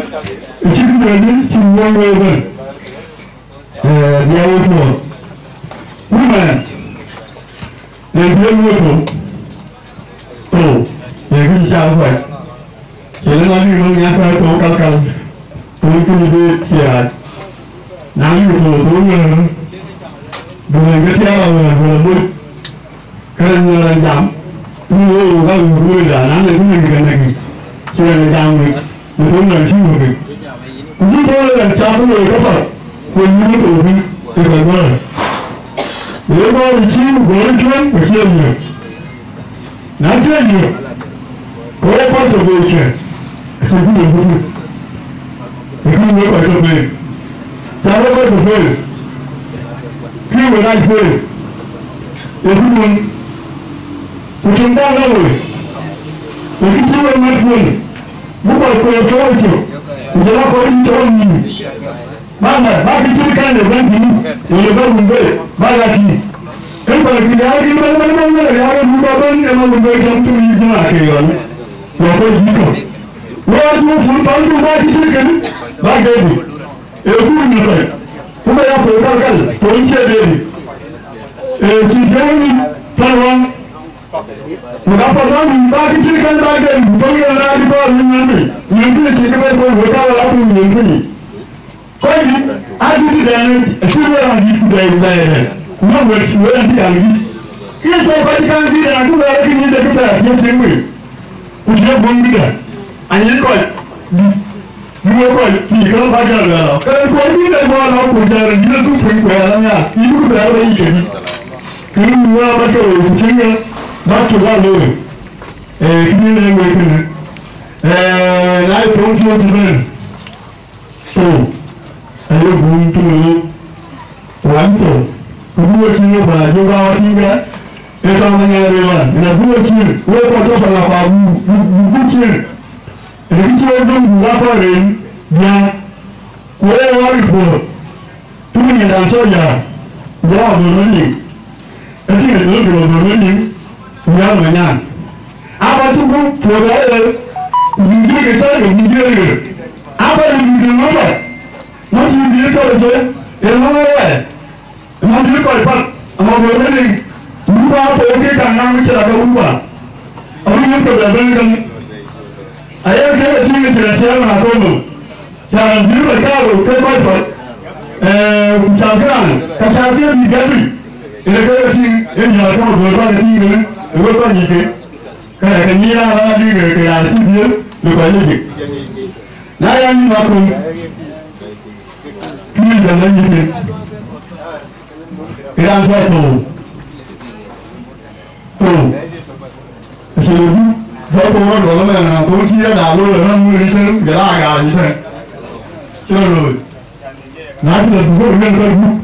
ë cï bï duëëny cï wuɔ̈n wei ëbɛ̈n. Ee, dhiau puɔ̈th. Ku mɛn, ee dhiau wei puɔ̈th. Thou, ye kë cï cak kuɛth. Cïn ë lɔ bï ŋön ŋiɛc kuɛth thou kalkal, thou cïn bï thiaak. Na yï thou, thou wëër, bï ŋön ke thiaak awëër, bï lɔ moc. Kërɛn ŋön rɛn jam, bï wëër wok ka wïc wëërda, na le bï ŋön kë näk yic, cï rɛn jam wek. Në thöŋ nɔn cï wëpic. Ku cï thöŋ ëbɛ̈n cak ku looi këpath, ku nyïïn thou thïn, ke ke gɔ̈ɔ̈r. Ye gɔ̈ɔ̈r cï ku gɔ̈ɔ̈r cuëëŋ, ku cie yök. Na cie yök, ke wek kɔc tɔ bei cë, acïn kë wek bï thïn. Ee kë wek kɔc tɔ bei. Cak wek kɔc tɔ bei. Kë wek rac bei. Ee kë wun. Ku tiŋ daŋ ë woi, ku kë cï wek mat puɔ̈l, bï kɔc kueer tɔ̈u ë cök, ku jɔl aa kɔc dït tɔ̈u ë nïïm. Bä mat, bä kë cït kɛn ë bɛ̈n piny, wala bä wun bei, bä ya tïŋ. Ën kɔc kë ya kï bɛ̈n, bɛ̈n, bɛ̈n, bɛ̈n, ya kë bï bä bɛ̈n, ë ma wun bei cam tïŋ yï jɔl aa ke ɣɔn. Wɔ kɔc dït tɔ̈u. Wɔ aa cuk pur pal piny bä kë cït kën, bä ke dït. Ee kuur në kɔc, ku ke ya pol kalkal, pol cie deri. Ee cïn piɔ̈u nïn päl ɣɔn, ku ka päl ɣɔn nïn bä kë cïn kɛn bä den, ku tɔ̈u yen raan cï kɔɔr nïn nïn piny, nïn piny acïn kë bɛ̈n pol, wek ka wek a pol nïn piny. Kɔc dït, aa dït dɛn, acïn wek raan dït ku dɛɛi ku bɛ̈ɛ̈i dɛn, ku nɔŋ wek, wek raan cï kaŋ dït. Ke cɔl kɔc cï kaŋ dït, raan cï wek raan kë nyin de kë thɛɛr, piɔ̈u cïn wek. Ku cï guöŋ bï dɛ̈t, anyï kɔc dït, bï wek kɔc thii, ke lɔ ka jɔl luɛɛl ɔ. Ke rɛn kuɔɔr bï dɛ̈t bɔ̈ lɔ, ku jɔl rɛn yïn adhuk piny, ku ɣɛɛr anhiaar, yïn bï thɛɛr ë yic kedï. Kënë wun wëë abä tɔ̈u, ku cïn ŋa bä cök bä looi. Ee, kënë ë wek kënë. Ee, na ye thoŋ thiɔ̈k cï bɛ̈n. Thou, aye guum tïŋ ë ɣööt, wan thou, ku bï we cïn we bä jɔ bä wa tïŋ kë, ee tɔŋ ë ŋɛɛr ë ɣɔn, ëna bï we cïn, we kɔc tɔ pala pa buk, buk, buk, buk cïn. Ënë kë cï we döŋ buk akɔɔr en biäk, ku ee ɣɔn rït puɔ̈th, tïŋ ë nyin daŋ cɔl Jäär, ku jɔ wa böör Madiŋ. Ëtïŋ ë dhöl ke wa böör Madiŋ, ku Jäär Manyaŋ. Aba cï gup puɔ̈th aɣeer, ku bï jïïr ke cɔl ke bï jïïr aɣeer. Aba lë bï dhil ŋɔ̈ɔ̈th, ŋɔ̈ɔ̈th cï dhil cɔl ë thoi, ee ŋɔ̈ɔ̈th aɣeer. Ëmën cï kɔc path, ama böör Madiŋ, wun bä apook ke kaŋ naŋ cï raan ke wun bä. Abï yen ke bɛ bɛ̈n käŋ. Aye kek e tïŋ ë cïn aciɛɛr man akɔ̈l nɔm. Cä raan dhil kɔc kaarou ke kɔc path, ee, ku cä ke raan, ka cä ke bï gɛ̈t piny. Ënë ke e tïŋ, ë nhiaar käŋ duöör bä ke tïŋ ënë, ë wek kɔc nyic ke. Ka ke nyic raan raan adï ke, ke raan cï dhiëëth në kɔc lec. Na ya nyin makun, kï nyin bɛ̈n lɔ nyic ke. Ke raan cuat thou. Jɔku rɔt gɔl ëmɛn, na thon cï yɛn aa looi raan wël yï tën, jɔl aa gaar yï tën. Cï rɔt looi. Na cï lɔ dhuk ëmɛn ka dhuk,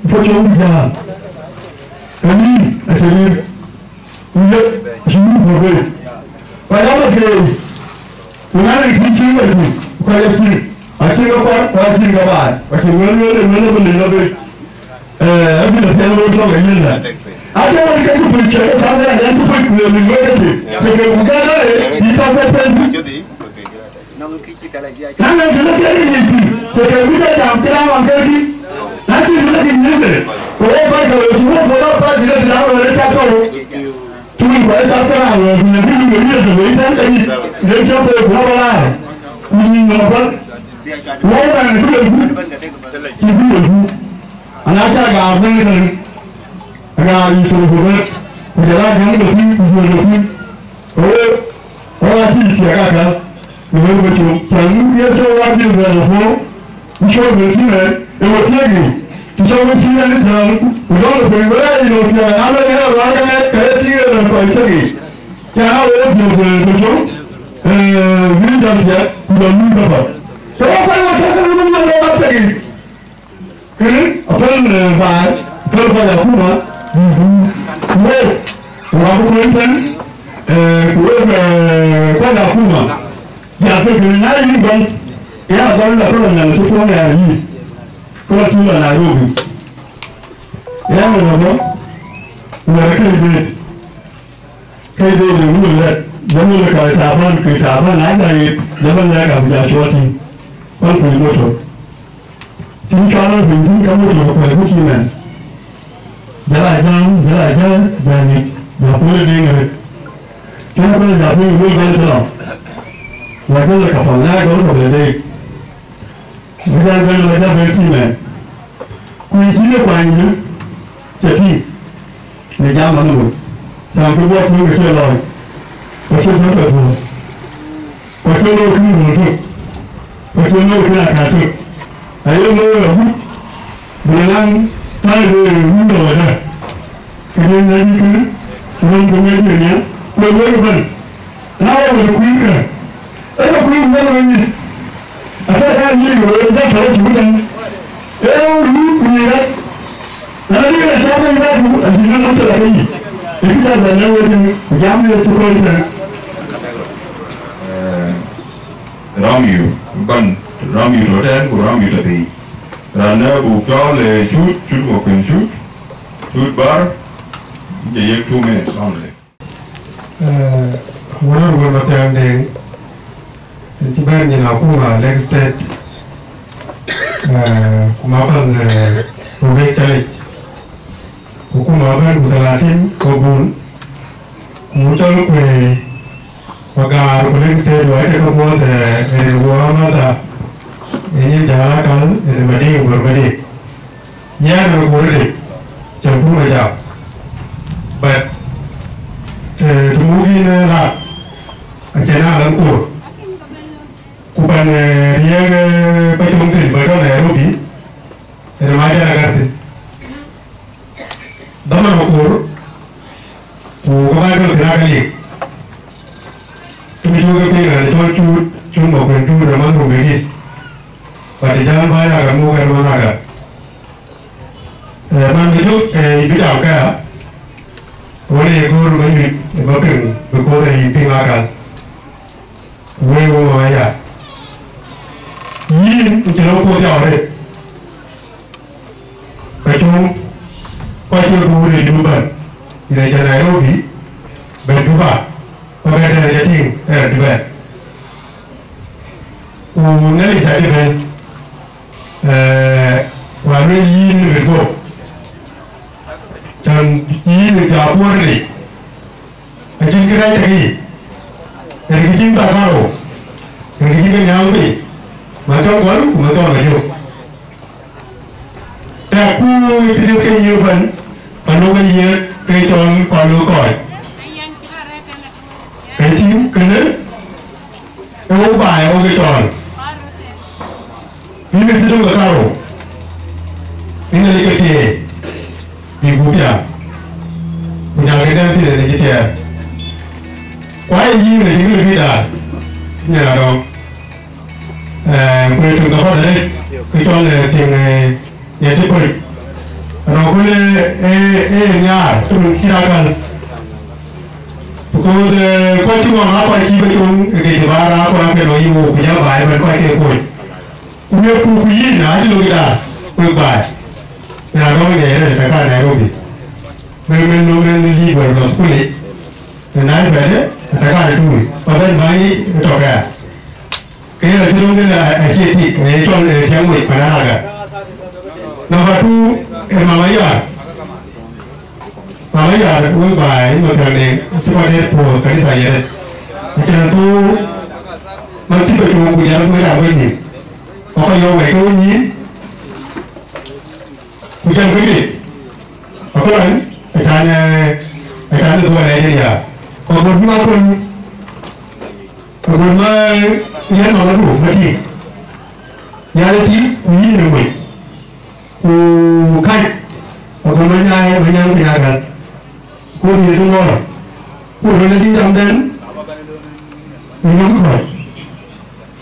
ku cɔk jäl. Ka yïn, acie yïn. Ku yek, acï yïn puɔ̈k bei. Ku ya bä geer. Ku na rin kï cï wɛ̈t ku, ku ka ya cï. Acï ke kuat, ku acï ke baai. Ku acï wël wël, wël wël lɔ bei. Eh, abï lɔ piɛŋ röt tɔ̈ ke yïn lɛ. Acie wën ke cï puc cï ke thath rɛɛc, ɣɛn cï puc ku ye mïth wek ke thïn. Ke ke ku gɛ̈t dɔ̈ɔ̈r, yï tɔ̈ ke piɛŋ thïn. Na ɣɛn të lɔ piɛŋ ke yïn thïn, ke ke ku jɔ jam kërac ɣɔn ke thïn. Na cïn të lɔ ke yïn thïn, ku wok bä ke wek, ku wok bä lɔ päl bï lɔ të na ɣɔn ke cak tɔ̈u. Tumi ku ë cath ke raan wëëu, ku nyan kë yï wëu yï rɔt wëi tɛ̈n ke yï, le piɔ̈u ke ku wä bä laar, ku nyin nɔm päl. Wä raan ë bï lëu ku, cï bï lëu ku. Ana cä gaar bɛ̈n ëtɛ̈n, agaar yï thou ku bɛ̈t, ku jɔl aa gäm ke thïn, ku juëc ke thïn. Ku wek, wek aa cïï thiëëk akäl. Në wël we cök, cäŋ ye cɔk wä dhil bɛ̈n ë puɔ̈u, ku cɔl bɛ̈n thïn ë, ë we thiëëk yic, të cɔk we thïn ë në thiääk, ku dɔ̈ŋ de piny, we rɛɛc ë lɔ thiääk, na lɔ yen ë ruääi ke ŋɛk, ke ye tïŋ ë rɛ̈n kɔc thiëëk yic. Cä na we dhiël bɛ̈n ë cök, ee, bï jam thiɛɛk, ku jɔ luui käpath. Ke we kuany we thiëëk, ke we thiëëk yic. Kënë, apäl, eh, baai, apäl kɔc akuma, bï bï wek, wak kuöny tɛ̈n, eh, ku wek, eh, kɔc akuma, ya ke kënë na yïn gɔl, ya gɔl la kɔl nyan cï puɔ̈n ya yï, kɔl cï la Nairobi. Ya mɛn abɔ̈, wɛ̈ɛ̈r ke dëët. Ke dee de wun lɛ̈k, jɔl lɔ ka Taban, ke Taban na jai, jɔl lɔ lɛ̈k abï ja cuɔt tïŋ. Kuan piny moto. Tïŋ cuɔl lɔ piny tïŋ ka moto ka kuɛth ku cï mɛn. Jɔl a jam, jɔl a jam, jam ni, jɔl puɔl de ŋerek. Tïŋ kuɛth ja piny wun bɛn tï lɔ. Wa jɔl lɔ ka pɔn na jɔl ka bɛ dee. Bï jal bɛ̈n lɔ jal bɛ̈n tïŋ mɛn. Ku yï cï ye kuany yï, cä tïŋ, në jam ëmënë. Cam kë guɔ tueŋ ke cie lɔɔc, ku cie tɔ̈ ke tuɔ̈ɔ̈c, ku cie lɔ kï röör tök, ku cie lɔ kï akat tök. Aye looi agut bï naŋ taai de wun lɔ wɛ̈ɛ̈tdä. Kënë na yï kënë, röm ke wël yen ya, ku wël ëbɛ̈n. Na wä wël kuiirkë, ee ke kuiir wël wël nyin. Athɛɛr ka nyin ke wël jam tɔ̈ cï wël däŋ. Ee wël kuiir rɛ̈t. Na dï na cä bɛ̈n rɛ̈t, acï ŋäth thok la ke yic. Ee kë jal bɛ̈n lɛ̈k wël däŋ, ku jam ye cï kɔc tɛ̈n. Eh, Romeo, ban Romeo tɔ̈ tɛ̈n, ku Romeo tɔ̈ piny. Raan ë buk cɔɔl, eh, Cut, Cut Makueny Cut, Cut Bär, je yek two minutes only. Eh, Honorable Mathiang Deng, en cï bɛ̈n nyin akuma Lake State, eh, ku mapan, eh, ku bek calic. Ku kuma bɛ̈n ku thelathïn ku bun, ku cɔl kuëë, ku gaar ku Lake State, wa ëcï ke muɔ̈th, eh, rin guɔ amäthda, en nyin jäl akäl, en Madiŋ Bor Madiŋ. Yɛn ë Bor Madiŋ, cä pur ë jam. But, eh, të muk yïn, eh, lat, acïn na lan kur. Ku pan, eh, riɛɛk, eh, ba com thïn ba tɔ̈ Nairobi, en ë mac en agar thïn. Dhaman akur, ku ke Baibol kën ake lik. Të bï cuk ke piŋ raan cɔl Cut, Cut Makueny Cut, ë man Rumbek East. But jam ba ya ka muk ë man agar. Eh, man bï jök, eh, bï jam këya, wën ë ye göör ba nyuc, ba piŋ, bï kööl ë yï piŋ akan. Wëë wëë wëë ya. Yïn, ku cïn rɔt puɔ̈th ya arëët. Ka cuŋ, ku acïn rɔt puɔ̈th ë Juba bɛ̈n. Yïn acä Nairobi, bɛ̈n Juba, ku bɛ̈n tënë jɔ tïŋ, ë rɔt bɛ̈n. Ku Nhialic cä cï bɛ̈n. Eh, wa lueel yïn ë rëët guɔ̈p, cän yïn ë jɔ apuɔ̈r rëëc, acïn kë rɛc tëkë yic, rin kë cïn thar karou, rin kë cïn ke nyääŋ piny, man cɔl Gɔl ku man cɔl Majök. Tɛ̈ku ë tëtëth ke nyïïr ëbɛ̈n, ka lok ke yiëk ke cɔl kɔc lok kɔc. Ke tïŋ kënë, ee wok baai wok ë cɔɔl. Yïn ë thiëëc ke karou, yïn ë ke thiëëc, bï gup ya, ku nyaŋ ke dɛ̈m thïn ë cï tiɛɛr. Ku ayï yïn ë yïn lëbï daar, nyan adɔŋ. Eh, ku ë tïŋ kapath arëët, kë cɔl, eh, tïŋ, eh, nyan cï pöc. Rɔ̈k ku le, eh, eh, nhiaar, të mën cït akäl. Because, eh, kɔc cï ŋɔ̈ŋ aa kɔc cï bï com ë kec baar aa kɔc aa ke lɔ yï wook, ku jɔ baai bɛ̈n kɔc ke kuöc. Ku miëthku ku yïn, acï lok ë daar, wek baai. Raan rɔ̈m ë ŋɛc rɛ̈t ë tɛ̈ ka Nairobi. Mën, mën, mën, mën lïïk wɛ̈t lɔ thukul yic. Në na ë bɛ̈ɛ̈dë, ë tɛ̈ ka ë tuui. Ba bɛ̈n bäny yic ë tɔ̈ kɛ̈ɛ̈r. Ke yen acï röŋ kënë a-, acie tik, në ye cɔl, ë, tiɛŋ wec pan araga. Number two, ë Mama Yar. Mama Yar, wek baai, ë Mathiäŋ Deŋ, acï kɔc dɛ̈t puɔ̈th kanitha ye rɛ̈t. Acïn athuur, man cï bɛ com ku jal wek raan wek nhïïm. Ku kɔc yɔ̈ɔ̈k wɛ̈t ke wek nyïïn, ku jam ke mit. Akölaŋ, acan, eh, acan ë dhuɔn ë Nigeria. Ku agot bï ma kuöny, agot ma yɛn mama du, ma tïŋ. Yɛn ë tïŋ, ku yïn ë moc. Ku kac, ago ma nyaai, ma nyaŋ piny akan. Ku bï dï ŋɔɔr. Ku röl ë dï jam den, ë nyɔk kɔc.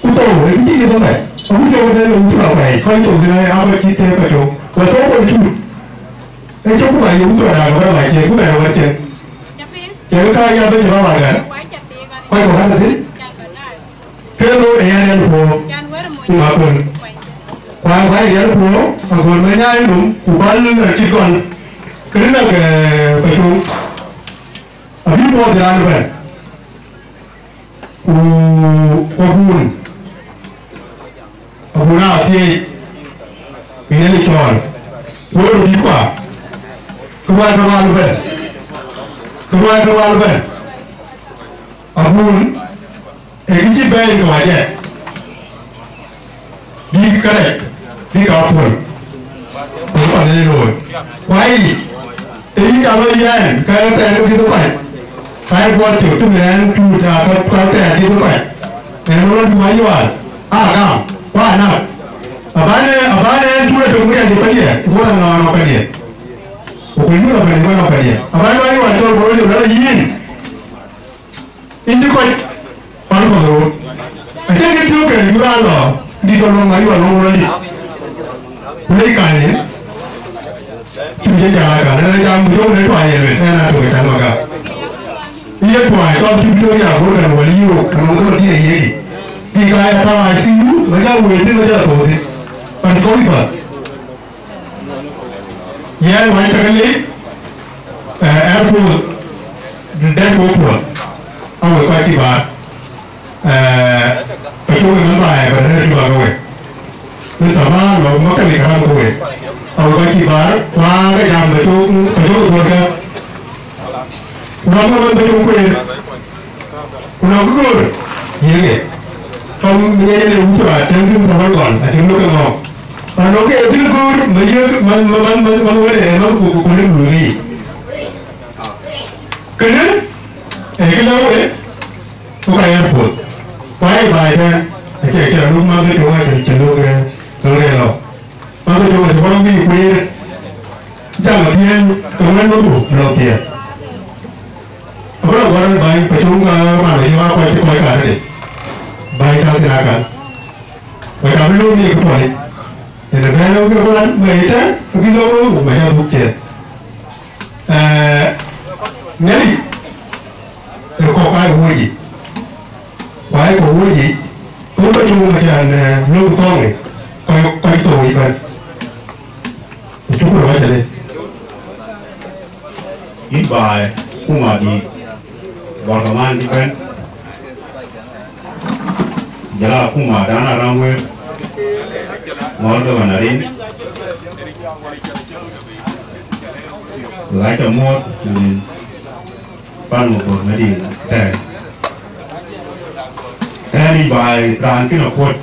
Ku thou, ë kï cï kë bɔ̈ bɛ̈. Agut jɔ bɛ̈ den, ë wuth rɔt pɛɛi. Kɔc thou bï na ya kɔc cï tëëk kɔc thou. Ku thou kɔc tut. Ë cï ku ba ye wuth rɔt dak bä ba cie, ku bɛ̈n awär cieŋ. Cie ka ya bɛ̈ cï ba ba gɛ̈r. Kɔc kɔ̈k ka thïn. Ke looi ë yɛn riɛl puɔ̈u, ku ŋa kuën. Ku aa kuany riɛl puɔ̈u, aköl ma nyaai nɔm, ku päl në cït gɔl. Kënë nak, eh, Pacuŋ, abï puɔth raan ëbɛ̈n. Ku, ku abun, abun aa thiëëc, ë yen ë cɔɔl. Ku ë röt dït kua, kë ruaai kë rual ëbɛ̈n, kë ruaai kë rual ëbɛ̈n. Abun, ee kë cï bɛ̈ɛ̈i ke wac ɛ, bïk kärɛc, bïk aa puɔ̈l, ku bï pan ë looi. Ku ayï, të yï ka lɔ yɛn, ka ë thɛɛr ke dhiëth ë kɔc, ka ë guɔt cök të mɛɛn tuut aa ka, ka thɛɛr dhiëth ë kɔc. Ɛn ë lɔ dum ayual, aa gam, ku aa nak. Abän ë, abän ë ɛn tuut ë tök riɛl dï pandiɛ, ku bä nɔɔnɔ pandiɛ. Ku kuc mï lɔ pandiɛ, bä nɔɔnɔ pandiɛ. Abän lɔ ayual cɔl ku rɔt liep, rɔt yïn. Yïn cï kɔc pal kɔ̈k röör. Acïn kë thiɔ̈k kë yï raan lɔ, dït tɔ lɔŋ ayual lɔŋ rɔt dït. Ku lec kany, tïŋ cï jal akan, ɛn ë jam ku cök në tuany ye luel, ɛn aa tök ë can makak. Ye tuany, tɔ cï cök ya goor kan wal yï rok, kan wal thïn ë yeki. Bï ka ya tääu I C U, ma jal wëë thïn, ma jal thou thïn. Pan kɔc bï päl. Yɛn wën cä ke lec, eh, airport, dɛ̈t ku puɔl, a wek kɔc cï baar, eh, Pacuŋ ëmën baai, bä rɛ̈ɛ̈r cï bä ke wek. Në thaban lɔ maktabi karam ke wek, a wek kɔc cï baar, ku aa ke jam Pacuŋ, Pacuŋ ë thuɔ̈ɔ̈tkë. Ku rɔt ëmën Pacuŋ kueer. Ku na ku duöör, yiëk ye. Tɔm ŋiɛc ënë wuth raan tëŋ kïn tɔ̈ ɣɔn kɔn, acïn luk ke ŋɔɔk. Raan nɔŋ ke ye dhil göör, ma yiëk, man, man, man, man, man wël ë, man ku, ku, ku lëk luui yiic. Kënë, ee kë lɛ̈k wek, ku ka yɛn puɔ̈th. Ku ayï baai tɛ̈n, acie, acie raan luk man ke cök, acie, acie luk, eh, luk rëër lɔ. Man ke cök, acie kɔn bï kueer. Jam athiɛɛny, ke wën nɔm ku lɔ thiɛɛr. Abï rɔt guɔ̈t bäny Pacuŋ, ka man bä yök aa kɔc cï kɔc kaarëde. Bäny ka thïn akan. Ku ca bï lööm ye kë tuɔlic. Yen ë bɛ̈n ke bän bɛ̈i tɛ̈n, abï lööm ku bɛ̈ny abuk ciëën. Eh, Nhialic, ë kɔ̈k aa wööc yic. Ku aa kɔ̈k wööc yic, thou Pacuŋ acän, eh, lööm kɔ̈ŋ yic, kɔc, kɔc thou yic bɛ̈n. Ku cuk röt wac alec. Yïn baai, kumadït, bɔ̈ kamaan cï bɛ̈n, jɔl a kumadan Aram Wëër, mɔ̈l ke ɣɔn arin, wek acä muɔ̈ɔ̈th, ku yïn pan Mabor Madïŋ thɛɛr. Ɛn yïn baai, raan kën akuɔ̈t,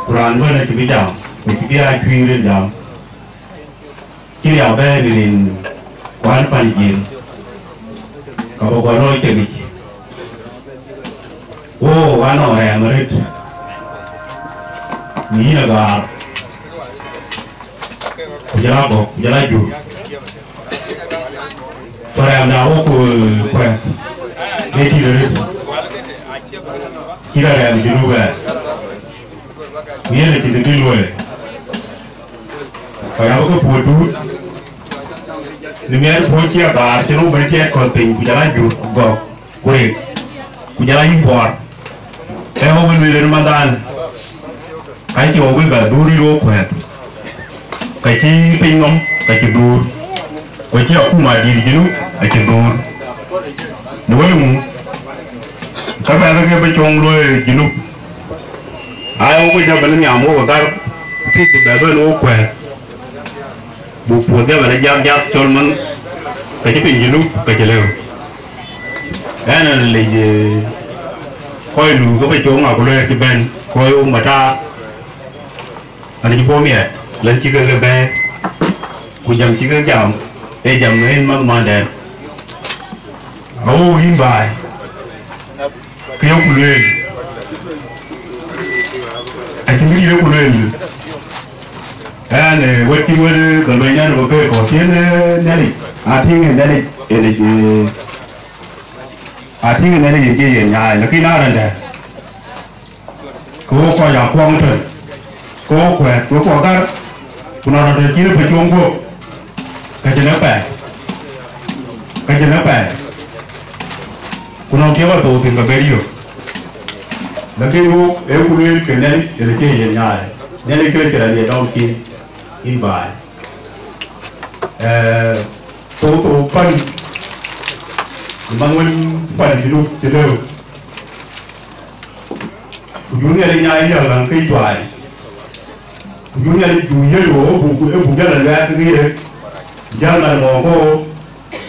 ku raan bɛ̈n acï bï jam, ku cï bï aa cuïï rin jam. Cï riau bɛ̈ɛ̈i rin kuan pan jiël, ka bä guɔ looi cekic. Wo, wanɔŋ rɛɛm arëët, në yïn agaar, ku jɔl a gɔ̈k, ku jɔl a jur. Ku rɛɛmda wo ku kuɛɛth. Ë tït arëët, cït arɛɛm Junub ë, ku yen acïn kë bï luɔi. Kɔc abï ke puɔ̈u duut, në miɛt puɔ̈u cï abaar cïn wok bɛ̈n tiɛɛt kɔ̈th piny, ku jɔl a jur, ku gɔ̈k, ku rek, ku jɔl a yïk buɔɔr. Ee wok ë lueel ënë manhdan, ka cï wok bï bɛ dhuur yï wok kuɛ̈ɛ̈t, ka cï piny nɔm ka cï dhuur, ku cï akuma dït Junub acï dhuur. Në wël ŋu, ka bɛ̈ɛ̈r ke bï coŋ luɔi Junub, aa wok ë jɔ bɛ̈n nhiam wok ë gär, ku bï bɛ bɛ̈n wok kuɛ̈ɛ̈t. Buk puɔ̈th jɔ bɛ̈n ë jak jak cɔl man, ka cï piny Junub ka cï lëu. Ɣɛn ë lec, ee, kɔc luui ke bï coŋ, aku luɛɛr cï bɛ̈n, kɔc wok mataar, an cï puɔ̈u miɛt, lɛ̈n cï kek ke bɛ̈ɛ̈i, ku jam cï kek jam, ee jam en manh mandɛn. Awou yïn baai, kë yok ku lueel, acïn kë yok ku lueel. Ɣɛn, ee, wɛ̈t cï wɛ̈t, ee, ke luɛny nɛn bä ke kɔ̈k cïn, ee, Nhialic, atïŋ ë Nhialic en, ee, atïŋ ë Nhialic en cï yen nyaai, lakin aa rɛ̈ndɛ. Ke wok kɔc aa kuɔŋ tën, ke wok kuɛ̈ɛ̈t, wek kuɔ gär, ku nɔn rɔt tën cïn ë piny cuɔŋ guöp, ka cïn ë pɛɛi, ka cïn ë pɛɛi, ku nɔn thiëëk ɣɔn thou thïn ka ber yök. Lakin wok ee ku lueel ke Nhialic yen acie yen nyaai, Nhialic kë cï rɛ̈n ye dɔm cin yïn baai. Ee, thou thou pan, man wën pan Junub cï lëu. Ku jur Nhialic nyaai diäk läŋ këc tuaai. Ku jur Nhialic jur yiël wo, buk, ë buk jäl a luɛɛk ke ɣer, jäl ŋat mɔɔk ko,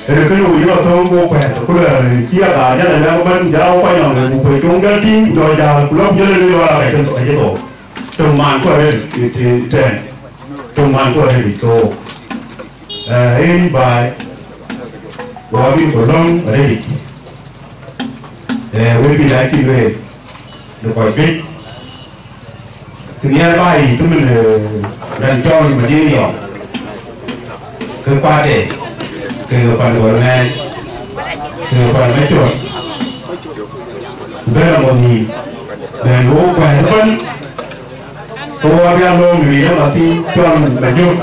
ënë kënë wo yï lɔ thöŋ wo kuɛ̈ɛ̈t, ku lɔ cï aka jäl a luɛɛk ëbɛ̈n, jäl a wo kɔc nɔm, buk kuec coŋ jäl tïŋ, ku jɔ jäl, ku lɔ ku jäl a lueel wala ka cï, ka cï thou. Töŋ man ku arëët, ë, ë, tɛ̈n. Töŋ man ku arëët, ke wo. Ee, yen baai, wɔ abï ku lɔ̈ŋ arëëtic. Ee, wek bï dac cï lueel, në kɔc juëc, kë nhiɛɛr baai yic, të min, ee, rɛn cɔl Madiŋ Yɔm, ke kuatde, ke pan Gɔl Ŋɛɛny, ke pan Macol, ku bɛ̈n amɔ̈ nhïïm, bɛ̈n wok kuɛ̈ɛ̈t ëbɛ̈n, ke wɔ abï a lɔ̈ŋ në riɛm athïn cɔl Majök.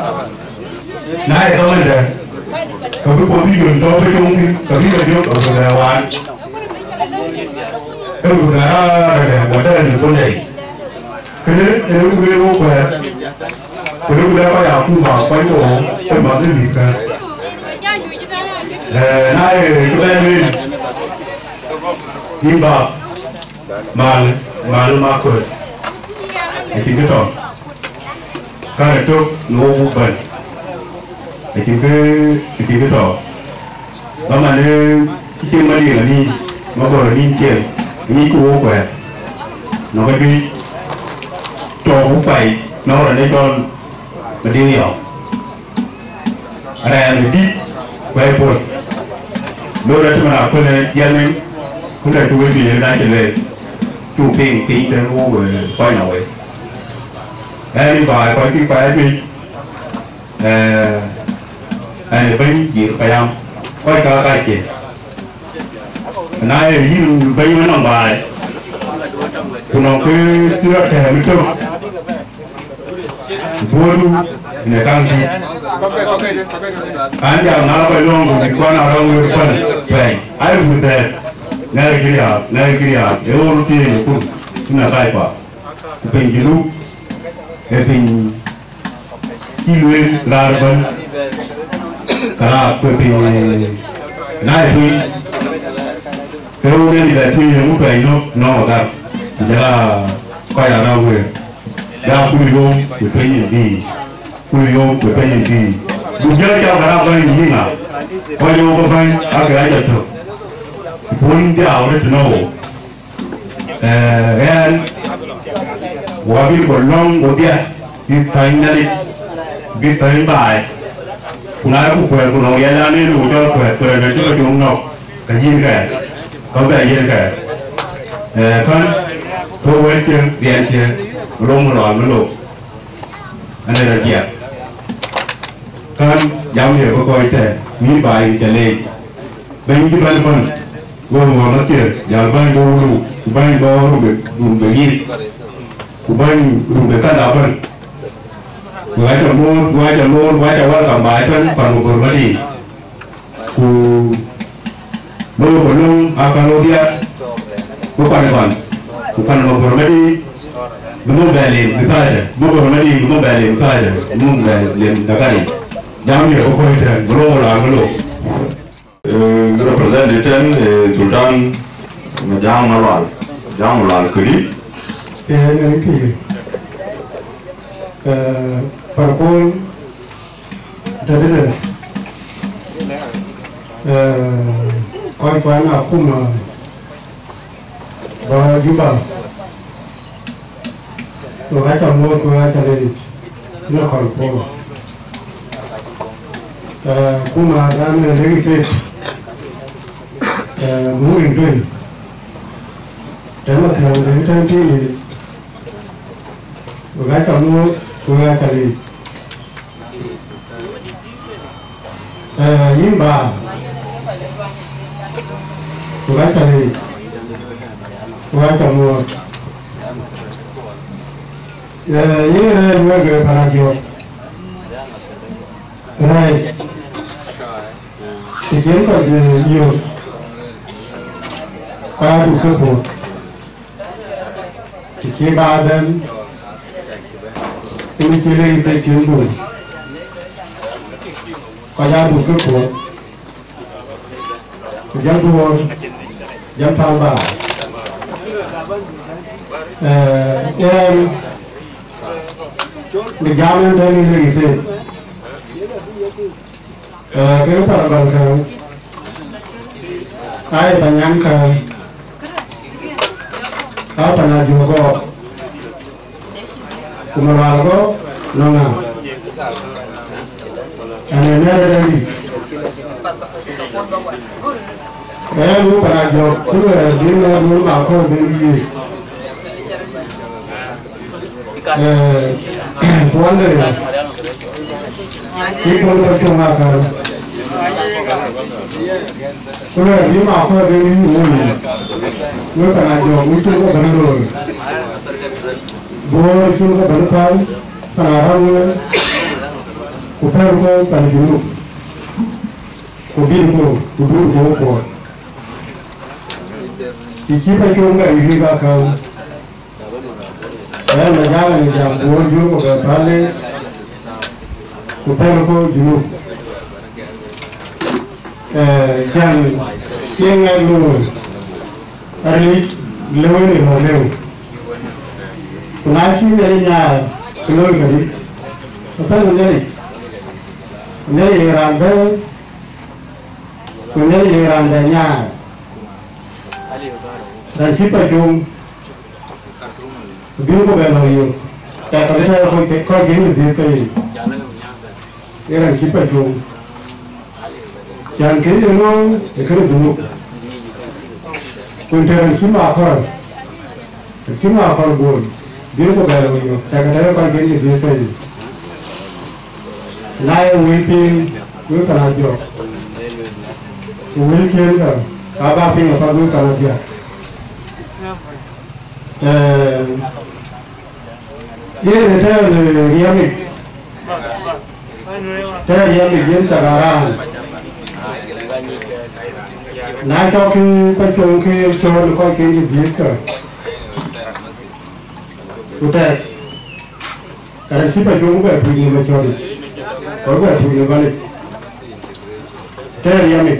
Na ye dhamandɛ, ka bï position tɔ̈u bï coŋ thïn, ka bï ke jök abï lɛ waan. Ke bï lɛ raan rɛ̈ɛ̈r bɔ̈ dɛ̈ɛ̈r në kun dɛ̈i. Kënë ee ku lueel wok kuɛɛr, ku lëku lɛ̈k kɔc akuma kɔc ke wok ke math ë mïthkä. Ee, na ye kë bɛ̈n lueel, yïn bä, Mal, mal ma kuöt. Acïn kë tɔ̈. Kärë tök në wok buk bɛ̈n. Acïn kë, acïn kë tɔ̈. Bä man, ee, cï cieŋ Madiŋ anïï, ma gɔl anïï cieŋ, anïï ku wok kuɛɛr. Nɔ̈k ajuëc tɔ̈ buk kuai, nɔ̈k rɔt ë cɔl Madiŋ Yɔm. Rɛɛm ë dït, ku ë pol. Lor ë tëmën akuën ë jiɛɛm en, ku lɛ̈k cï wël juëc ë dac cï lueel, cuk piŋ piny tën wok, ee, kɔc nɔm wei. Ɣɛn ë baai kɔc kï kɔc ajuëc, ee, ɣɛn ë bɛ̈ny Jiir Payam, kɔc ka ka cie. Na ye yïn bɛ̈ny wën nɔm baai, ku nɔm kë cï rɔt tɛ̈ɛ̈m ë tök, Buɔ̈ɔ̈du në kaŋ dït. An, jam na kɔc lɔ̈ŋ ku bï kuan a rɔŋ wëër päl tuɛny. Ai, wut thɛɛr, ŋɛk cï riaak, ŋɛk cï riaak, ee ɣöö röt thiëëc ë kun, cïn a kac pa. Ku piny cï luk, ee piny cï lueel raar ëbɛ̈n, ka raar ku piny, na ye piny, ke ɣöö yen bɛ thiëëc ë ŋu tuɛny nɔ̈k, nɔ̈k agam, ku jɔl a kɔc a rɔŋ wëër. Ya kul yom ku piny ë bï, kul yom ku piny ë bï. Buk jɔ cam kë rap bäny yï ŋa? Kɔc wok ë bäny, ake acä tök. Ku puɔ̈ny dhiau röt tënɔ̈ wok. Ee, ɣɛn, wɔ bï ku lɔ̈ŋ ku dhiɛl, bï thäny Nhialic, bï thäny baai. Ku na ku kuɛɛr ku nɔ̈k riɛl an, en ku cɔl kuɛɛr, kuɛɛr ë cï ke cuŋ nɔ̈k. Ka yïn kɛɛr, ka bɛ yïn kɛɛr. Ee, kän, tɔ̈ wɛ̈t cieŋ, riɛn cieŋ, lom lɔal më lok, ënë rɔt diɛt. Kän, jam ye bï kɔc tɛ̈ɛ̈n, mïïr ba yïn cä leec. Bɛ̈ny cï bɛ̈n bɛ̈n, Go Muhammad Kiir, jal bäny bɔ̈ Wulu, ku bäny bɔ̈ Rumbek, Rumbek East, ku bäny Rumbek Kanda ëbɛ̈n. Wek aca moth, wek aca moth, wek aca welcome baai ëbɛ̈n pan Mabor Madït. Ku lok ku löŋ aa pan wodhia, ku pan ëbɛ̈n, ku pan Mabor Madït, bï nhom bɛ lim bï thäi tɛ̈, Mabor Madït bï nhom bɛ lim bï thäi tɛ̈, bï nhom bɛ lim dakari. Jam ye ku kɔc tɛ̈n, bï lok la bï lok. Eh, representative, eh, Sultan Majang Malwal, Majang Malwal Kudi. Eh, ne ni kidi. Eh, Parkon, Tadine. Eh, kɔc kuan akuma ba Juba. Wek aca muɔ̈th, wek aca leec në kɔn puɔ̈u. Eh, kuma dan ë Lake State, eh, murin tueŋ, tɛ̈ Mathiäŋ de tɛ̈n tïŋ yic, wek aca muɔ̈th, wek aca leec. Eh, yïn ba, wek aca leec, wek aca muɔ̈th. Eh, yïn rɛɛc wek ë Panajok, rɛɛc, të cïn kɔc, eh, yök, kɔc aduk ke puɔ̈th. Të cï ba bɛ̈n, cïn cï leec të cïn dun, kɔc aduk ke puɔ̈th. Ku jam duɔ̈ɔ̈r, jam thaal ba. Eh, ɣɛn, bï jam ɣɛn tënë Lake State. Eh, kek Parabal kë, aa ye Panyaŋ kë, aa Panajok gɔɔk. Ku Malual gɔ̈k nɔŋ ŋa? Ɛn ee nɛ̈ɛ̈r ëdɛ̈n dït. Ee, nu Panajok, ku luɛɛr bï nɛ̈ɛ̈r nu Makɔ̈u ben yï. Ee, puɔ̈nde, cï puɔ̈n kɔc cöŋ akäl. Ku luɛɛr bï Makɔ̈u ben yï wun. Wek Panajok, wek cïn kɔ̈k bɛ̈n looi. Bor cïn kɔ̈k bɛ̈n päl, pan Aram wël, ku pɛ̈l kɔ̈u pan Junub, ku bil kɔ̈u, ku dur kɔ̈u kuɔɔt. Të cï Pacöŋ bɛ yïk akäl, ɣɛn Majak ë jam Bor jur ku bɛ päl, ku pɛ̈l kɔ̈u Junub. Eh, can cï ŋɛk looi, arëëc lëu ënë lɔ lëu. Ku na cï Nhialic nyaai, ke looi këdï? Apɛ̈l Nhialic. Nhialic ye raan bɛ̈ɛ̈i, ku Nhialic ye raan dɛ nyaai. Raan cï Pacöŋ, bï ku bɛ lɔ yök, tɛ̈ ka bï tɛ̈ kɔc, kɔc kën ë dhiëth ke yic. Ee raan cï Pacöŋ. Can kë ye looi ë kënë Junub. Ku të raan cï Makɔ̈u, raan cï Makɔ̈u guöl, bï ku bɛ lɔ yök, tɛ̈ ka tɛ̈ kɔc kën ë dhiëth ke yic. Na ye wëi piŋ, wek Panajok, ku wëi ciëën ka, ka ba piŋ apath wek Panajok. Eh, yen ë tɛ̈ɛ̈u në riɛmic, tɛ̈ɛ̈u riɛmic yen cak araan. Na cɔk kë Pacöŋ ke ye cɔɔl kɔc kën cï dhiëth kë, ku tɛ̈ɛ̈k, ka raan cï Pacöŋ bɛ tuc në macɔ̈ɔ̈ric, ku bɛ tuc në gɔlic, tɛ̈ɛ̈u riɛmic.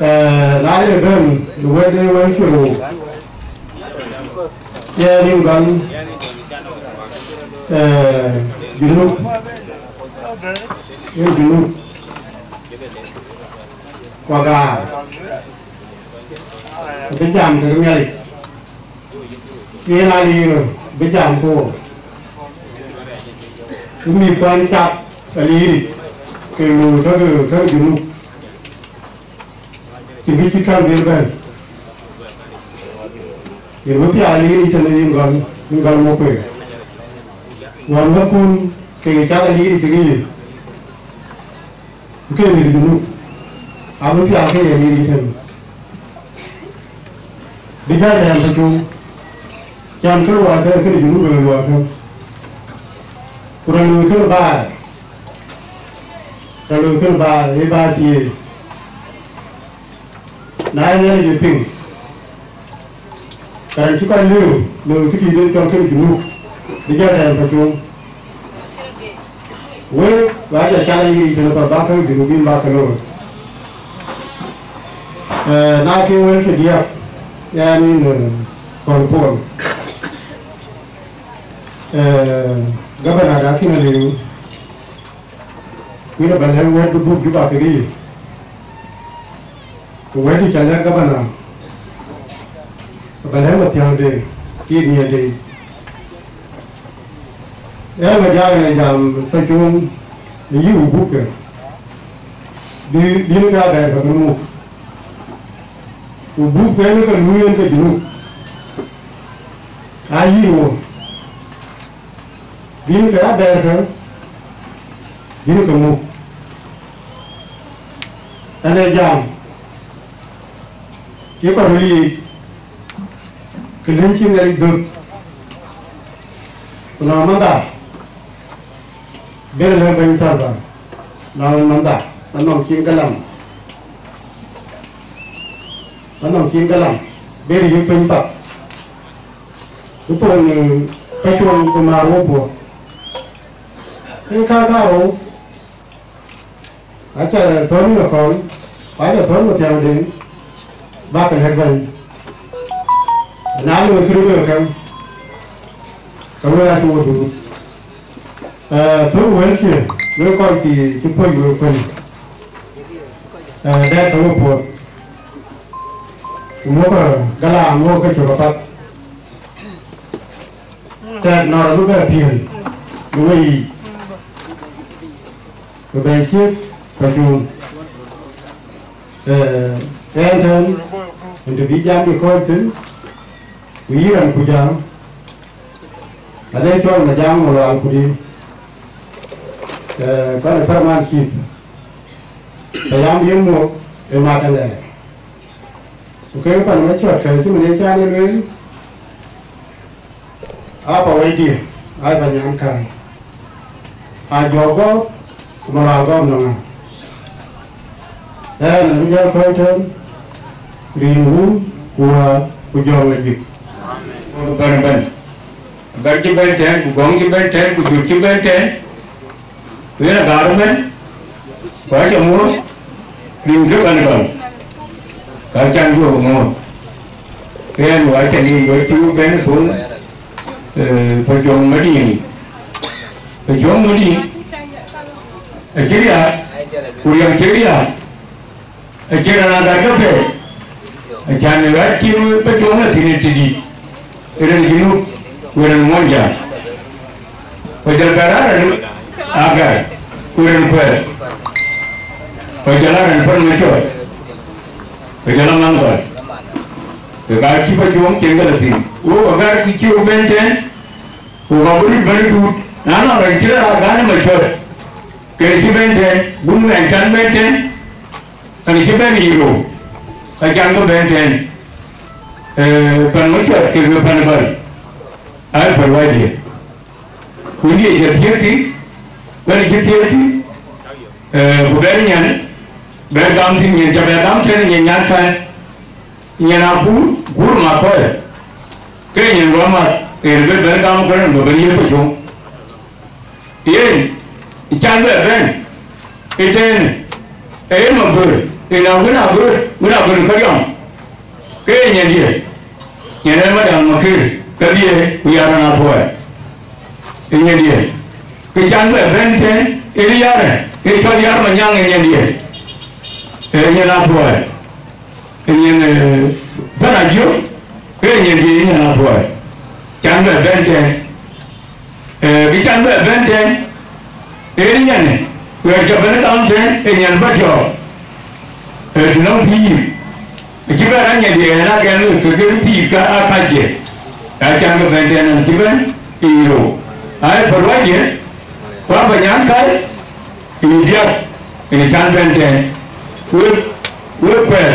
Eh, na ye bɛ̈n në wɛ̈t ë wɛ̈t cï rou, ye rin gɔl, eh, Junub, ye Junub, ku agaar, bï jam kekë Nhialic, yen aliir bï jam ku wo, bï mïth kuan cak aliiric, ke looi käk, käk Junub. Cïn kë cït käŋ dhil bɛ̈n, yen bï pial yïn yic tënë yïn gɔl, yïn gɔl muk kueer. Ɣɔn wɛ̈tkun kek cak aliiric kekë yïn, ke mïth Junub, abï pial ke ye nin tën, bï jäl rɛ̈ɛ̈r ke cuŋ, can kë luɔɔi kë kënë Junub ë luɔɔi kë, ku rɔt luɔi kënë baai, rɔt luɔi kënë baai ë baai thieei. Na ye Nhialic ë piŋ, ka raan cï kɔc lëu, lëu kë tït en cɔl kënë Junub, bï jɔ tɛɛm ke cuŋ. Wek, wa jɔ cal ayic tënë kɔc bä käk Junub bïn bä ke looi. Eh, na ke wël ke diäk, yɛn yïn, eh, Kɔn Pol. Eh, gabana da kïn aliu. Ku yïn aba lɛ̈k wɛ̈t bï dhuk Juba kekë yï. Ku wɛ̈t dï ca lɛ̈k gabana, aba lɛ̈k Mathiäŋ de, tiit nhiëër de. Ë Majak ë jam ke cuŋ ë yï Wubuk ke. Bï, bï në ka bɛ̈ɛ̈r ke bï muk. Wubuk ke në ke luui en ke Junub. Aa yï wo. Bï në ke ya bɛ̈ɛ̈r ke, bï në ke muk. Ɣɛn ee jam, cï kɔc röt yiic, ke lëny cï Nhialic dhöt. Ku nɔŋ mantha, bɛ̈n lɛ̈k bɛ̈ny Tharba, nɔŋ mantha, anɔŋ cin galam, anɔŋ cin galam, bɛ̈n yï piny path. Ku thon, eh, ka cuɔŋ ku maar wok puɔ̈k. Ke ka karou, aca thɔ̈n në kɔ̈u, ku aca thɔ̈n Mathiäŋ de, bäk lɛ̈k bɛ̈ny. Na loi kërë loi käŋ, ke wek acï wo duut. Eh, thök wëlkië, wek kɔc thii cï puɔ̈c wek kuën. Eh, dɛɛt ke we puɔ̈th. Ku mukë galaam wok ke cök apath. Tɛ̈k nɔn abï bɛ piël në weyiic, ku bɛ ciët Pacuŋ. Eh, ɣɛn tɛ̈n, ɣɛn të bï jam bï kɔ̈ɔ̈c thïn, ku yï raan ku jam, ade cɔl Majaŋ Malual Kudi, eh, kɔn ë Paramount Chief, payam yen muɔ̈k ë mat ëlɛɛr. Ku kek pan Macɔt kë cï mën ye can ye lueel, aa pa wɛ̈cdiɛ̈, aa pa nyankäi, aa jɔk gɔ̈ɔ̈r, ku mala gɔ̈ɔ̈r nɔŋ aa. Ɣɛn abï jɔ kɔ̈ɔ̈c tɛ̈n, rin Wun, ku Wät, ku Jɔŋ Lajik. Bɛ̈n, bɛ̈n. Agär cï bɛ̈n tɛ̈n, ku Gɔ̈ŋ cï bɛ̈n tɛ̈n, ku Jur cï bɛ̈n tɛ̈n. Ku yen agaar ëmën, ku acä muɔ̈ɔ̈th, rin kë bɛ̈n ëbɛ̈n, ka can juɔ̈k muɔ̈ɔ̈th. Yen wa cä nin wek cï wek bɛ̈n ë thöŋ, eh, Pacuɔ̈ŋ Madiŋ. Pacuɔ̈ŋ Madiŋ acï riääk, ku riɛm cï riääk. Acïn raan aa gät ke pɛ̈i, acan ë ɣäc cï Pacuɔ̈ŋ lɔ thïn ë tëdït, ë raan Junub, ku ë raan Muɔnyjäŋ. Ku jɔl bɛ raan raan Agar, ku raan Kuɛɛr, ku jɔl aa raan pan Macɔt, ku jɔl aa manh kɔc. Ke ka cï Pacuɔ̈ŋ cïn ke lɔ thïn. Wok Agar kë cï wok bɛ̈n tɛ̈n, ku ka bï röt bɛ̈n duut. Na nɔŋ raan cï raan aa gät ë Macɔt, ke cï bɛ̈n tɛ̈n, guöm ɣɛn can bɛ̈n tɛ̈n, ɣɛn cï bɛ̈n yic rou, ka can ke bɛ̈n tɛ̈n, eh, pan Macɔt kekë pan Bäl, aa pan Wadiɛ̈. Ku ndiɛc jɔ thiëëk thïn, bɛ̈n cï thiëëk thïn, eh, ku bɛ̈n nyan, bɛ̈n gam thïn, nyin cä bɛ gam tënë nyin nyankäi, nyin akuur, kuur Makɔ̈ɔ̈r, ke nyin rɔt mat, yen bï bɛ̈n gam kërɛn bï bɛ̈n yiëk Pacuɔ̈ŋ. Yen, ë can bɛ bɛ̈n ëtɛ̈ɛ̈n, ee yen Magör, yen a wën Agör, wën Agör ë Kariɔm, ke ye nyandiɛ̈, nyan ë Madam Makër kedhie ku Yar Anathuɔɔi, ë nyandiɛ̈. Ke can bɛ bɛ̈n tɛ̈n, ee Yar, ee cɔl Yar Manyaŋ ë nyandiɛ̈, ee nyan Athuɔɔi. Ë nyin, eh, bɛ̈n Ajiök, ke ë nyin dï ë nyin Athuɔɔi, can bɛ bɛ̈n tɛ̈n. Eh, kë can bɛ bɛ̈n tɛ̈n, ee nyin, ku ë jɔ bɛ̈n gam tɛ̈n, ë nyin bä jɔɔk. Eh, të nɔŋ thiir, acï bɛ raan nyin dï ë na gɛn ke kën thiir ka aa kacië, aa can bɛ bɛ̈n tɛ̈n, an cï bɛ̈n ë rou. Aa ë pär wacië, ku aa bä nyankäi, ë diäk, ë can bɛ̈n tɛ̈n. Ku Wek kuɛɛr,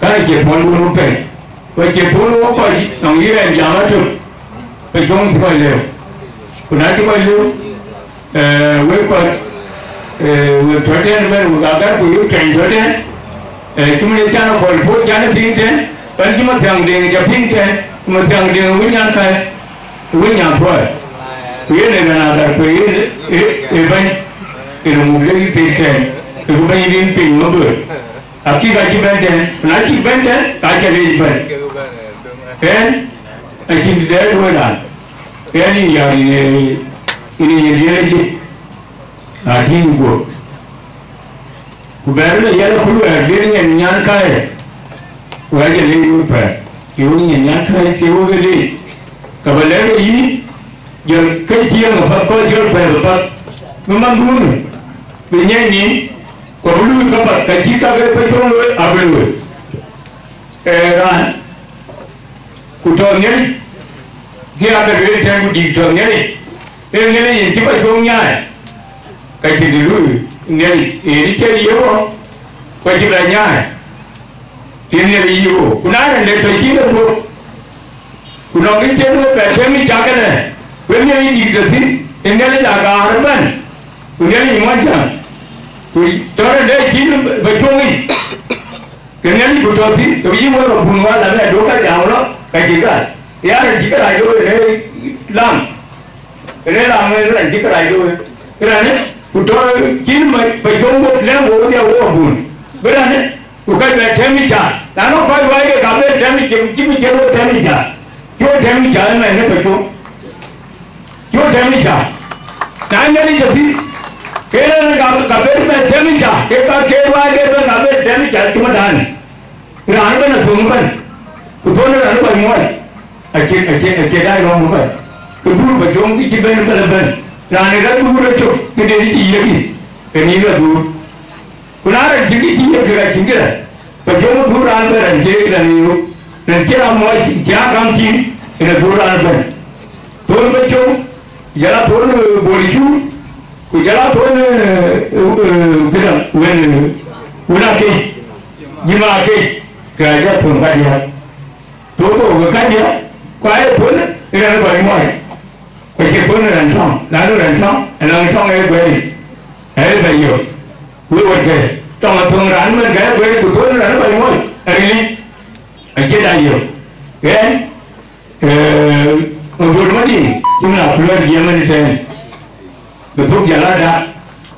ka cie thuɔɔn wun wek pɛ̈i, ku acie thuɔɔn wek kɔc nɔŋ yï rɛɛn jam atök, ke cuɔŋ cï kɔc lëu. Ku na cï kɔc lëu, ee, wek kɔc, ee, wek tɔ̈ tɛ̈n ëbɛ̈n, wek agär ku yök tuɛny tɔ̈ tɛ̈n, ee, cïmën ë can akɔ̈l puɔ̈u can ë piŋ tɛ̈n, ɣɛn cï Mathiaŋ Deŋ ca piŋ tɛ̈n, ku Mathiaŋ Deŋ ë wën nyan kai, ë wën nyan thuɔɔi. Ku yen ë ɣɛn agär ku yen ë, ë, ë bɛ̈ny, yen ë muk lek yï thil tɛ̈n, ë ku bɛ̈ny rin piny maduëër. Akï ka cï bɛ̈n tɛ̈n, na cï bɛ̈n tɛ̈n, ka cä leec bɛ̈n. Ɣɛn acïn dɛ̈t wën raan, ɣɛn yïn yär yïn ë, yïn ë yen diël ë jik, na tïŋ guöp. Ku bɛ̈ɛ̈r lɔ yɛn ë ku luɛɛr, bï nyin nyan kääc, ku acä leec wek pɛ̈ɛ̈r, ye wek nyin nyan kääc, ke wek ë leec. Ka bä lɛ̈k ë yï, jɔl ke cieŋ apath, kɔc jɔl pɛ̈ɛ̈th apath, bï manhduön, bï nyiɛc nyin, ku abï luui kapath, ka cït ka ke Pacuɔŋ looi, abï looi. Ee raan, ku tɔ̈ Nhialic, kë ya ke lueel tɛ̈n ku dïït tɔ̈ Nhialic, ee Nhialic yen cï Pacuɔŋ nyaai, ka cïn të luui Nhialic, yen cï ye ɣɔ̈k, ku acï bɛ nyaai, yen Nhialic yï ɣɔ̈k. Ku na rɛ̈n de tɔ̈ cïn ë guöp, ku nɔŋ kë cïn wek bɛ tɛ̈m ë cak ënë, wek Nhialic dïït tɔ̈ thïn, ë Nhialic agaar ëbɛ̈n, ku Nhialic muɔnyjäŋ, ku tɔ̈ rɛ̈n de cïn Pacuɔŋ yic. Ke Nhialic ku tɔ̈ thïn, ke bï yï wek rɔt bun wäl, abï aduk ka jam rɔt, ka cï gat. Ya rɛn cï kërac looi ënë lam, ënë lam ë rɛn cï kërac looi. Rɛn ë, ku tɔ̈ cïn Pacuɔŋ guöp lɛ̈ŋ wok dhiau wok bun. Bï rɛn ë, ku ka bɛ tɛ̈m ë cak. Na nɔŋ kɔc ruääi ke ka bɛ tɛ̈m ë cak, cï bï cïn wok tɛ̈m ë cak. Cï wok tɛ̈m ë cak ëmɛn ë Pacuɔŋ. Cï wok tɛ̈m ë cak. Na Nhialic tɔ̈ thïn, ke rɛn ka, ka bɛ bɛ tɛ̈m ë cak, ke ka ke ruääi ke bɛ ka bɛ tɛ̈m ë cak cï madaan. Raan ëbɛ̈n athöŋ ëbɛ̈n, ku thöŋ ë raan ë kɔc muɔɔc, acie, acie, acie daai rɔ̈m ëbɛ̈n. Ke duur Pacuɔŋ kë cï bɛ̈n ëbɛ̈n ëbɛ̈n. Raan ë rɔt duur ë cök, këden cï yiëk yï, ke nïn rɔt duur. Ku na rɛn cïn kë cï yiëk, ke ka cïn këdäŋ. Pacuɔŋ ë duur raan ëbɛ̈n rɛn cie këdäŋ yï röt. Rɛn cï raan muɔɔc, cï a gam cin, yen ë duur raan ëbɛ̈n. Thöŋ Pacuɔŋ, jɔl a thöŋ, ee, Bol Cur, ku jɔl a thöŋ, ee, ee, këdäŋ, wën, ee, wën Akec, Jim Akec, ke ajɔ thöŋ kadiäk. Thöŋ thok ke kadiäk, ku aye thöŋ ë rɛn kɔc muɔɔc, ku acie thöŋ ë rɛn tɔŋ, na nu rɛn tɔŋ, ënɔŋ tɔŋ ee guɛɛr yic, ee bɛ yök. Wek wɛ̈t ke tɔŋ athöŋ raan mɛn ke ee guɛɛr yic, ku thöŋ ë rɛn kɔc muɔɔc, aril yic, acie da yök. Ɣɛn, Ee, Mabor Madiŋ, cï min akular jiɛɛm ɛn tɛ̈ɛ̈n, bï thok jal ada,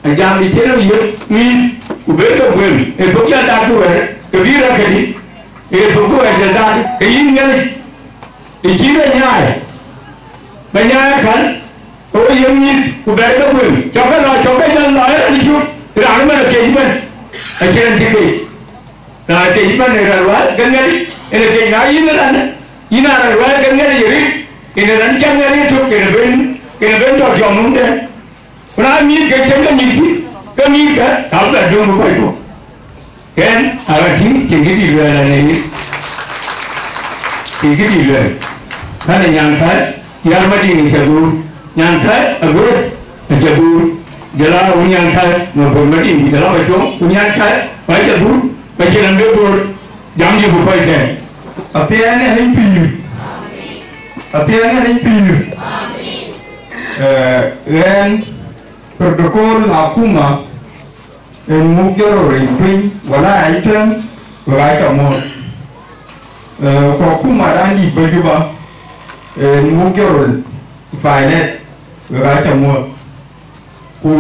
ajam bï cïn rɔt yiëk ŋic, ku bë ke guëm, ee thok jal dak kë wɛ̈ɛ̈r, ke bï rɛ̈k këdï, ee thok kë wɛ̈ɛ̈r jal dak, ke yïn Nhialic, ë cï bɛ nyaai, bɛ nyaai akäl, ke wo yiëk ŋic, ku bɛ ke guëm, cɔk ke lɔ, cɔk ke jal lɔ, ee raan cuk, raan ëmɛn akec ëbɛ̈n, acïn raan cï kec. Raan kec ëbɛ̈n ë raan ruääi ke Nhialic, yen ë kec na yïn ë raan, yïn aa raan ruääi ke Nhialic ë rit, yen ë raan cäk Nhialic ë tök, yen ë ben, yen ë ben tɔ tiɔm nömde. Ku na mïth ke cïn ke mïth thïn, ke mïth ke, ka bï bɛ döŋ bï kɔc guɔ. Ɣɛn aa rɔt tïŋ, cïn kë dït luɛɛl ënë yïn. Cïn kë dït luɛɛl. Kɛ̈në nyankäi, Yar Madiŋ acä dhuur, nyankäi aguëër acä dhuur, jɔl a wun nyankäi Mabor Madiŋ, jɔl a Pacuɔŋ, wun nyankäi, ku acä dhuur, ku acïn raan bï dhuur, jam yï bï kɔc tɛ̈ɛ̈n. Athiɛɛn ë riny pïïr. Athiɛɛn ë riny pïïr. Ee, ɣɛn protocol akuma, yen muk jɔl rou riny piny, wala aa yï tɛ̈m, wek aa cä muɔ̈ɔ̈th. Ee, ku akuma raan dït bɔ̈ Juba, yen muk jɔl rou pilot, wek aa cä muɔ̈ɔ̈th. Ku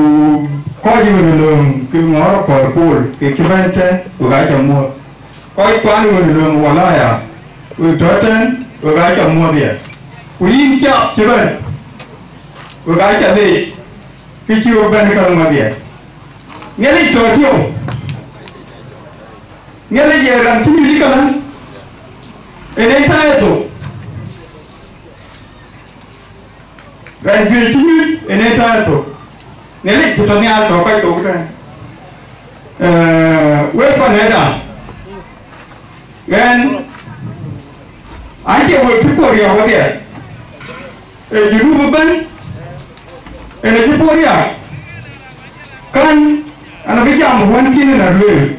kɔc ɣön ë lööŋ ke ŋɔ̈ɔ̈r akɔ̈l Pol, ke cï bɛ̈n tɛ̈n, wek aa cä muɔ̈ɔ̈th. Kɔc kuan ɣön ë lööŋ walaya, wek tɔ̈ tɛ̈n, wek aa cä muɔ̈ɔ̈th ya. Ku yïn cak cï bɛ̈n, wek aa cä leec, kë cï wek bɛ̈n käŋ ŋɔ̈th ya. Nhialic tɔ̈ tiɔu. Nhialic ee raan cï nyuc ë käŋ, yen ee tääu ë thok. Raan juëc cï nyuc, yen ee tääu ë thok. Nhialic cï tɔ̈ nhial tɔ̈ kɔc thok tɛ̈n. Ee, wek pan ëda, ɣɛn acie wek cï puɔ̈u riääk wedhie. Ee, Junub ëbɛ̈n, yen acï puɔ̈u riääk. Kän, an, abï jam wën cïn en alueel.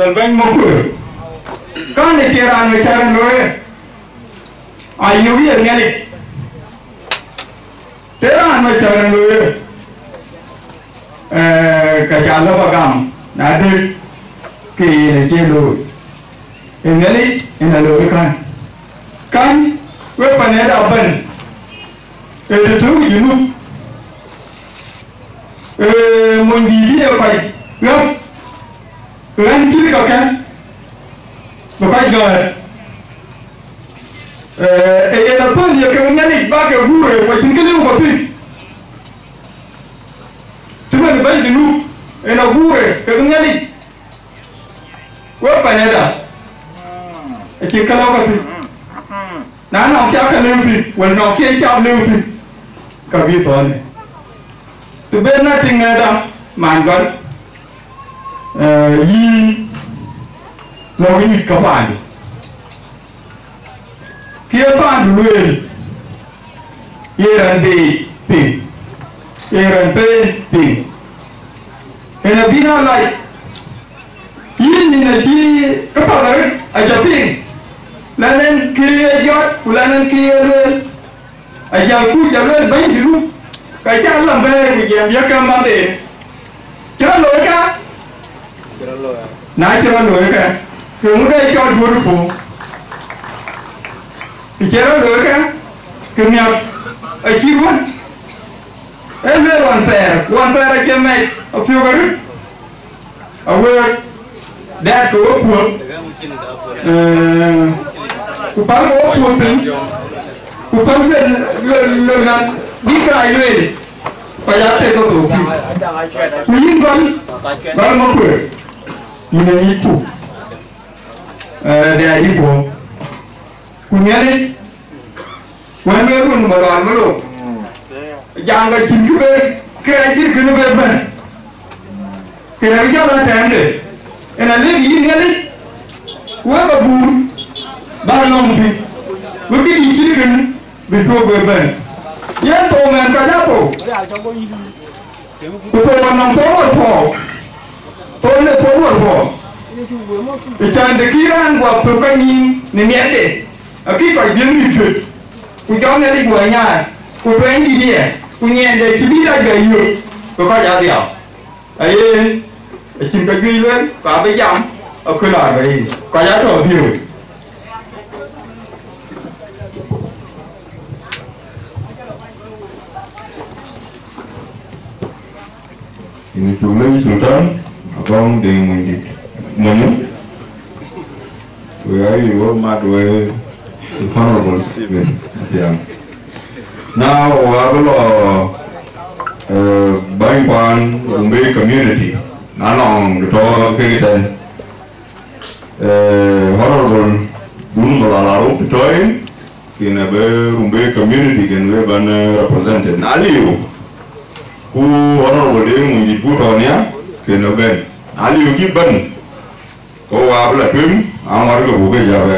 Bɛ̈ny Makuëër, kän ë cie raan ë cär en looi, ayök ye Nhialic. Të raan ë cär en looi, ee, ka ca lɔ ba gam, na dëk ke yen acie looi. Ee Nhialic en a looi kän. Kän, wek pan ëda bɛ̈n, ee të tök Junub, ee, monydït ye kɔc ɣäth, ɣän cït kakë, bï kɔc gɔ̈ɔ̈r. Ee, ee yen athöl ye kek Nhialic bä ke guure, ku acïn kë lëu kɔ̈th thïn. Të mën bɛ̈ny Junub, en a guure kek Nhialic, wek pan ëda, acïn kë lëu kɔ̈th thïn. Na nɔŋ cä ke lëu thïn, wala nɔŋ cï cäp lëu thïn, ka bï thɔ̈ɔ̈në. Të ben na tiŋ ëda, man gɔl, ee, yïn lɔ wïc ka paandu. Kë ye paandu lueel, ye raan bei piŋ, ye raan peen piŋ. En abï na lac, yïn nyin acï këpath arëët aca piŋ, la nɛn kë ye jɔt, ku la nɛn kë ye lueel. Ajal kuc alueel bɛ̈ny Junub, ka cä lam bɛ̈ɛ̈i ku jiɛɛm ye kɛm manhde. Cï rɔt looi ka? Na cï rɔt looi ka, ke ŋu de cɔl duööt puɔ̈u? Të cï rɔt looi ka, ke miäk acït wën. Ee lueel ɣɔn thɛɛr, ɣɔn thɛɛr acie mɛc apiɔ̈k arëët. Aweek, dɛɛt ke wek puɔ̈th, ee, ku päl ke wek puɔ̈th thïn, ku päl luel, luel, luel ŋa bï kë rac lueel, kɔc aa tek ke thok pïïr. Ku yïn gɔl, gɔl Makuëër, yïn ë ŋic puk, ee, dɛɛt yï puɔ̈u. Ku Nhialic, wën wek run malɔɔr malok, jam ka cïn kë bë, kë acïn kën bë bɛ̈n. Kën abï jɔl a tɛ̈ɛ̈ŋde, en a lëk yïn Nhialic, wek abur, bä lɔ̈ŋ pïïr, wek këdï cïn kën bï thuök bë bɛ̈n. Yen thou mɛn ka jɔ thou. Ku thou anɔŋ thou wär puɔ̈u, thou le thou wär puɔ̈u. Ë cän de kï raan guɔ thök ka nyïïn në miɛtde, akï kɔc dhiëëŋ mïth cuëc, ku jɔ Nhialic guɔ nyaai, ku tuɛɛny dït ë yɛn, ku nyiɛnde cï bï dac bɛ yök, ku kɔc adhiau. Ayen, acïn ka juëc lueel, ku abï jam, aköl arbain, kɔc atɔ̈ bï wei. Yïn cuk lec Sultan, Agɔŋ de Munydi. Munyu. We are you, mat we, Honorable Stephen Atiang. Now, we have a law, uh, Bany Pan Rumbek community. Na nɔŋ the tall kegiten. Eh, Honorable Dun Malala Rup Toy, kën abï Rumbek community kën bï bɛ̈n, eh, represented. Na liu, ku Honorable Deng Mundit ku tɔ̈ nia, kën bɛ̈n. Na liu kï bɛ̈n, ku wa bï la tueŋ, aŋuɔt ke buk ke ja bɛ.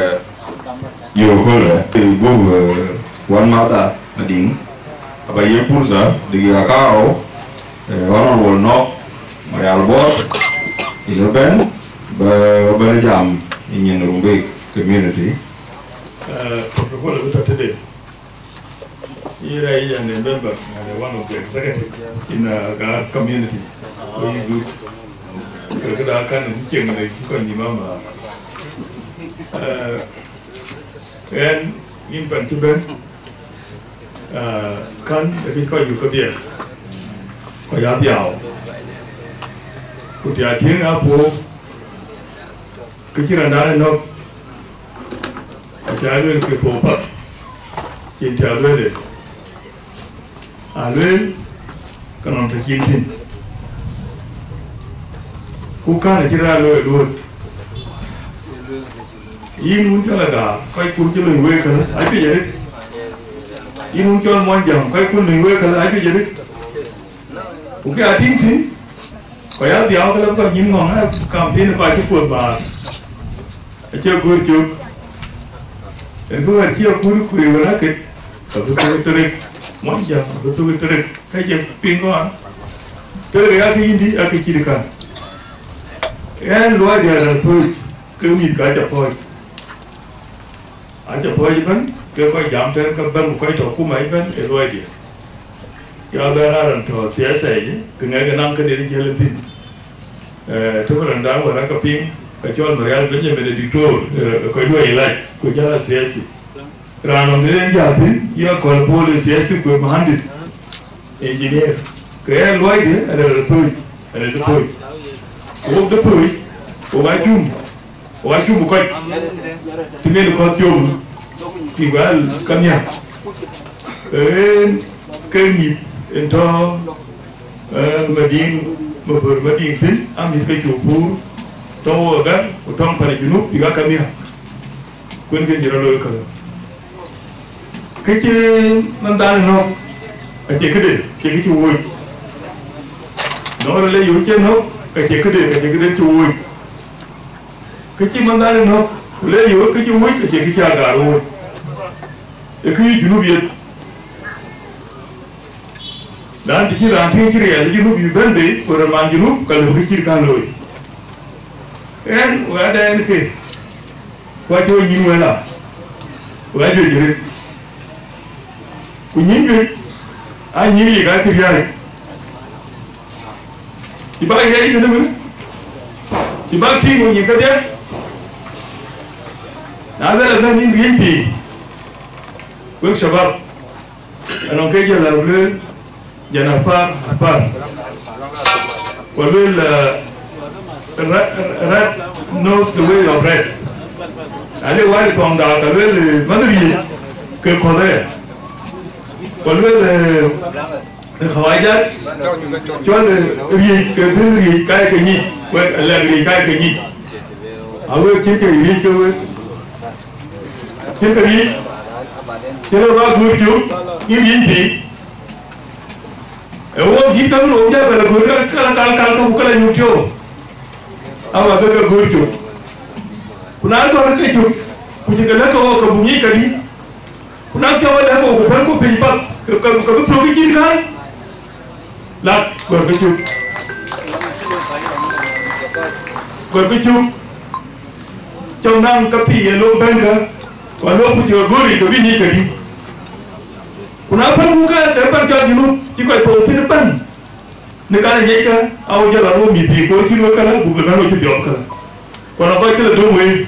Yo, köölë, eh, gup, eh, wan madha Madiŋ, aba ye pursa, dïgï akarou, eh, Honorable Nok Marial Bor, ëbɛ̈n, bä, bä jam ë nyin Rumbek community. Eh, protocol ë bï tɔ̈ tëde. Yïn rɛy yɛn ë member, and one of the executive in, uh, Agar community. So you do. Kë, këda kan cieŋ në kɔc nïïm ama. Eh, Ɣɛn, yïn pan cï bɛ̈n, ah, kän ë kïc kɔc yök kedhie, kɔc aa dhiau. Ku të ya tïŋ aa puɔ̈u, kë cï raan dan ë nɔ̈k, acä lueel ke puɔ̈u path, cïn të ya lueel ë. Alueel, ke nɔn tɔ cin thïn. Ku kän acï raan looi ë duööt. Yïn wun cɔl Agaar, kɔc kun cï lony week kënë, acuëc arëët. Yïn wun cɔl Muɔnyjäŋ, kɔc kun lony week kënë, acuëc arëët. Ku kë atïŋ thïn, kɔc adhiau ke lɔ kɔc nyïn ŋɔ̈ŋ, aa kam thïn kɔc cï kuöth bäär. Acie gör cök. Ënkë wɛ̈t cï akut kuëër wën akët, abï thök ë tërëk. Muɔnyjäŋ abï thök ë tërëk. Ka cï piŋ kɔn. Tërëk ë akë yïndï, akë cït kän. Ɣɛn luɔidiɛ̈ rɛ̈t pööc, ke mïth ka ca pɔ̈ɔ̈c. Aca pɔ̈ɔ̈c ëbɛ̈n, ke kɔc jam tɛ̈n ke bɛ̈n, ku kɔc tɔ̈ akuma ëbɛ̈n, ë luɔidiɛ̈. Ya bɛ̈n raan tɔ̈ siasa yic, ke ŋɛk ë naŋ këde jiël thïn. Eh, tök raan dan wär aka piŋ, ka cɔl Marial Benjamin ë diktor, eh, kɔc luɔi ilac, ku jɔl a siasi. Raan nɔm de yen jal thïn, ye akɔ̈l pol ë siasi ku ë muhandis, engineer. Ke ɣɛn luɔidiɛ̈, arɛ̈t pööc, arɛ̈t pööc. Wok de pööc, wok acum, wok acum kɔc. Të ŋiɛc kɔ̈th com, kï gɔl ka nhiäk. Ke ɣɛn, ke mïth en tɔ̈, eh, Madiŋ, Mabor Madiŋ thïn, a mïth ke cuk puur, tɔ̈ wok agär, ku tɔ̈ŋ pan ë Junub, bïk aa ka nhiäk. Kuën kën cï rɔt looi këlä. Kë cï man dhal nɔ̈k, acie këde, acie kë cï wööc. Nɔn rɔt le yöök cï nɔ̈k, ka cie këde, ka cie këde cï wööc. Kë cï man dhal nɔ̈k, ku le yöök kë cï wööc, acie kë cï agaar wööc. Ee kë yï Junub yeth. Raan të cï raan tïŋ cï riɛl ë Junub yï bɛ̈n bei, ku rɔt man Junub, ka lëu kë cït kan looi. Ɣɛn, wɛ̈ɛ̈tda ɣɛn ke, ku acï we nyïn wël a, we ajuëc rëët. Ku nyïn juëc, aa nyïn yïk aa cï riääc. Cï bak riääc kënë wën, cï bak tïŋ we nyïn kedhie. Na bɛ la bɛ̈n nyïn riëny thii, wek shabab, anɔŋ ke jël a lueel, jɛn apar, apar. Ku lueel, eh, rat, rat knows the way of rats. Na le wari kɔŋda ka lueel, eh, madhir yic ke kɔ̈th aya. Ku lueel, eh, eh, khawajat, cɔl, eh, riëc ke dhil riëc kai ke nyic, wek alɛk riëc kai ke nyic. Awek cïn ke riëc ke wek. Cïn ke riëc, cïn ke ba guur cuk, yïn riëc thii. Ee wok dït ka min wok jɔ bɛ la gör ka, ka, ka, ka, ka, ku ka la nyuc tiɔu. Awa bɛ ke gör cök. Ku na gör ke cök, ku cï ke lɛ̈k ke wok ke buk nyic kedï. Ku na cä wä lɛ̈k ke wok ku pɛ̈n ku piny path, ke, ke, ke bï thök cït kan. La gör ke cök. Gör ke cök. Cɔk naŋ ka pïïr ye lok bɛ̈n ka, ku alok ku cï ke gör yic ke bï nyic kedï. Ku na pɛ̈n ku ke, ke pan cɔl Junub, cï kɔc thou thïn ëbɛ̈n. Në kan ë ŋiɛckë, a wo jɔl a röör mïth pïïr, ku cï wek këlä, ku bï bɛ̈n wo cï dhiɔp këlä. Ku anɔŋ kɔc cï la döŋ wei,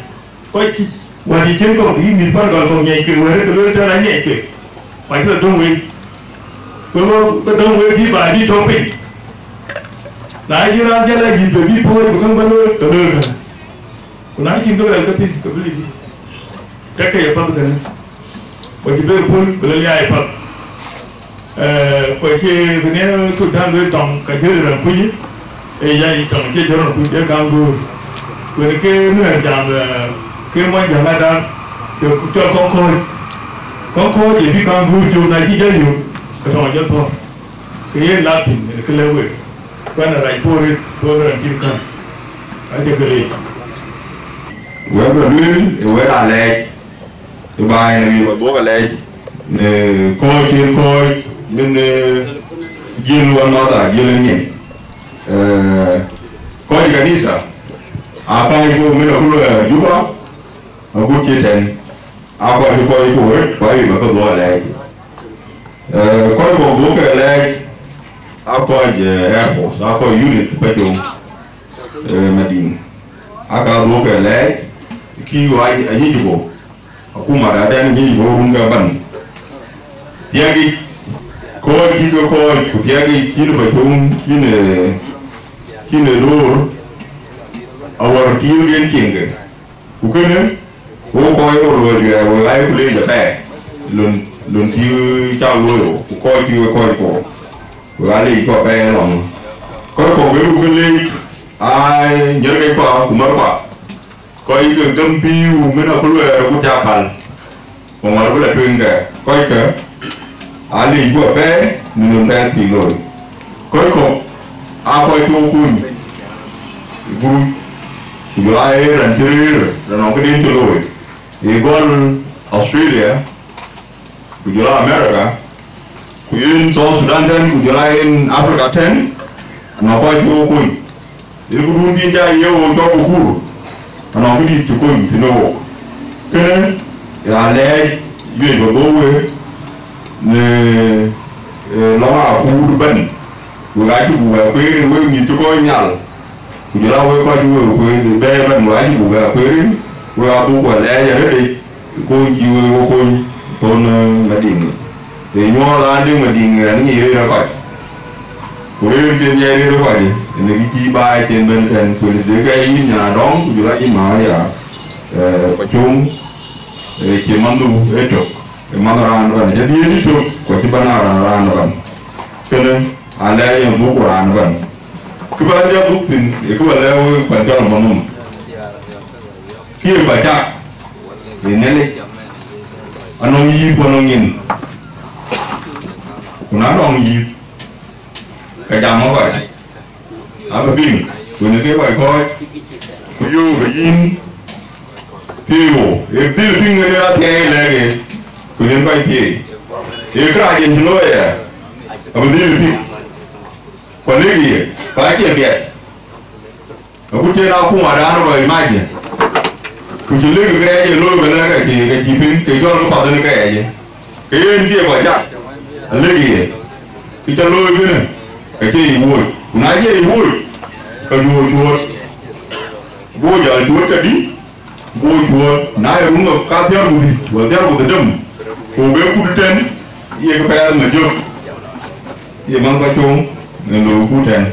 kɔc cï wät yï cïn kɔ̈k, yï mïth pan gɔl kɔ̈k ŋiɛckë, wɛ̈ɛ̈t ke lueel tɛ̈n a ŋiɛckë, ku acï la döŋ wei. Ku wo ke döŋ wei bï baai bï cɔk piny. Na yï raan jɔl a yïth bɛ bï puɔ̈ɔ̈c, ku käŋ bä looi, ke looi kënë. Ku na cïn kë rɛl ke thïn, ke bï lip. Tɛ̈kkë ye path kënë. Ku cï bɛ puɔ̈l, bï la liaai path. Eh, ku cï bï ne Sultan lueel tɔŋ, ka jël rɛm kuc, ee ya yï tɔŋ, cie jɔl rɛm kuc, ee kaŋ guur. Ku në ke nuɛɛr jam, eh, ke muɔny jäŋ adar, ke ku cɔl kɔŋ kɔ̈ɔ̈c. Kɔŋ kɔ̈ɔ̈c ee bï kaŋ guur cök, na cï jɔ yök, ke tɔŋ jɔ thɔ̈r. Ke yen la thïn, yen kë lëu wek. Ku ɛn arac puɔ̈u rëët, puɔ̈u rɛm cït kän. Acï ke leec. Wek bä lueel, ë wek aa lɛɛc. Ë baai në wïc bä dhuɔ̈k alɛɛc, në kɔ̈ɔ̈c cïn kɔ̈ɔ̈c, min, eh, jiël wan mata, jiël ë nyin. Eh, kɔc kanitha, aa paac ku min akul, eh, Juba, agut cï tɛ̈n, aa kɔc cï kɔc ku röt, ku ayï bä ke dhuɔ̈k alɛɛc. Eh, kɔc kɔ̈k dhuɔ̈k ke alɛɛc, aa kɔc, eh, Air Force, aa kɔc unit Pacom, eh, Madiŋ. Aa ka dhuɔ̈k ke alɛɛc, kï wa ayic bɔ̈. Akuma da dɛn nyic bɔ̈ run ke bän. Thiɛ̈k yic, kɔ̈ɔ̈c cï ke kɔ̈ɔ̈c, ku thiɛ̈k yic cïn bä com, cïn ë, cïn ë door, awär tiiŋ en cieŋkë. Ku kënë, wo kɔc röt luɔi juɛɛr, wek aa yeku leec apɛi, lon, lon cï cak luɔi wo, ku kɔc cï wek kɔc kɔɔr, wek aa leec ku apɛi ëlɔŋ. Kɔc kɔ̈k wek ku ke leec, aa nyiɛrkekua ku märkua. Kɔc ke gäm pïïu min aköl wɛɛr agut cä päl, ku ŋuɔt bï la tueŋ kɛ kɔckë, aa leec guɔ pɛɛi në nöm tɛ̈ɛ̈n thii looi. Kɔc kɔ̈k aa kɔc tuɔɔk kuny ë guruc, ku jɔl aa ë rɛn cï rëër rɛn nɔŋ këden cï looi ë gɔl Australia, ku jɔl aa America, ku yen South Sudan tɛ̈n, ku jɔl aa yen Africa tɛ̈n, nɔŋ kɔc tuɔɔk kuny. Yen këdun thiin ca ye wo cɔk ku kur, anɔŋ këdït cï kony tënë wo. Kënë ya lɛɛc juëc bä dhou we në, eh, lɔŋ akuut ëbɛ̈n, wek acï buk bɛ kueer rin wek mïth cï kɔc nhial, ku jɔl a wek kɔc cï wek kueer rin bɛ̈ɛ̈i ëbɛ̈n, wek acï buk bɛ kueer rin, wek adhuk wek lɛɛc arëëtic, kony cï wek wo kony thon, eh, Madiŋ. Ee nyuɔɔth raan Deŋ Madiŋ ɣɛn ŋic rëër ë kɔc. Ku rëër cïn ŋiɛc rëër ë kɔc, ënë kë cï baai cïn bɛ̈n tɛ̈n, ku në dëkë yïn nyan adɔŋ, ku jɔl a yïn Maria, eh, Pacuŋ, eh, cï manhdu ë tök, ë manh raan ëbɛ̈n, acï dhiëëth ë tök, ku acï bɛ̈n aa raan, raan ëbɛ̈n. Kënë alɛɛc yen dhuk ku raan ëbɛ̈n. Kë bä lɛ̈k dhuk thïn, ee kë bä lɛ̈k wek pan cɔl Manum. Kë ye kɔc cak, ee Nhialic, anɔŋ yïth ku anɔŋ nyin. Ku na nɔŋ yïth, ke jam ë kɔc, abï piŋ, ku në ke kɔc kɔ̈ɔ̈c, ku yöök ë yïn thiëëi wo, ee dhil piŋ ënë athiɛɛi lɛ̈k ë, ku nyin kɔc thiëëi. Ee kërac en cï looi aya, abï dhil piŋ, ku alëk ye, ku acie biɛt. Agut cïn akuma dan kɔc mac, ku cï lëk kërɛɛc en looi, ke lɛ̈k ke cï, ke cï piŋ, ke jɔl ke path en kërɛɛc, ke yen cie kɔc cak, alëk ye, kë ca looi kënë, ke cie yic wooc, ku na cie yic wooc, ke juöör cuööt, go jäl cuööt kedï, go cuööt, na ye run ke kathiäär ku dhïc, ku athiäär ku dhetem, ku be kut tɛ̈n, ye kë pɛɛth Majök, ye manh Pacuŋ, en looi kut tɛ̈n.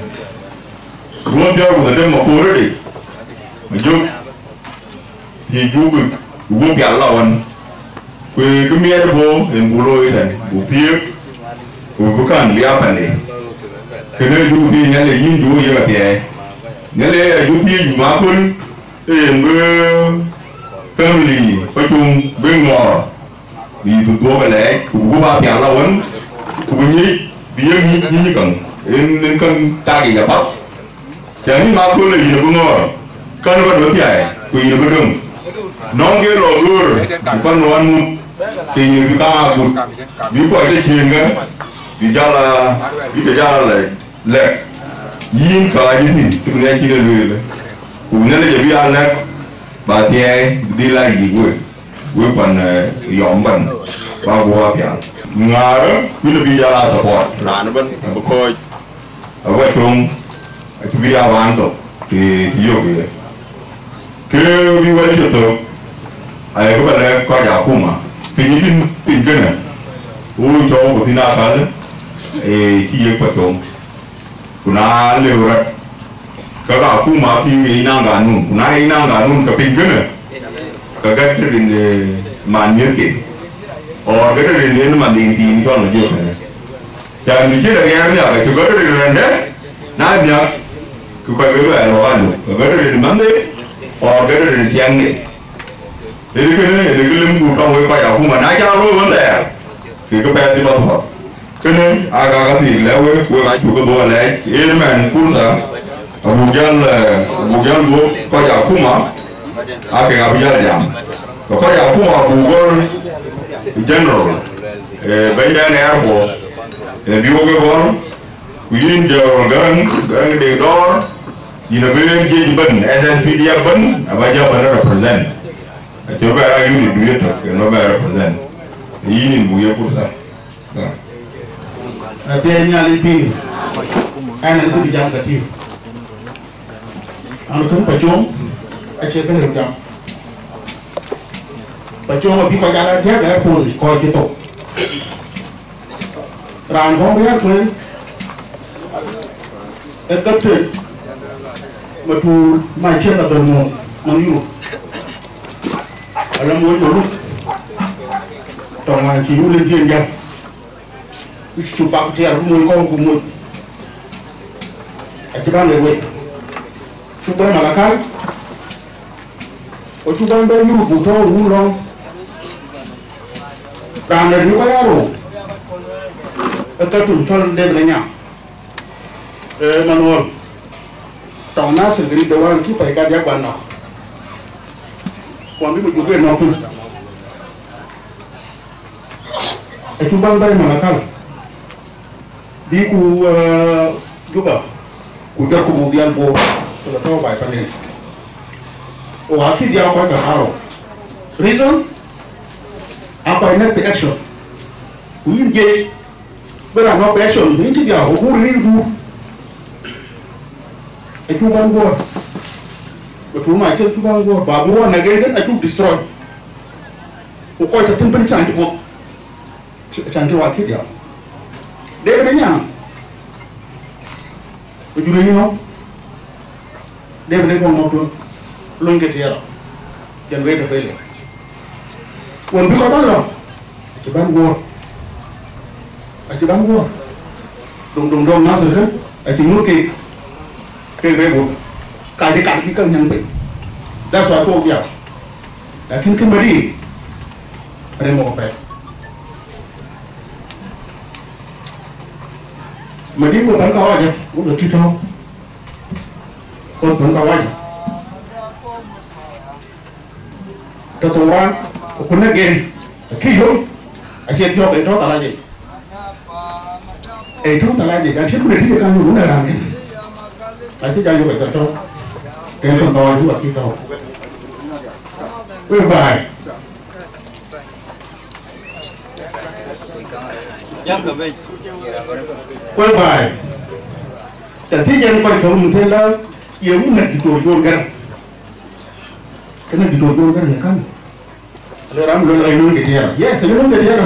Ruɔ̈n piɔ̈u ku ke dem ma koor ëdë, ma jök, thiëc buk, buk pial la wan. Ku kë miɛt bɔ̈ en buk looi tɛ̈n, buk thiëëk, ku bï kan bï a pande. Kënë juk thiëëc Nhialic yïn juk yek athiɛɛi. Nhialic aya juk thiëëc bï ma köl, en bï family Pacuŋ bï ŋɔɔr. Bï bï dhuɔ̈k ë lɛɛc, ku bï gup aa pial la wan, ku bï nyic, bï ye nyic, nyic käŋ, en, en käŋ tak yic apath. Cän yïn aa kööl ë yïn abï ŋɔ̈ɔ̈r, kän ë bä duɔ̈th thiaai, ku yïn abï döŋ. Nɔŋ ke lɔ göör, ku pan wan muk, ke yïn abï kaŋ aa gut, bï kɔc tɔ ciëëŋ kë, bï jäl aa, bï ke jäl aa lɛ̈k, lɛ̈k. Yïn kääc yïn thïn, cï bï nɛn cï ke lueel, ku Nhialic abï aa lɛ̈k, ba thiaai, bï dhil aa yic wek. Wek pan, eh, yɔm pan, ba guɔ pial. Ŋaarë, kuïn abï jal a support. Raan ëbɛ̈n abï kɔc, abï kɔc töŋ, acï bï a wään thok, të, të yök ye. Kë bï wɛl cï thök, ayek bä lɛ̈k kɔc akuma. Piny kïn, piny kënë, wun cɔu ku thïn apäl, eh, cï yek pa töŋ. Ku na lëu rɔt, ke ka akuma akï ŋic naŋ ganun. Ku na ŋic naŋ ganun, ke piny kënë, ke gät rin, eh, man miɛ̈thke. Or gät rin yen man dhiŋ thiin cɔl Majök kënë. Cän bï cït ariɛɛr nhiak, acï gät rin rɛ̈ndɛ, na nhiak, ke kɔc ke luɛɛl ɣɔ̈k alök. Ke gät rin manhde, or gät rin tiɛŋde. Ënë kënë, ënë kë lëmku tɔŋ wek kɔc akuma, na cä looi wën thɛɛr, ke kë pɛɛth cï bä thuɔ̈k. Kënë aa ka ka thiik lɛ̈k wek, wek aa cuk ke dhuɔ̈k lɛɛc, en mɛn purtha, abuk jäl, eh, abuk jäl dhuɔ̈k kɔc akuma, aa kek abï jäl jam. Ke kɔc akuma abuk gɔl general, eh, bɛ̈nydɛn airport, eh, bï wok ke gɔl, ku yïn General Gäräŋ, Gäräŋ de dɔɔr, yïn abï yen jiëc ëbɛ̈n, S S P D F ëbɛ̈n, aba jɔ bɛ̈n represent. Acï bɛ aa unit du yetök, yen bɛ represent. Yïn in buk ye pursa. Athiɛɛi Nhialic pïïr, ɛn, ɛn cï bï jam ka tïŋ. An, kën Pacuŋ, acie kën röt jam. Pacuŋ abï kɔc ala diäk ë puɔ̈th kɔc cï thou. Raan kɔŋ riääk kuëën, ë Captain Matuur Maciëk Adhormɔ̈ɔ̈th, nɔŋ Europe. Ala moc Maluk, tɔŋ wään cï wun ë dhiën jäl. Ku cuk bak tiɛɛr ku moc kɔ̈u ku moc. Acï bän ë wec. Cuk bɛ̈n Malakal, ku cuk bɛ̈n bɛ̈n Europe, ku tɔ̈u wun lɔ̈ŋ. Raan ë riëëu kɔc aa rou, ë Khartoum cɔl David Anyam, ë Manuɔl, tɔŋ Nasir Garib de wään cï pɛ̈i kadiäk bä nɔ̈k, ku abï Majök bï nɔ̈k thïn. Acuk bän bɛ̈ɛ̈i Malakal, bï ku, eh, Juba, ku jɔt ku buk dhial guɔ̈p, ku Tɔ̈u baai panin. Wok akï dhiau kɔc ke karou. Reason? Akɔc nɛ̈k pi action. Ku yïn jiëc bï raan nɔ̈k pi action, yïn cï dhiau, ku guur yïn guur. Acuk bän guɔ̈ɔ̈r. Bä tuum acïn cuk bän guɔ̈ɔ̈r, ba guɔ̈ɔ̈r nɛ̈k en kën acuk destroy. Ku kɔc tɔ̈ thïn bën can cï puɔ̈th. Can cï wak kï dhiau. David Anyaŋ. Ku jur yïn nɔ̈k. David ë kɔn ŋɔ̈k tueŋ, lony ke tiɛɛr, generator failure. Wën bï kɔc bän lɔ, acï bän guɔ̈ɔ̈r, acï bän guɔ̈ɔ̈r. Dom dom dom Nasir kën, acï nyuɔ̈th keek, keek rek wok, ka cï kat bï käŋ nyäŋ piny. That's why kok diaal. Lakin kën Madin, ade mɔ̈k apɛi. Madin ku bän kawaja, wok akï tɔ̈u. Kɔc bän kawaja. Tɔ̈ thou raan, ku kun again, akï yom, acie thiɔ̈k, ee tɔ̈ thalajic. Ee tɔ̈ thalajic, an cï kun ë tïc ë kan yom, wun ë raan kën. Acï jal yök ë thar tɔ̈u. Tën tɔ̈ thou raan, wok akï tɔ̈u. Wek baai. Wek baai. Tɛ̈ thiëc en kɔc kɔ̈k mïth la, ye ŋu nɛ̈k Diktor John Garang? Kënë Diktor John Garang ë kan. Alë ram luel ɣɛn luel ke tiɛɛr. Yes, alë luel ke tiɛɛr.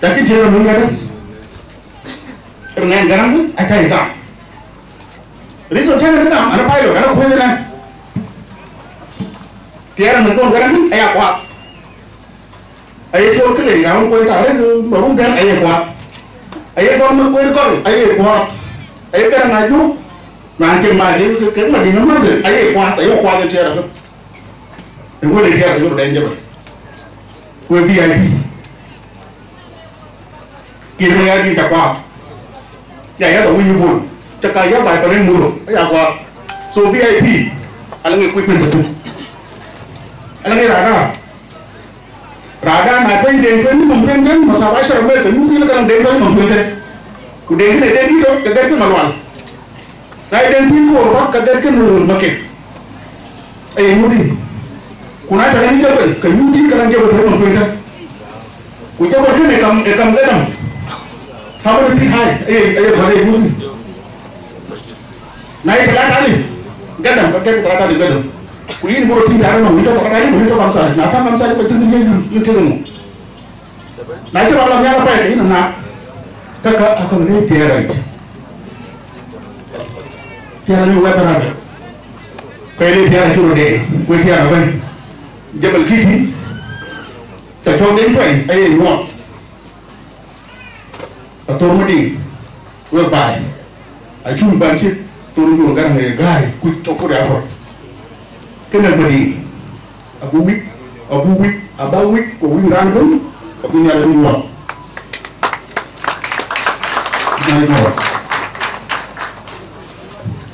Lakin tiɛɛr luel ke tiɛɛr. Raan Garang acä ye gam. Reason cän ë gam, an ë pilot, an ë kuëëth ënɛn. Tiɛɛr an ë John Garang aya kuath. Aye Tuɔl Kelei, raan wën kuɛn tarik, ma rum tɛ̈n, aye kuath. Aye Dɔm ma kuɛn kɔl, aye kuath. Aye Garaŋ Ajuk, raan cï mac, ke, ke Madina Madhir, aye kuath, aye kuath ë tiɛɛr akë. Ë ŋö le tiɛɛr akë röt dɛny jebel. Ku ë V I P. Kir Mayardit ca kuath. Ya ya da winy bul. Ca ka ya bai panen muro. Ya kuath. So V I P. Ala ngi equipment tu. Ala ngi radar. Radar na twenty, twenty, twenty, twenty, masa ba shara mel ka nyuzi na kalang twenty, twenty, twenty. Ku twenty ne twenty to ka gɛ̈t kë Malual. Na ye den thiin koor bäk ka gɛ̈t kën Makek. Aye nyuth yïn. Ku na tɛ̈ ɣɛn jebel, ke nyuth yïn ke lan jebel tɔ̈ nɔm tueŋ tɛ̈n. Ku jebel kënë ë kam, ë kam Gadam. How many feet high? Aye, aye gɔl aye nyuth yïn. Na ye talata alif Gadam, ka gɛ̈t talata alif Gadam. Ku yïn bï rot tïŋ tɛ̈n nɔm, yïn tɔ̈ talata alif, yïn tɔ̈ kamsa alif. Na tɔ̈ kamsa alif, ka cïn kë yïn, yïn tëk nɔm. Na cï rɔt lɔ nhial apɛi ke yïn anaak, käkkä akɔn rëër tiɛɛr rac. Tiɛɛr aye wɛ̈t rac. Ku ë rëër tiɛɛr acï röt deet, ku ë tiɛɛr abɛ̈n. Jebel Kiti, tɛ̈ cɔk den tuɛny aye nyuɔɔth. Athör Madiŋ, wek baai. Acuk bän cï thon John Garang ë gäi kuc cɔk ku de apuɔ̈l. Kënë Madiŋ, abï wïc, abï wïc, abä wïc, ku wïc raan ëbën, abï Nhialic bï nyuɔɔth. Nhialic nyuɔɔth.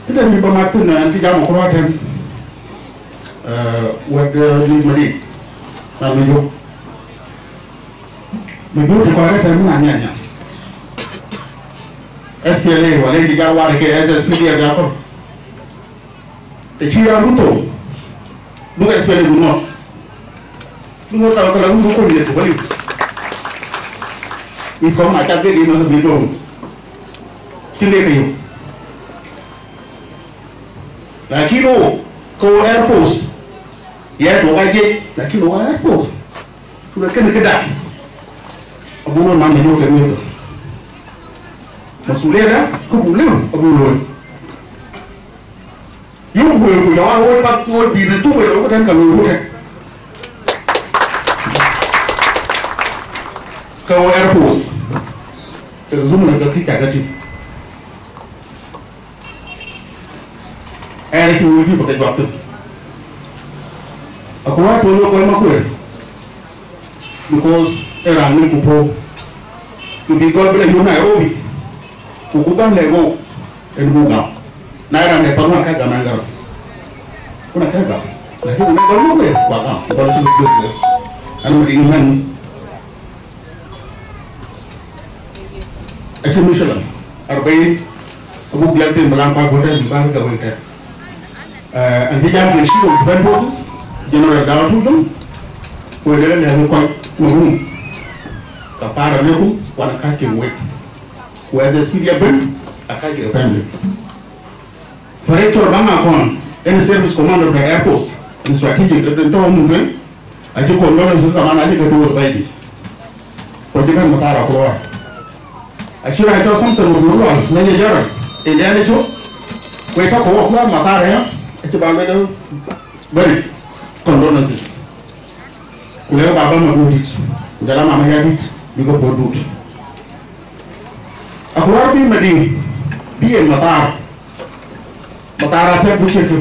Këde mïth ba mat thïn, an cï jam ë kuɔɔr tɛ̈n, eh, wɛ̈t, eh, mïth Madiŋ, raan Majök. Majök të kɔɔr ë tɛ̈n, mën aa nyan nyan. S P L A wala cï jal waar ke S S P D F ya kɔn. Të cï raan bï thou, bï S P L A bï ŋɔ̈k. Bï ŋɔ̈k kal kala wun bï kɔn yeth ku bä liu. Mïth kɔ̈k na cath ke dïït nɔn bï döŋ. Cïn de ke yök. Lakin wo, ke wo Air Force. Yes, wok aa jiëc, lakin wok aa Air Force. Ku na kënë këda, abuk röt man Majök ke mïth. Masulia da, kë buk lëu, abuk looi. Yïn ku wëëu ku jɔk a woi path woi bï në thuk wëëu ku tɛ̈n ka looi ku tɛ̈n. Ke wo Air Force. Ke zumla ke kï cat atï. Ɛn acï wëëu bï bä ke juak thïn. Aku wä tuɔ̈l wek kɔc Makuer. Because ë raan ŋic ku puɔ̈u. Ku bï gɔl bï la yök Nairobi. Ku ku bän lɛ̈k wok, en buk gam. Na ye raan dɛ̈t path ŋuan ka gam ɛn Garang. Ku na ka gam. Lakin ku na gɔl Makuer, wa gam. Gɔl cï luk duëër. An Madiŋ mɛn. Acï mïthëlä. Arbain. Abuk dhial thïn bï laŋ kuac bɔ̈ tɛ̈n bï bän ke wël tɛ̈n. An cï jam ke Chief of Defense Forces, General Dau Tujuŋ, ku ë lɛ̈k kɔc Marum, ka para lekum wan ka ke wek, ku S S P D F ben a ka ke family. Director Bang Akon, en service commander of the Air Force, en strategic, en tɔ̈ muk en, acï condolences kaman acï ke duöör baidït. Ku acï bɛ̈n mathar Akuɔɔr. Acï raan cɔl Samson Madur Lual, Major General, en diɛn ë cök, ku ë tɔ̈ ke wok Akuɔɔr mathar aya, acï ba lueel very condolences. Ku lɛ̈k baba Madur dït, ku jɔl a mama ya dït, bï ke puɔ̈u dut. Akuɔɔr bï Madiŋ, bï en mathar, mathar athiɛk bï ciëk.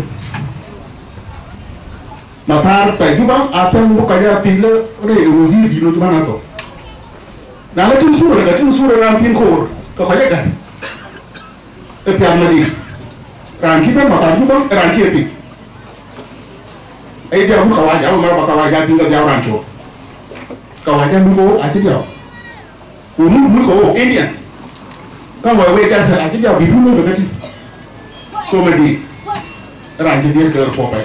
Mathar pa Juba athiɛk bï kɔc a thil rëër wazir dït nu Juba na thok. Na la tïŋ sura, ka tïŋ sura raan thiin koor, ka kɔc a gäi. Ë piath Madiŋ. Raan cï bɛ̈n mathar Juba, ë raan cï e piŋ. Ai dhiau bï kawaja, awe mara ba kawaja tïŋ ka dhiau raan cok. Kawaja bï ko acï dhiau. Ku muk muk ko Indian. Ka wai wek gas acï dhiau bï dun lo ka tïŋ. So Madiŋ. Raan cï dhiel ke rɔt puɔ̈u pai.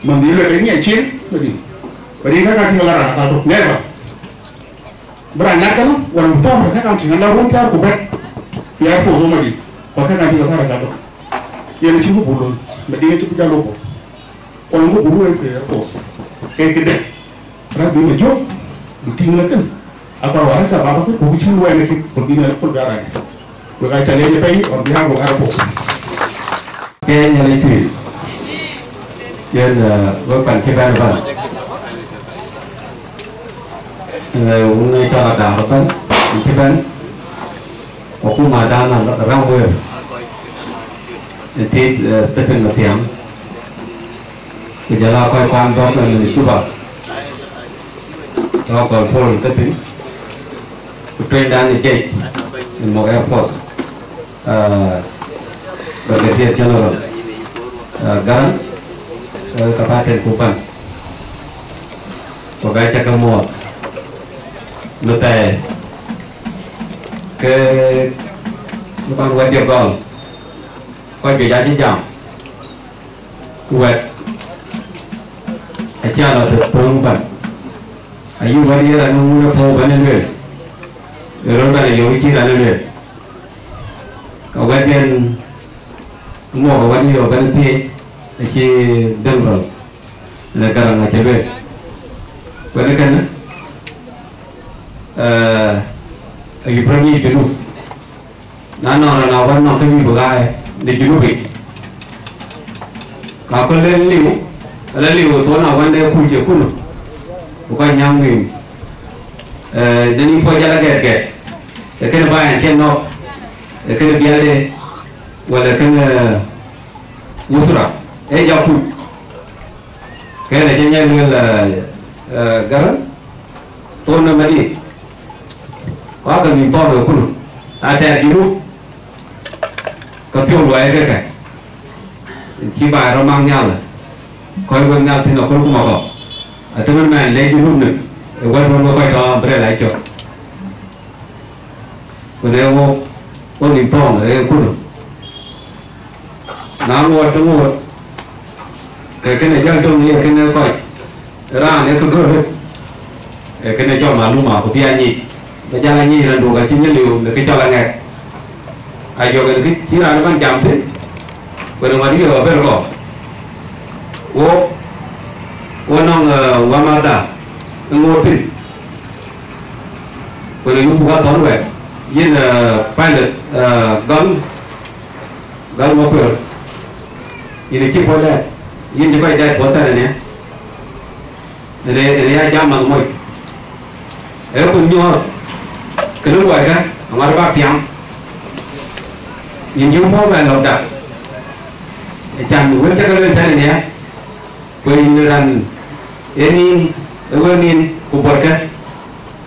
Man dhiel ke ŋiɛc cin Madiŋ. Madiŋ ka ka tïŋ la raan ka dok. Never. Bï raan ŋat kënë, wala bï thɔ̈ɔ̈r, ka kan tïŋ, ala ruɔ̈n thiaar ku bɛ̈t, ku ya puɔ̈th ë Madiŋ, ku ka kan tïŋ athär ka dok. Yen acï ku bul looi, Madiŋ acï ku jal lok bɔ̈. Ku ku bul looi ke Air Force. Ke këde, raan bï Majök, bï tïŋ ë kën, aka wär ka baba kën, ku cï luɛɛl ë kën, ku bï në kul bï a raan. Wek aa ca leec ë pɛ̈i on behalf of Air Force. Ke Nhialic cuëc, yen, eh, wek pan cï bɛ̈n ëbɛ̈n. Eh, wun ë cɔl Adar ëbɛ̈n, cï bɛ̈n, akuma dan Ram Wëër, ë tit, eh, Stephen Mathiaŋ, ku jɔl aa kɔc kuan bɔ̈ ke në Juba, tɔ̈ kɔl Paul Ketin, ku tueŋdan ë jec, ë mɔk Air Force. Ah, Brigadier General, ah, Garang, eh, ka paten ku pan. Ku ka cä ke muɔɔth. Në thɛɛr, ke, ke pan wɛ̈t ye gɔl. Kɔc juëc acï jam. Ku wɛ̈t acï a lɔ të thöŋ pan. Ayï wɛ̈t ye raan ŋun ë puɔ̈u bɛ̈n ë lueel. Ë röt bɛ̈n ë yöök cï raan ë lueel. Ka wɛ̈t yen muɔɔk ë wɛ̈t yɔ̈ɔ̈k bɛ̈n thiëëc acï dhël rɔl, në Garaŋ acï lueel. Wɛ̈t kënë, eh, ayï bï rɔt ŋic Junub. Na nɔn rɔn a wɛ̈t nɔn ke wïc bï ɣaac në Junub yic. Ka köl len liu, ala liu thon a wɛ̈nde kuc ë kunu, ku kɔc nyääŋ nhïïm. Eh, në nïn puɔc jal agɛɛt gɛɛt, ee kënë bä ɛn cï nɔ̈k, ee kënë bialde, wala kënë, eh, usra, ee jɔ kuc. Kënë cï nyɛn lueel, eh, eh, Garaŋ, thon në Madiŋ. Ku ake nhïïm thɔɔk ë kunu, na tɛɛr Junub, ka thiɔ̈k luɔi ë kekë. Cï baai rɔt mak nhial, kɔc wek nhial thïn aköl ku makɔ. Atë mën mɛn lec Junub në, ë wɛ̈t wën wek kɔc tɔ Brel a cök. Ku ne wok, wok nïm thɔɔŋ ë kunu. Na ŋuɔt të ŋuɔt, ke kënë jäl döŋ ye kënë kɔc, raan ë kë gör röt, ë kënë cɔl maluma ku bï a nyic, bï jäl a nyic raan duk acï nyë liu në kë cɔl aŋɛk. Ajɔk en kë cï raan ëbɛ̈n jam thïn, ku në ŋuɔt yï ɣɔ̈k bɛ̈n kɔ̈k. Wo, wo nɔŋ, eh, wämääthda ë ŋoot thïn, ku në yï buk a thɔ̈n wɛ̈ɛ̈t, yïn, eh, pilot, eh, gɔl, gɔl ŋö kueer, yïn ë cï puɔ̈u dɛɛt, yïn cï kɔc dɛɛt puɔ̈u thɛɛr ënë, ënë, ënë ya jam math moc. Ee ku nyuɔɔth, kënë luɔikë, aŋuɔt bä piaŋ. Yïn yï puɔ̈u bɛ lɔ̈k dak. Acan wën cä ke lueel tɛ̈n ënë, ku yïn raan ë nïn, ë wël nïn, ku buɔtkë.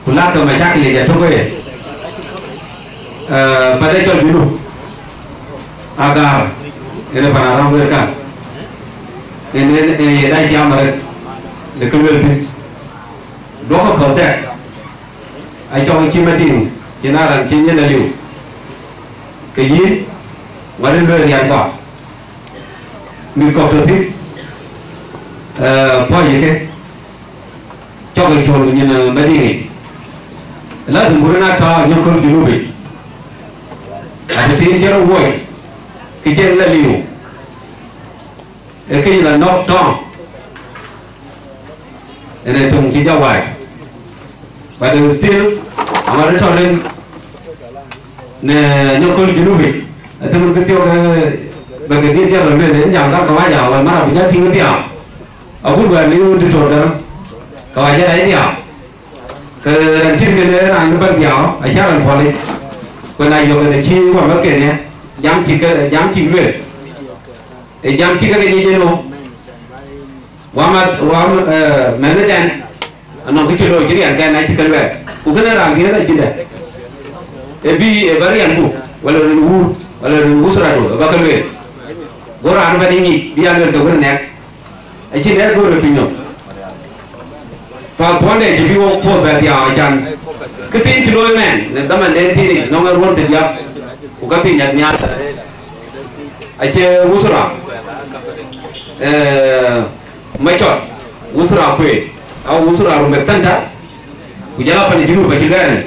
Ku lakë macakil yic atök ë, eh, pan ë cɔl Junub, Agar, en ë pan Aram wëër kan, en, en, en ye dac tiam arëët në kë luel thïn. Duɔ̈kkë päl tɛk, acɔk cï Madiŋ, cïn a raan cï nyin aliu, ke yïn, ŋuɔt ë lueel riɛnkua. Mïth kɔ̈k tɔ̈ thïn, eh, puɔ̈c ke cɔk ë cɔl nyin, eh, Madiŋic. Lazim buk en a tääu nyɔk köl Junubic. Atëthiin cï rɔt wuɔ̈c, kë cï en la liu, ee këc la nɔ̈k tɔŋ. Ënë töŋ cï jɔ waai. But, uh, still, amat ë tɔ̈ rin në nyɔk köl Junubic, ëtëmën kë thiɔ̈k, eh, bɛ ke dhiëth jɔl lueel, en jam ka kawaja, wal mara bï jɔ tïŋ dhiau. Agut wɛ̈ɛ̈r liu dï tɔ̈ däŋ, kawaja rɛɛc dhiau. Ke rɛn cït kënë raan bɛ̈n dhiau, acä rɛn puɔlic. Ku na yök en acï wä mɛ̈thken ë, jam cï ke, jam cï lueel. Ë jam cï ke ke nyic en ɣo. Wama, wama, eh, mɛnhëden, anɔŋ kë cï looi cï riɛnken acï ke luɛɛl. Ku kënë raan dhiëëth acïn dɛ. Ë bï, ë bä riɛnku, wala rin wuur, wala rin usradu, ë bä ke lueel. Go raan bä nyic, bï ya lueel ke wën nɛk. Acïn dɛ goor ë piny nɔm. Pa thuɔnde cï bï wok puɔth bɛ dhiau acan. Këthiin cï looi mɛn, në dhamanden thiin yic, nɔŋ ë ruɔ̈n thiëdiäk, ku ka piny at nhial. Acie usra, eh, Macɔt, usra Kueet, au usra Rumbek Center, ku jɔl a pan Junub acï gɛɛr,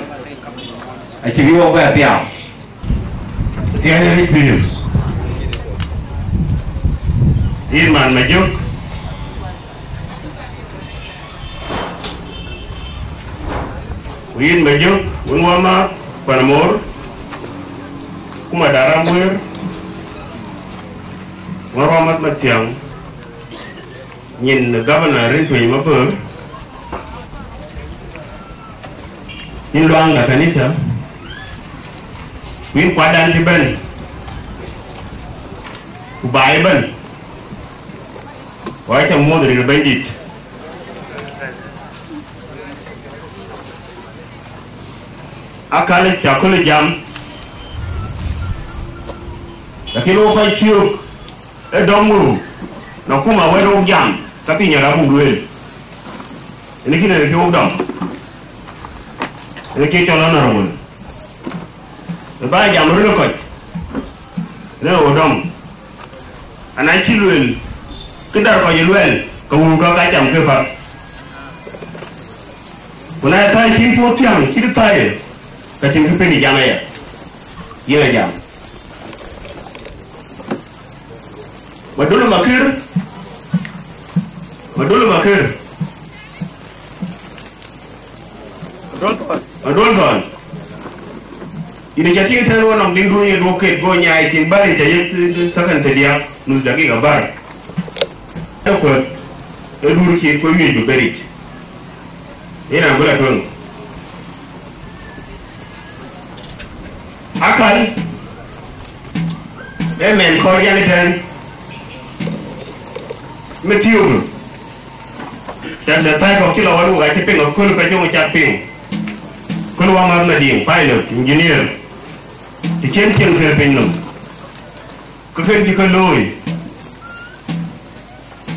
acï bï wok bɛ thiau. Thiɛɛny ë rec pïïr. Yïn man Majök, ku yïn Majök, wën wä maath, pan Mor, ku Madar Amuer, wën wä maath Mathiaŋ, nyin governor rin tueny Mabor, yïn luaŋ da kanitha, ku yïn kuatdan cï bɛ̈n, ku baai ëbɛ̈n, ku acä muɔ̈th rin Bɛ̈nydït. Akäl cä köl jam, lakin wok kɔc thiök ë dɔm wëu, na kum awɛ̈t wok jam, ka thïn nyaka buk lueel. Ënë kïn ënë kë wok dɔm, ënë kë cɔl honorable. Ë bä jam röt ë kɔc, ënë wok dɔm. Ana cï lueel, kë däär kɔc ë luɛɛl, ke wëu ka ka cam ke päl. Ku na ye thäi cïn puɔ̈u thiäŋ, cït thäi, ka cïn kë piŋ ë jam aya. Yen a jam. Madol Makër, Madol Makër. Adol Thɔn. Adol Thɔn. Yïn ca tïŋ tɛ̈n wä nɔŋ diŋ duöny ye duɔ̈k ket go nyaai cin bäri ca yek second thiëdiäk, nus dakika bär. Ë kuäth, ë dur cït kuëë wiëc bï beric. Yen an bï la tueŋ. Akäl, ë mɛn kɔɔr yɛn ëtɛ̈ɛ̈n, Mathiu bï. Tɛ̈dë thäi kɔ̈k cï lɔ wär wok acï piŋ aköl ka jɔŋ cak piŋ. Köl wä mäth Madiŋ, pilot, engineer. Të cïn cieŋ thël piny nɔm. Ke kën cï ke looi.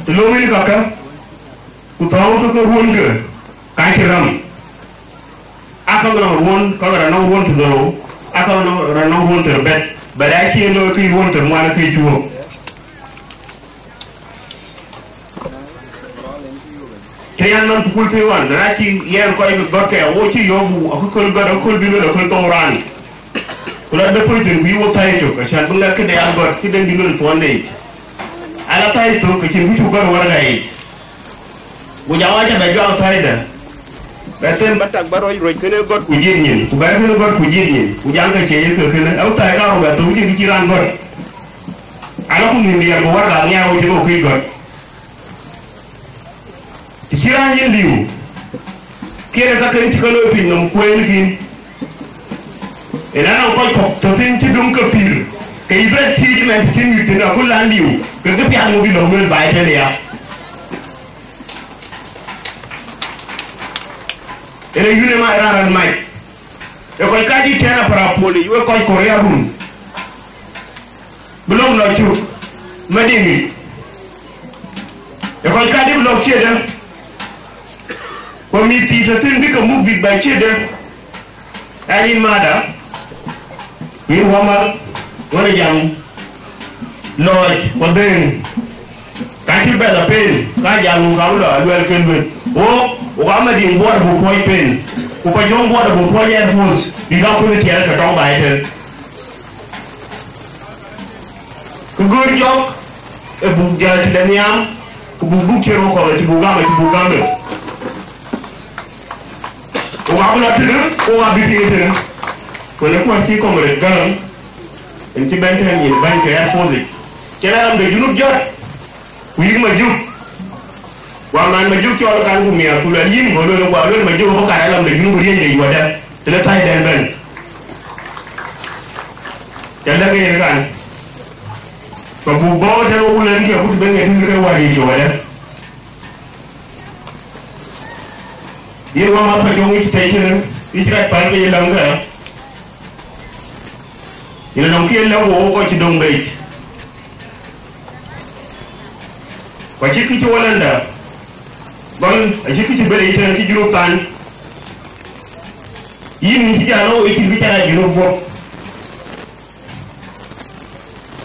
Të looi wën kakë, ku thɔ̈ɔ̈ŋ ke ke ruɔ̈nkë, ka cï räm. Aa käŋ nɔŋ ruɔ̈n, käŋ rɔt nɔŋ ruɔ̈n të dhorou, aa käŋ nɔŋ rɔt nɔŋ ruɔ̈n të rɔt bɛ̈t, bɛ̈t aa cie looi kë ruɔ̈n të ŋuan kë cuɔ̈ɔ̈k. Të yan nɔn thukul thïn wan, na cï yɛn kɔc gɔ̈t ke, wo cï yɔ̈ɔ̈k, akököl gɔ̈t, akököl bï luel, aköl thou raan. Ku la depöc thïn, ku yï wo thäi cök, acan bï ŋɛk këde a gɔ̈t, këden bï luel thuɔnde yic. Ala thäi thök, ke cïn ku cuk gɔ̈t wärka yic. Ku jam aca bɛ juak thäidä. Bɛ them bä tak bä rɔc ruec kënë gɔ̈t ku jiëc nyin, ku bɛ kënë gɔ̈t ku jiëc nyin, ku jam ke cie ye ke kënë, ë thäi karou bɛ thök cïn kë cï raan gɔ̈t. Ala ku nhïm riɛl ku wärka ŋiɛɛu cï ke këc gɔ̈t. Të cï raan yen liu, kën ë ka kën cï ke looi piny nɔm kueen kïn. Ëna nɔŋ kɔc kɔ̈k tɔ̈ thïn cï döŋ ke pïïr, ke yï bɛ thiëëc ëmɛn të cïn nyuc thïn akul lan liu, ke kë piath ŋö bï lɔ wël baai tënë ya. Ënë yun ë mac raan raan mac. Ë kɔc kadït tɛ̈n apär apol yic, wek kɔc kɔ̈r ya run. Bï lɔ̈k lɔ cuk, Madiŋic. Ë kɔc kadït bï lɔ̈k ciëtdë. Ku mïth thii tɔ̈ thïn bï ke muk bïk bɛ ciëtdë. Aa yïn mada, yïn wämäl, ŋɔn ë jam lɔɔc ku dhëëŋ. Cï bɛ̈n la pen, ka jal ŋu ka bï lɔ aluɛl ken lueth. Wo, wo ka Madiŋ buɔɔt abuk tuɔɔc pen, ku Pajɔŋ buɔɔt abuk tuɔɔc Air Force, bïk akuën ë tiɛɛl ke tɔŋ baai tën. Kë gör jɔk, ë buk jäl tëde nhiam, ku buk dhuk cï röt kɔ̈k, acï buk gam, acï buk gam ë. Wo ka bï lɔ tënë, wo ka bï piŋ tënë. Ku në kuɔ̈c cï Comrade Gäräŋ, en cï bɛ̈n tën nyin bäny ke Air Force yic. Cïn alam de Junub jɔt, ku yïk Majuk. Wa man Majuk cɔl kan ku miaar, ku luɛl yïn, go luel, wa luel Majuk bï kat alam de Junub riënyde yuɔdɛ, tënë thäi dɛn bɛ̈n. Cä lɛ̈k yen kan. Ku buk bɔ̈ tën wo wulën ke kut ben ŋet tënë ke wäär yic yuɔdɛ. Yen wa ma Pajɔŋ yic tëi tënë, yic rɛt päl ke ye läŋ kë. Yen nɔŋ kë ye lɛ̈k wo, wo kɔc cï döŋ bei. Ku acït kë cï wo lɛ̈nda gɔl, acït kë cï bɛ̈n yic tënë cï Junub than. Yïn cï jal wo, yï cïn kë cä rac Junub guɔ̈p.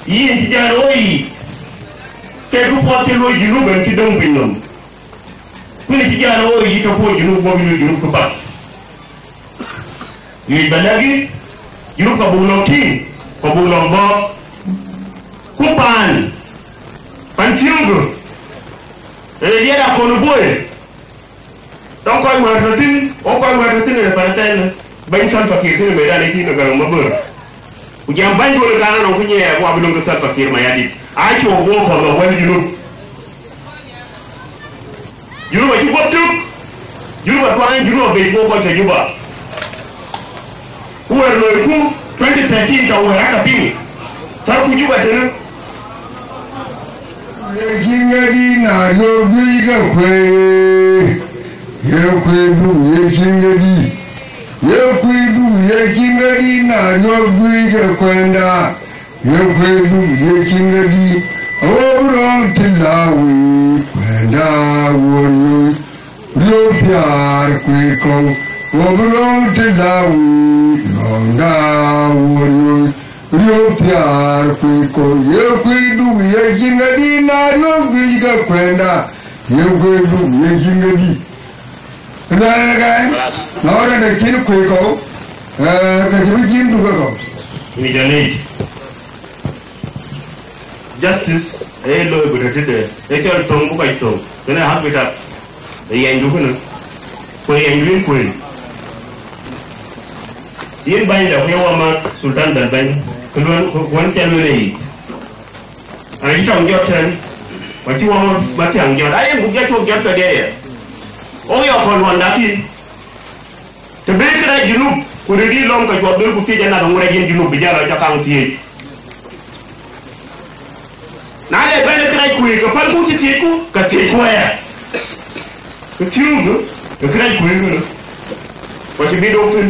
Yïn cï jal wo yic, ke kë puɔth cï luɔi Junub en cï döŋ piny nɔm. Kuën cï jal wo yic tɔ puɔth Junub guɔ̈p, yïn Junub kë path. Yuc ba lɛ̈k yï, Junub ka buk lɔ tïŋ, ka buk lɔ bɔ̈. Ku paan, pan thiökë, ë diɛt akɔn ë boi. Tɔŋ kɔc wɛ̈ɛ̈r tɔ thïn, wo kɔc wɛ̈ɛ̈r tɔ thïn ë pan thɛɛn, bɛ̈ny Salva Kiir thïn ë medan ë cïn ë Gäräŋ Mabör. Ku jam bäny duɔl ë kan anɔŋ ku nyiɛɛr, wa bï löŋ ke Salva Kiir Mayardit. Aa cuk wo kɔ̈k lɔ wɛ̈l Junub. Junub acï guɔ̈p tök. Junub atuaany, Junub abëc wo kɔc tɔ Juba. Ku wɛ̈ɛ̈r loiku twenty thirteen tɔ wɛ̈ɛ̈r aka piŋ. Thärku Juba tënë. Ye cïn ŋadï na riɔ̈ɔ̈k juëc ke kuëë, ye kuëë dhuk ye cïn ŋadï. Ye kuëë dhuk ye cïn ŋadï na riɔ̈ɔ̈k juëc ke kuɛnda. Ye kuëë dhuk ye cïn ŋadï, awo bï rɔ̈m të la wei kuɛnda wo nyuc. Riöp thiaar kuic kɔ̈u, wo bï rɔ̈m të la wei lɔ̈ŋda wo riööc. Riöp thiaar kuic kɔ̈u, ye kuic dhuk ye cïn ŋadï na riöp juëc ke kuɛnda, ye kuic dhuk ye cïn ŋadï. Luɛɛl ë gɛɛn, na ɣɔn rɛ̈n de cïn kuic kɔ̈u, eh, ke cï bï cïn dhuk ë kɔ̈u. Justice ee looi ku tëtëde, ee cɔl thöŋ bï kɔc thöŋ, kënë hak bï tak, ë yɛnydu kënë, ku ë yɛnydu yïn kuëëny. Yïn bänyda, ku ye wä math Sultan Dal Bɛ̈ny, ku luɔn, ku, ku wën cä lueel ë yic. An cï tɔŋ jɔt tɛ̈n, ku acï wä Mathiaŋ jɔt, a yen ku jɔ cuɔk jɔt kedhie ye. Wok yɔk kɔn luɔnda kïn. Të bï kërac Junub, ku rëëri lɔ̈ŋ ke cuɔp dhöl ku thiëc anath aŋu rɛc yen Junub bï jäl a cä kaŋ thiëëc. Na le bɛ̈n ë kërac kuëëc, ke pälku cï thiëcku, ke thiëcku aya. Ke thiöökë, ke kërac kuëëc kënë, ku acï bï dok thïn.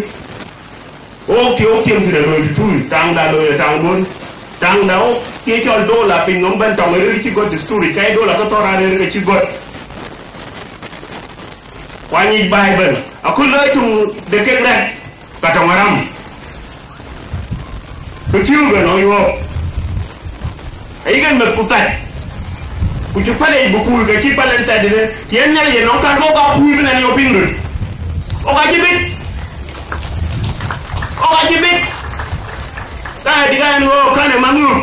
Wok cï wok ciem thïn ë looi tëtui, taŋda looi ë taŋduön. Taŋda wok cï cɔl dola piny nɔm bɛ̈n tɔŋ ë rëër cï gɔ̈t desturi, ka ye dola ke thɔ̈r arëër ke cï gɔ̈t. Ku anyic baai ëbɛ̈n, aköl lɔi tuŋ de kek rɛ̈t, ka tɔŋ aram. Ku thiëëu bɛ̈n ɣɔn yuɔɔk. Ayï ɣɛn meth ku thɛt. Ku cï päl yic bï kuur, ke cï päl en thɛt dïnë, yen Nhialic ë nɔŋ kän, ke wok aa kuur bï nɛn yɔu piŋ röt. Wok acï bit. Wok acï bit. Ka dï ka en ɣöök kän ë man ŋök.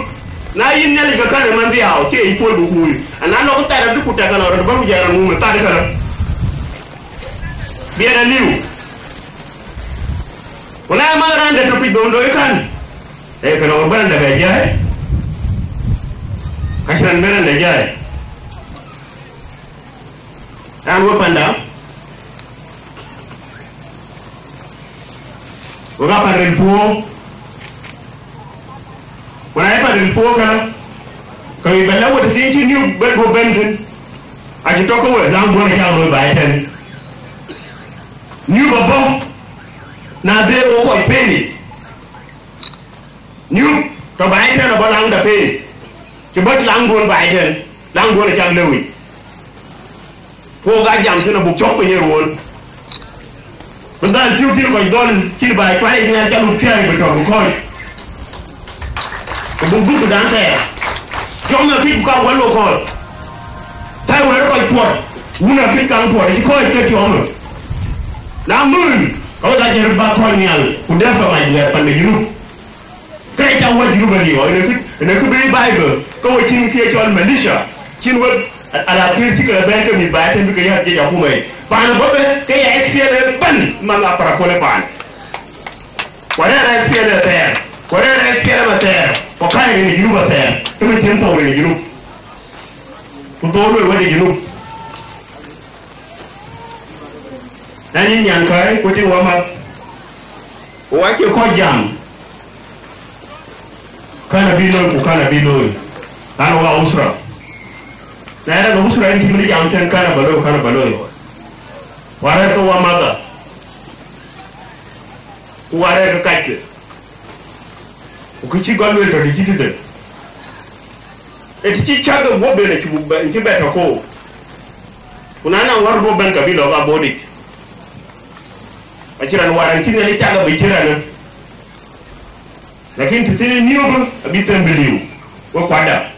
Na yïn Nhialic ke kän ë man dhiau, cie yic puɔl bï kuur. Ana lɔ ku thɛt abï ku tɛk kän ɣɔn röt bä ku jɛɛr aŋum ë thɛt kän. Biɛt aliu. Ku na ë man raan de tɔ pic bä wun doi kän, ee, kënë wä bä raan de bɛ jai, ka cï raan bɛ raan de jai. Raan wä panda, wä ka pan ril puɔ̈u. Ku na ye pan ril puɔ̈u kënë, ke wïc bɛ lɛ̈k wä të thiin cï niu bɛ guöp bɛ̈n thïn. Acï tɔ ke we, laŋ duɔ̈n ë cak looi baai tɛ̈n. Niu bä bɔ̈, na dheer wo kɔc peni. Niu tɔ baai tɛ̈n abɔ̈ laŋda peni. Cï bɔ̈ laŋ duɔ̈n baai tɛ̈n, laŋ duɔ̈n ë cak lëu yic. Ku wok aa jam thïn abuk cɔk piny ë ruɔ̈ɔ̈n. Bï dhal thiëëu thïn kɔc dhɔl cïn baai cuat yic nhial ca luk thiäi bï tɔ bï kɔ̈ɔ̈c. Ku buk dhuk bï dan thɛɛr. Jɔŋ ë kïc ku ka wɛl wo kɔ̈ɔ̈c. kɔc puɔt, wun akëc kaŋ puɔt, acï kɔc ke tiɔm. Na mën, ka wek ajär bä kɔc nhial, ku dɛ̈p ke mac wɛ̈ɛ̈r pan de Junub. Ke ca wä Junub aliu, ënë kë, ënë kë bï Bible, ke we cïn kë ye cɔl militia, cïn wek ala kër cï ke bɛ̈n ke mïth baai tën bï ke yäär jiëc akuma yic. Paan bɔ̈ bɛ, ke ya S P L A bɛ̈n, man Aparak kɔn ë paan. Ku rɛ̈ɛ̈r S P L A athɛɛr, ku rɛ̈ɛ̈r S P L M athɛɛr, ku kääc rin ë Junub athɛɛr, ke bï tën thou rin ë Junub. Ku dhou luel wɛ̈t ë Junub. Na nyin nyan kai, ku tïŋ wä math. Ku acie kɔc jam, kan abï looi, ku kan abï looi. Kan wa usra. Na yɛn usra, yɛn cï mïn jam tën, kan aba looi, kan aba looi. Wa rɛ̈ɛ̈r ke wa madha, ku wa rɛ̈ɛ̈r ke kacke. Ku kë cï gɔl luel tɔ̈ të cï tëde. Ë të cï cäk ë guɔ̈p ben acï buk bɛ, cï bɛ tɔ̈ koor. Ku na naŋ wär guɔ̈p bɛ̈n, ka bï lɔ̈k abodic. Acï raan war an cï Nhialic cak abï cï raan ë. Lakin të thïn ë niöpë abï them bï liu, we kuatda.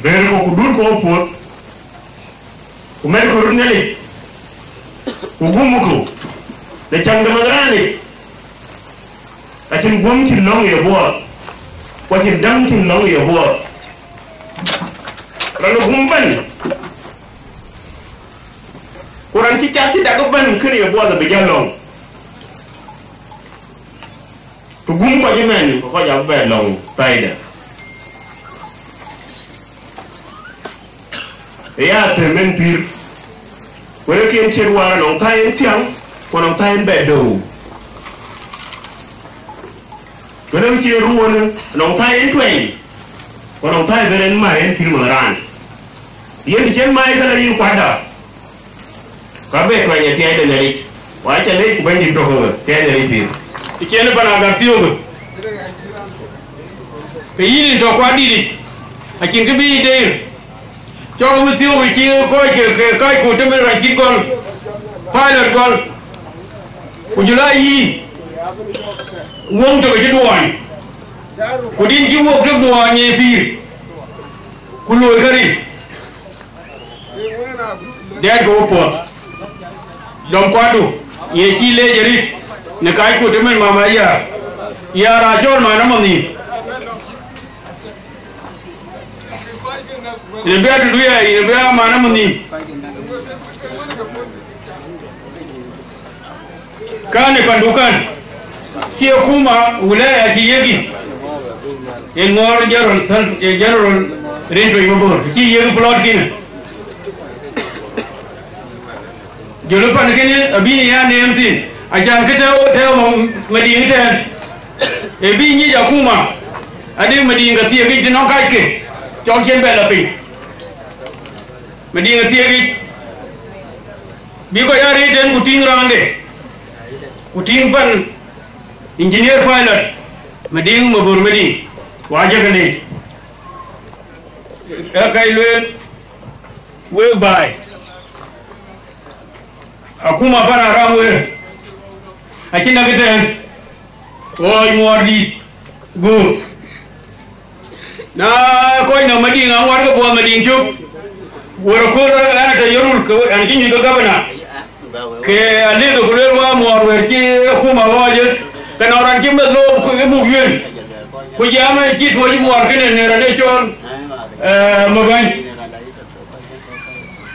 Rëër ku, ku dut ku puɔ̈th, ku mɛt ku röt Nhialic, ku gum ku, në cäŋ de Mɛnh Raan yic, acïn guɔ̈m cïn lɔ̈ŋ ye buɔɔth, ku acïn däŋ cïn lɔ̈ŋ ye buɔɔth. Raan ë gum bɛ̈n, ku raan cï cath cï dak bɛ̈n kënë ye buɔɔth abï jäl lɔ̈ŋ. Të gum kɔc ëmɛn, ke kɔc abï bɛ lɔ̈ŋ paida. Ë ya them en pïïr, wëlëkiɛn ciɛt waar anɔŋ thäi en thiäŋ, ku anɔŋ thäi en bɛ döu. Wëlëk ciɛt ruɔ̈n anɔŋ thäi en tuɛny, ku anɔŋ thäi bɛ̈n en mäi en pïïr Mɛnh Raan. Yen të cïn mäi kënë yïn kuatda. Ka be tuany ë thiɛɛi de Nhialic, wa ca leec ku Bɛ̈nydït tök ë we thiɛɛi Nhialic pïïr. Të cïn pan agar thiöök, ke yïn tɔ̈ kuat dït yic, acïn kë bï yï deer. Cɔk ë thiöök cï kɔc ke, ke kɔc ku tëmën rɔt cït gɔl, pilot gɔl, ku jɔl a yïn, wöŋ tök cï duɔɔny, ku din cï wok tök duɔɔny ë pïïr, ku looi këric. Dɛɛt ke we puɔ̈th, dɔm kuatdu, ye cï leec arït në kacku tëmën mama Yäär. Yäär acɔl man amɔ nhïïm. Yïn bï atudu ya, yïn bï a man amɔ nhïïm. Kan ë pandu kan, cï akuma wilaya cï yiëk yic, en ŋɔɔr General Sal-, eh, General Rinto Mabor, cï yiëk plot kïnë. Jɔl ë pan kënë abï ya neem thïn, acan kë tɛ̈ɛ̈u, tɛ̈ɛ̈u Madiŋ tɛ̈ɛ̈n, ë bï nyic akuma, adï Madiŋ ka thiëëk yic të nɔŋ kacke, cɔk cïn bɛ lɔ piny. Madiŋ athiëëk yic, bï kɔc aa rëër tɛ̈n ku tïŋ raande, ku tïŋ pan engineer pilot, Madiŋ Mabor Madiŋ, wa jëkë leec. Ee ka lueel wek baai, akuma pan Aram wek, acïn akë tɛ̈ɛ̈n, ɣɔɔc muɔɔr dït, göök. Na kɔc nɔm Madiŋ aŋuɔt ke buɔɔth Madiŋ cök, wër akööl rɔt ke ɣɛn atɔ Yirol, ke ɣɛn cï nyuc ke gabana, ke alëk ku lueel wa muɔɔr wër cï akuma ɣɔɔc, ke nɔŋ raan cï meth loop ku ë muk yuel, ku jam ë cï tuɔɔc muɔɔr kënë në raan ë cɔl, eh, Mabäny.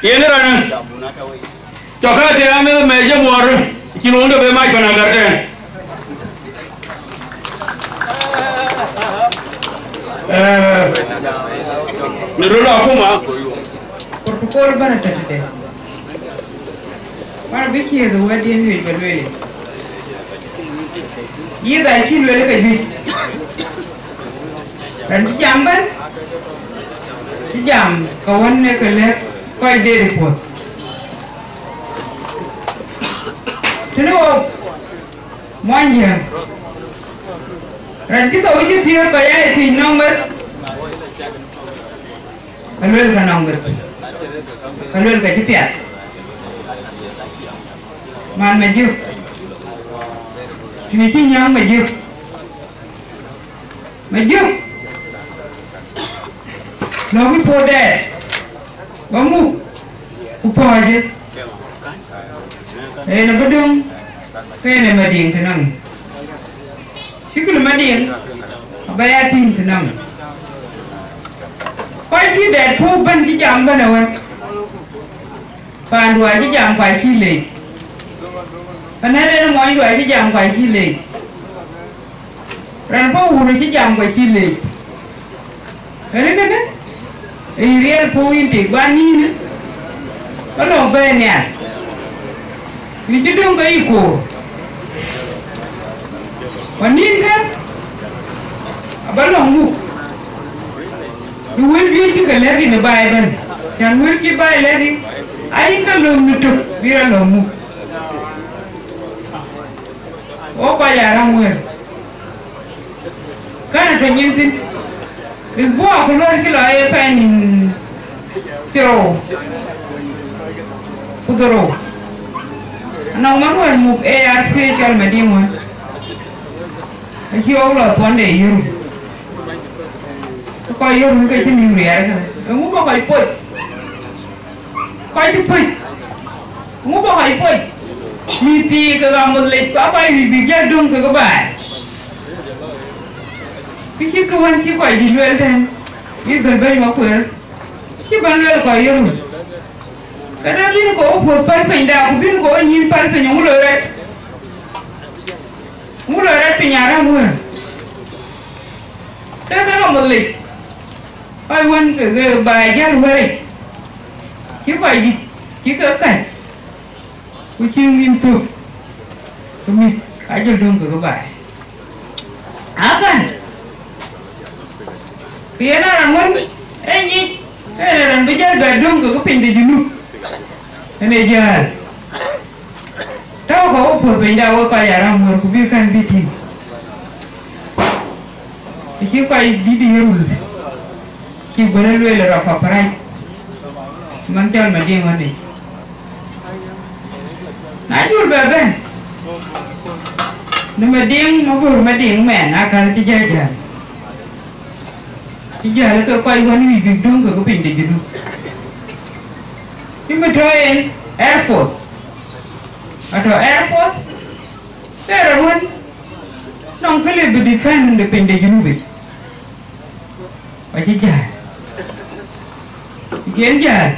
Yen ë raan ë cɔk aa tɛ̈ɛ̈n ë mɛc ë muɔɔr, cïn wëŋde be mac pan agar tɛ̈ɛ̈n. Eh, në röl akuma. Protocol bɛ̈n atɔ̈ tëde. Wan abï ciëëth ë wɛ̈tdiɛn wiëc bä lueel. Yith acï lueel ke juëc. Raan cï jam bɛ̈n, cï jam ke wën ë ke lɛ̈k kɔc deet ë puɔ̈th. Tënë ɣok, muɔnyjiëŋ, raan cï thou cï thiëër kɔc aa ye thiëc nɔm wek, ka luel ka nɔm wek, ka luel ka cï piath. Man Majök, tïŋ cï nyääŋ Majök. Majök, lɔ̈kï puɔ̈u dɛɛt. Ba muk, ku pɔ̈ɔ̈c ë, en abï döŋ, ke en ë Madiŋ tënɔŋ. Cïkï Madiŋ, aba ya tïŋ tënɔŋ. Kɔc cï dɛɛt puɔ̈u bɛ̈n cï jam bɛ̈n ë wën. Paandu acï jam ku acï leec. Panɛ̈l en muɔnydu acï jam ku acï leec. Raan puɔ̈u wun acï jam ku acï leec. Ënë kënë, ë yï riɛl puɔ̈u yïn tik ba nïïnë, ke lɔ̈ŋ bɛ̈ɛ̈i nhial. Yï cï döŋ ke yï koor. Ku nïn kë, aba lɔ̈ŋ muk. Në wël juëc cï ke lɛ̈k yïn ë baai ëbɛ̈n, cän wël cï baai lɛ̈k yïn, ayïn ke lööm në tök bï rɔt lɔ̈ŋ muk. Wo kɔc aa rɔ̈m wël. Kënë tɔ nyin thïn. Isbua ku luɔ̈ɔ̈r cï lɔ ye pɛɛi nïn thiërrou ku dhorou. Anɔŋ man wën muk A R C cɔl Madiŋ wën. Acï wok lɔ thuɔnde yïrun. Kɔc yïrun ke cï nïm riɛɛr kënë. Eeŋu bä kɔc poc? Kɔc cï puc, ŋu bä kɔc puc? Mïth thii kek amuth lec, ku aa kɔc wïc bïk jäl döŋ kekë baai. Kë cït kë wën cï kɔc dït lueel tɛ̈n, yï dhöl bɛ̈ny Makuëër, cï bɛ̈n lueel kɔc ye run. Këdë bïn kɔc puɔ̈th päl pinyda, ku bïn kɔc nyïïn päl piny, ŋu loi rɔt? Ŋu loi rɔt piny aa rɛ̈m wëër? Ke kek amuth lec. Kɔc wën ke ke baai jäl wëric, cï kɔc dït cï ke kɛ̈c, ku cï nïm thök, ku mïth ka jël döŋ kekë baai. Akan, ku yen a raan wën e nyic, ke yen raan bï jäl bɛ döŋ kekë piny de Junub. Ënë jäl. Tɔ̈u ke wo puɔ̈th piny da wek kɔc aa rɔ̈m wëër ku bï kɛ̈n bï tïŋ. Të cï kɔc dït ë ye rul, cï bɛ̈n ë lueel rɔt aparac, man cɔl Madiŋ ɣɔn yic. Na cï rul bɛ bɛ̈n, në Madiŋ, Makuëër Madiŋ mɛn akäl cï jäl jäl. Cï jäl ke kɔc wën wïc bïk döŋ kekë piny de Junub. Cï bï tɔ en Air Force, atɔ Air Force, ke rɔt wën nɔŋ kë lëu bï defend de piny de Junub yic. Acï jäl. Cï en jäl,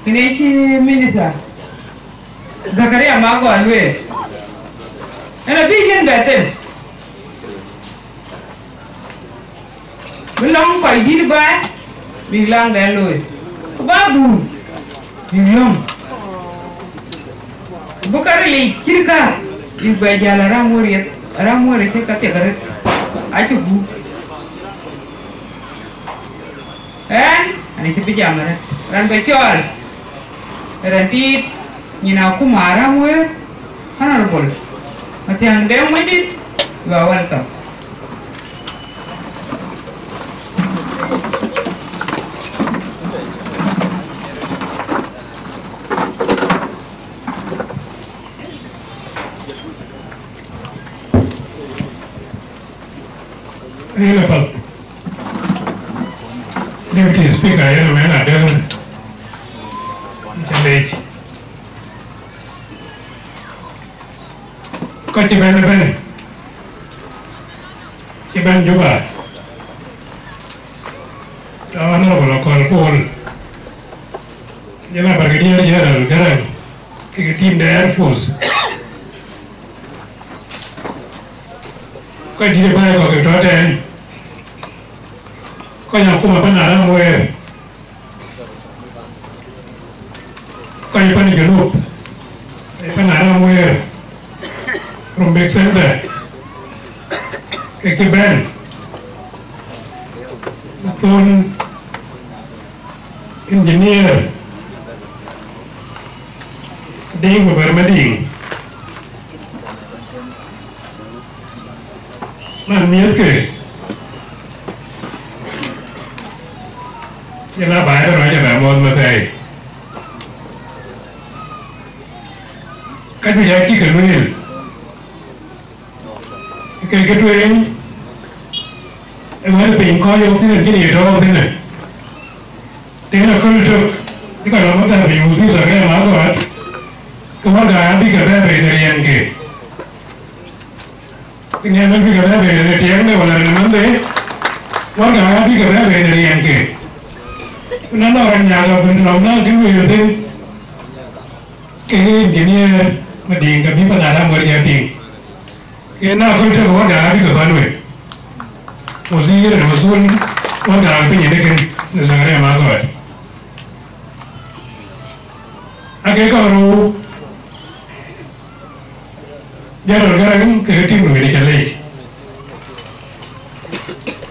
kënë cï minister Zakaria Magɔl lueel, en abï yen bɛ them. Bï lɔ̈ŋ kɔc dït baai, bïk laŋdɛn looi, ku bä buur, bïk yɔ̈ŋ. Ku bï ka ril yic cït kä, bïk bɛ jäl aram wär yeth, aram wär cï ka thiek arëët, acï guur. Ɣɛn, ɣɛn acï bï jam arëët, raan bɛ cɔɔl, raan tiit, nyin akuma aram wër, Honorable Mathiang Deng Madit, you are welcome. Yen apath. Deputy Speaker, yen amɛn adöŋ. Cä leec. Kɔc cï bɛ̈n ëbɛ̈n, cï bɛ̈n Juba, Honorable Akol Kuol, jɔl a Brigadier General Garang, kekë team de Air Force. Kɔc dït ë baai kɔ̈k ke tɔ̈ tɛ̈ɛ̈n, kɔc akuma pan Aram Wëër, kɔc pan Junub, pan Aram Wëër, Rumbek Center, ke cï bɛ̈n, thon engineer, Diŋ Mabar Madiŋ. Man miɛ̈thkë, yen a baai de rɔc abɛ muɔ̈th mapɛi. Ka juëc acï ke lueel, ke ke tueŋ, ë wɛ̈t piny kɔc yök thïn, acïn ye tɔ̈ɔ̈u thïn. Yen aköl tök, cï ka lɔ mat abï wusir lɔ ke ma gɔ̈t, ke wärkë abï ke bɛ̈ɛ̈i bei në riɛnke. Ke nhiam bï ke bɛ̈ɛ̈i bei në tiɛɛŋde wala në mande, wärkë abï ke bɛ̈ɛ̈i bei në riɛnke. Ku na lɔ rɔt nyaak abï lɔ na kë lueel thïn, ke engineer Madiŋ ka bï pan Aram wär jɔ piŋ. Yen aköl tök wärkë abï ke bän wek. Wazir ë masul wärkë abï piny ënëkën në Zaŋaria ma gɔ̈t. Ake kɔn rou General Garang ke tim nu ënë ca lec.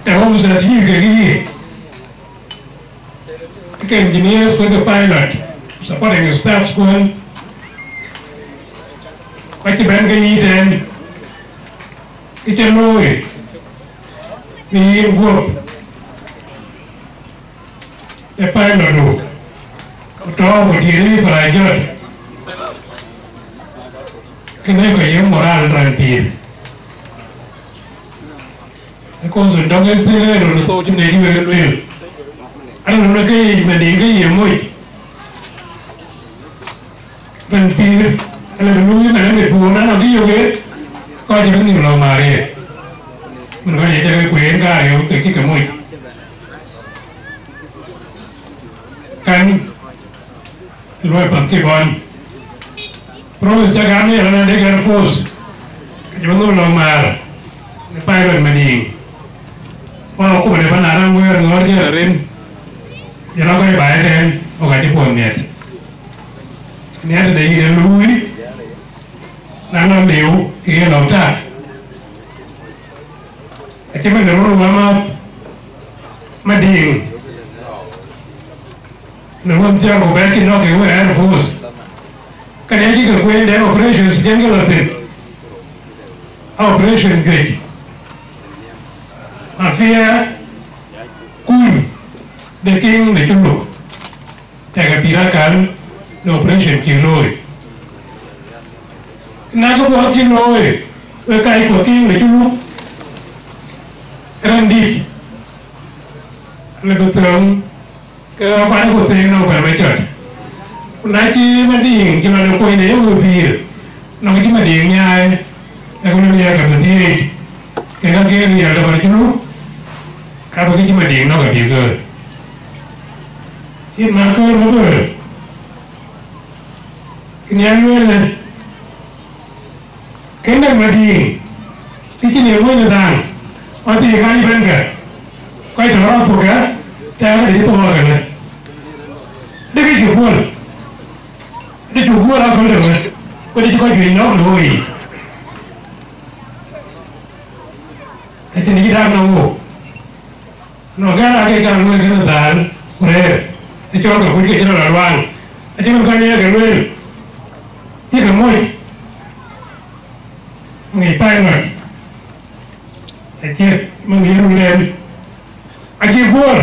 Ë wun sa thiëëk ke yï ke engineers, ke pilot, supporting staffs kuɔn, ka cï bɛ̈n ke yï tɛ̈n, ke cï looi në yïn guɔ̈p ë pilot du, ku tɔ̈u ku tiëël yï para jɔt, ke ne kɔc ye moral raan tiëël. Ë kɔn dhun dɔ̈k en thïn ë röt thou cï ŋic wek lueel. Ade röt ke yic Madiŋ ke ye moc. Rin pïïr, ala bï luui man amit puur, na nɔŋ kë yök ye, kɔc cï bï nhïïm lɔ maar ye. Min kɔc ye cä ke kueen kaar yök ke cï ke moc. Kan luɔi path kë bɔn. Promise cä gam ë yɛn ënɔɔnë dek Air Force, ke cï bï nhom lɔ määr në pilot Madiŋ. Wä akuma de pan Aram wëër ŋɔ̈ɔ̈r jël arin, jɔl a kɔc baai ëtɛ̈ɛ̈n, wok acï puɔth miɛt. Miɛt de yïn ë luui, na lɔ liu, ke ye lɔ tak. Acï bï në run wä mäth Madiŋ. Në wën thiɔ̈k ku bɛ̈ɛ̈r cï nɔ̈k ke wëë Air Force. Kënë acï ke kueen dɛn operations cïn ke lɔ thïn. Aa operation juëc. Mafia kuny de kiŋ de Culuk. Tɛ̈kë pïïr akäl në operation cï looi. Na ke puɔth cï looi, wek kac kuɔ kiŋ de Culuk. Rɛ̈n dït. Le bï thöŋ. Ke ɣa kuan ku thëëŋ nɔm päl bä cɔt. Ku na cï Madiŋ cï lɔ në kuɔnyde ye wëu pïïr, nɔm cï Madiŋ nyaai, ee ku lëk yak abï thiëëc, ke ka ke riɛl dɔ̈k cï luk, ka bï kë cï Madiŋ nɔ̈k abï gëër. Yïn man köör bä gëër, kë nhial lueel ë, Kënë Madiŋ, kë cïn ye mony ë dhaaŋ, ɣɔn thii kany bɛ̈n kë, kɔc tɔ̈ rɔt puɔ̈kë, tɛ̈ɛ̈k adï thok ɣɔ̈kënë. Dë kë cï puɔ̈l, dë cuk guöör aköl de wët, ku dë cï kɔc juëc nɔ̈k në woi yiic. Acïn dë cï dak nɔm wook. Nɔn gɛ̈ɛ̈r ake kaŋ lueel kënë dhal ku rëër, ë cɔl ke kuc ke cï rɔt aluaaŋ, acï min kɔc ye ke lueel, cï ke moc, ŋic pilot, acï min ye run en, acï guöör,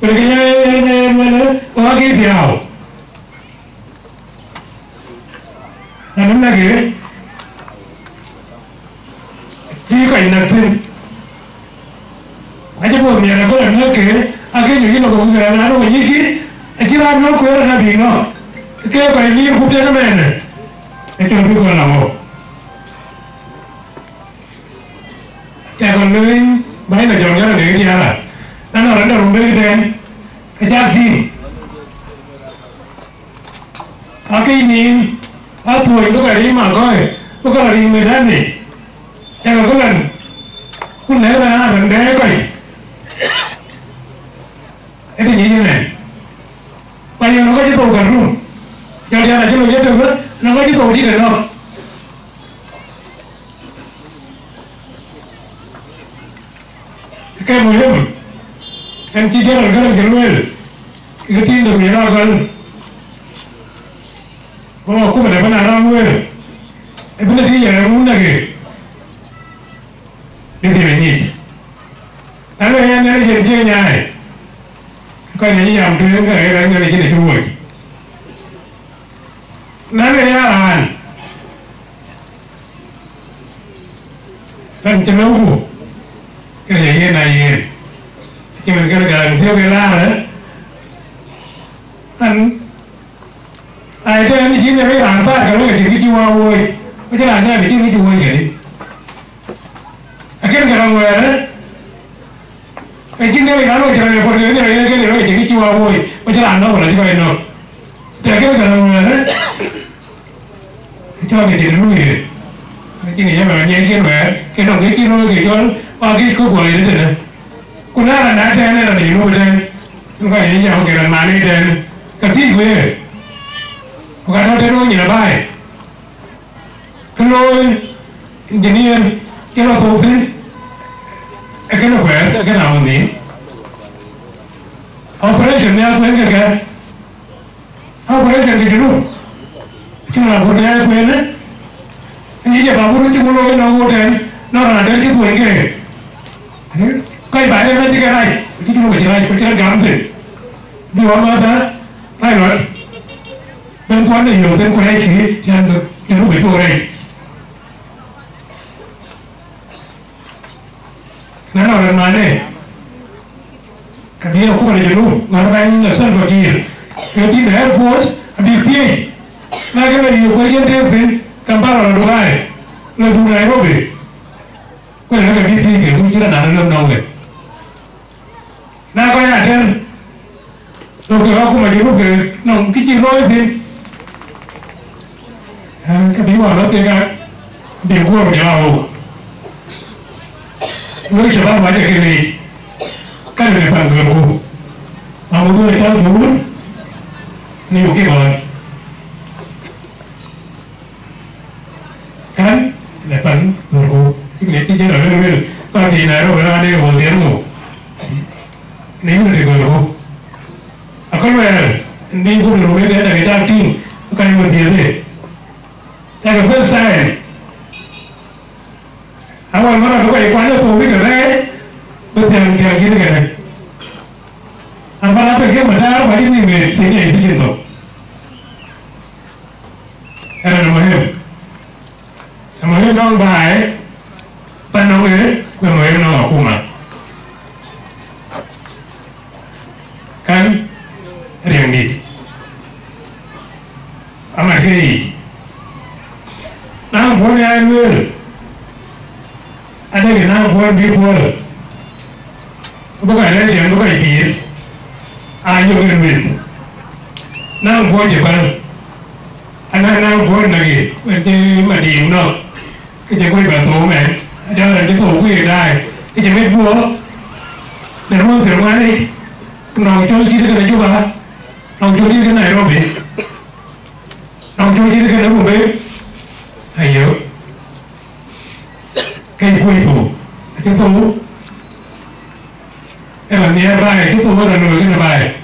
ku ke ye lueel, ku ake dhiau. Nɔn nake, cï kɔc näk thïn. Acï puɔth miɛt aköl anäk ke, akëc yök yïn lɔ ke wïc raan raan wä nyïckï, acï raan nɔ̈k kueer raan abï nɔ̈k. Ke kɔc liir kup tënë mɛɛnë, acï rɔt bï kɔn la ŋö. Tɛ̈ kɔn lööny bäny la jɔl ŋɛ̈r anëk diaar, na nɔn raan dɛ rum bek tɛ̈n, acak tïŋ. Akëc nïïm, athuɔ̈c bï kɔc riim agɔ̈i, bï kɔc riim ë däni, cäkë ku lan, ku nɛ̈k raan raan bɛ̈ɛ̈i kɔc. Ë të nyic ëmɛn. Ku ayen ɣɔn kɔc cï thou Khartoum, jɔl diäär acï lɔ jëtök, ɣɔn kɔc cï thou dït ënɔɔk. Ke muhim, en cï General Garang cï lueel, ke tiiŋ de miɛt agɔl, ku akuma de pan Aram wëër, ë bï lɔ tïc ë ŋun nake, bï dhil ë nyic. Na le yen Nhialic en cï nyaai, ke kɔc ŋic yam tueŋ ke ɣet Nhialic cïn acï wuɔ̈c. Na le ya raan, raan cï lëuku, ke ye yen a yen. Acï min kën Garaŋ thiɔ̈k ë laarë, Tɛ̈n cïn ë raan päär ke rɔt ke cïn kë cï wä wööc, ku cïn raan tɛ̈n cïn kë cï wööc kedï. Akën ke rɔt ŋuɛ̈ɛ̈r, ee cïn ke raan wööc rɔt ë puɔ̈r ke rɔt ke rɔt ke cïn kë cï wä wööc, ku cïn raan nɔ̈k ku la cï kɔc nɔ̈k. Tɛ̈ kën ke rɔt ŋuɛ̈ɛ̈r, cɔk ke cïn luui ye. Acïn ye mɛn nyiɛc cïn wɛ̈ɛ̈r, ke nɔŋ kë cï looi ke cɔl, wa kë kɔ̈k guɔ ye tënë. Ku na raan na tɛ̈n ë raan ë Junub tɛ̈n, ŋuan ye jam ke raan man ë tɛ̈n, ke thiëc ku ye. Ku ka tɔ̈ tënë wo nyin abaai. Kë looi engineer cï lɔ thou thïn, ee kënë kuɛɛr, ee kënë amɔ̈ nhïïm. Operation nhial kuën ke kë, operation ke Junub. Cï raan bur nhial kuën, ë, ë, ye babur cï ku looi nɔŋ wo tɛ̈n, nɔŋ raan dɛ̈t cï thuɔny ke. Kɔc baai ëmën cï ke rac, ku cï Junub acï rac, ku cï rɔt gam thïn. Bï wä mäthë, pilot, ben thuɔn ë yök thïn ku rɛckï, cän bï Junub bï cuɔk rɛc. Na nɔŋ raan manë, ka bï akuma de Junub, ŋɔ̈ɔ̈r bɛ̈ny ë Salva Kiir, ke tïŋ de Air Force, abï thiëëc. Na ke lɔ yök ku yen tëëk thïn, Kampala lɔ Dubai, lɔ dhuk Nairobi. Ku ënë ke bï thiëëc ke, ku cïn raan ë lëu nɔ̈k we. Na kɔc aa tɛ̈n, so ke akuma Junub ke nɔŋ kë cï looi thïn. Aa, ke bï wä lɔ thïn ka bï guɔ̈p jɔl a wok. Wek shabab wacë ke leec, ka de pan Gɔ̈lku. Mamudu ë cɔl Juur, në yuk kë gɔ̈ɔ̈r. Kan, në pan Gɔ̈lku, në cï jël a luel luel, ka thiëc Nairobi raan de ke bɔ̈ dhiël ŋö? Në yuk de Gɔ̈lku. Akɔl wɛɛr, në bï gup de Rubek de ke cak tïŋ, ka ye wën dhiël de. Cak first time. Awal mara bï kɔc kuany ë thou bï ke bɛ̈ɛ̈i, bï thiäŋ thiäŋ cït kënë. Aban abï ke Mataar, wä cï nhïïm ë thiëc ë thiëc thok. Ënë muhim. Ë muhim nɔŋ baai, pan nɔŋ ë, ku ë muhim nɔŋ akuma. Kan riɛŋdït. Amat ke yic. Naŋ puɔ̈n ya lueel, adekï naŋ puɔ̈n bï puɔ̈l. Bï kɔc rɛ̈ɛ̈r tiɛm bï kɔc pïïr. Aa yök en lueel. Naŋ puɔ̈n cï päl. Anaŋ naŋ puɔ̈n näk yic, wën cï Madiŋ nɔ̈k. Kë cï kuc bä thou mɛn, ajɔl rɛn cï thou kuc ë daai, kë cï mit guɔ, në ruɔ̈ɔ̈n thiër ŋuan yic, nɔŋ cɔl cït kënë Juba, nɔŋ cɔl cït kënë Nairobi, nɔŋ cɔl cït kënë Rumbek, ayo. Ke cï kuc thou, acï thou, ë la nhiɛɛr baai, acï thou ë la looi kënë baai.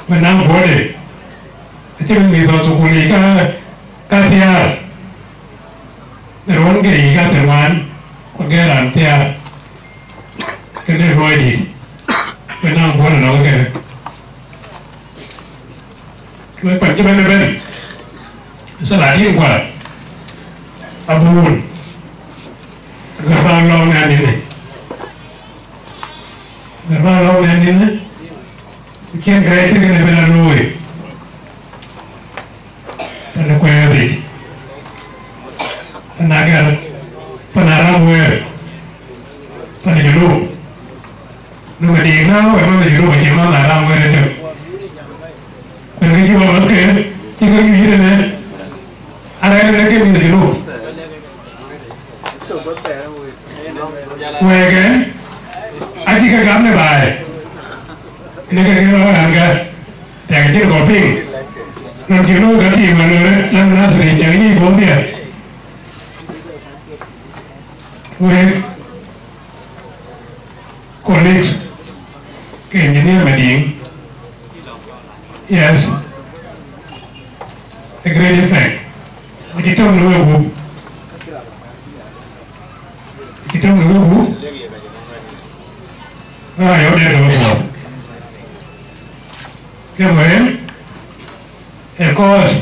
Bï naŋ guɔ̈ɔ̈de, acï bï mïth thukul yiic ka, ka thiaar, në ruɔ̈n ke yiic ka thiërŋuan, ku gɛ̈ɛ̈r raan thiaar, kënë ruɔɔcdït, bï naŋ guɔ̈ɔ̈r ënɔɔnë kënë. Wek pan cï bɛ̈n ëbɛ̈n, Salatin kual, abun, wek bä lɔ̈ɔ̈k nɛn nïnë. Wek bä lɔ̈ɔ̈k nɛn nïnë, cïn kërɛɛc cï kënë bɛ̈n a looi. Pan ë kuɛɛth yic, pan ë gɛ̈r, pan ë raan wëër, pan ë Junub. Në Madiŋ na wek man ë Junub acï man ë raan wëër ëtök. Ku në kë cï wek mat ke, cï kek nyuc yïn ënë, arɛɛr ënë ke mïth ë Junub. Wek ë, acï ke gam në baai, në ke kek rɔt raan ke. Tɛ̈k cïn kɔ̈u piŋ. Nɔn cï looi ka tiim wën ë lɛ̈m Nasir yic, tɛ̈k yic bɔ̈ dhiɛl. Wek colleagues ke engineer Madiŋ. Yes. A great effect. Acï tɔ̈ŋ në wek gup. Acï tɔ̈ŋ në wek gup. Aa, yɔ̈ɔ̈k dɛ̈t ke wek gup. Ke wëën, ë kɔɔth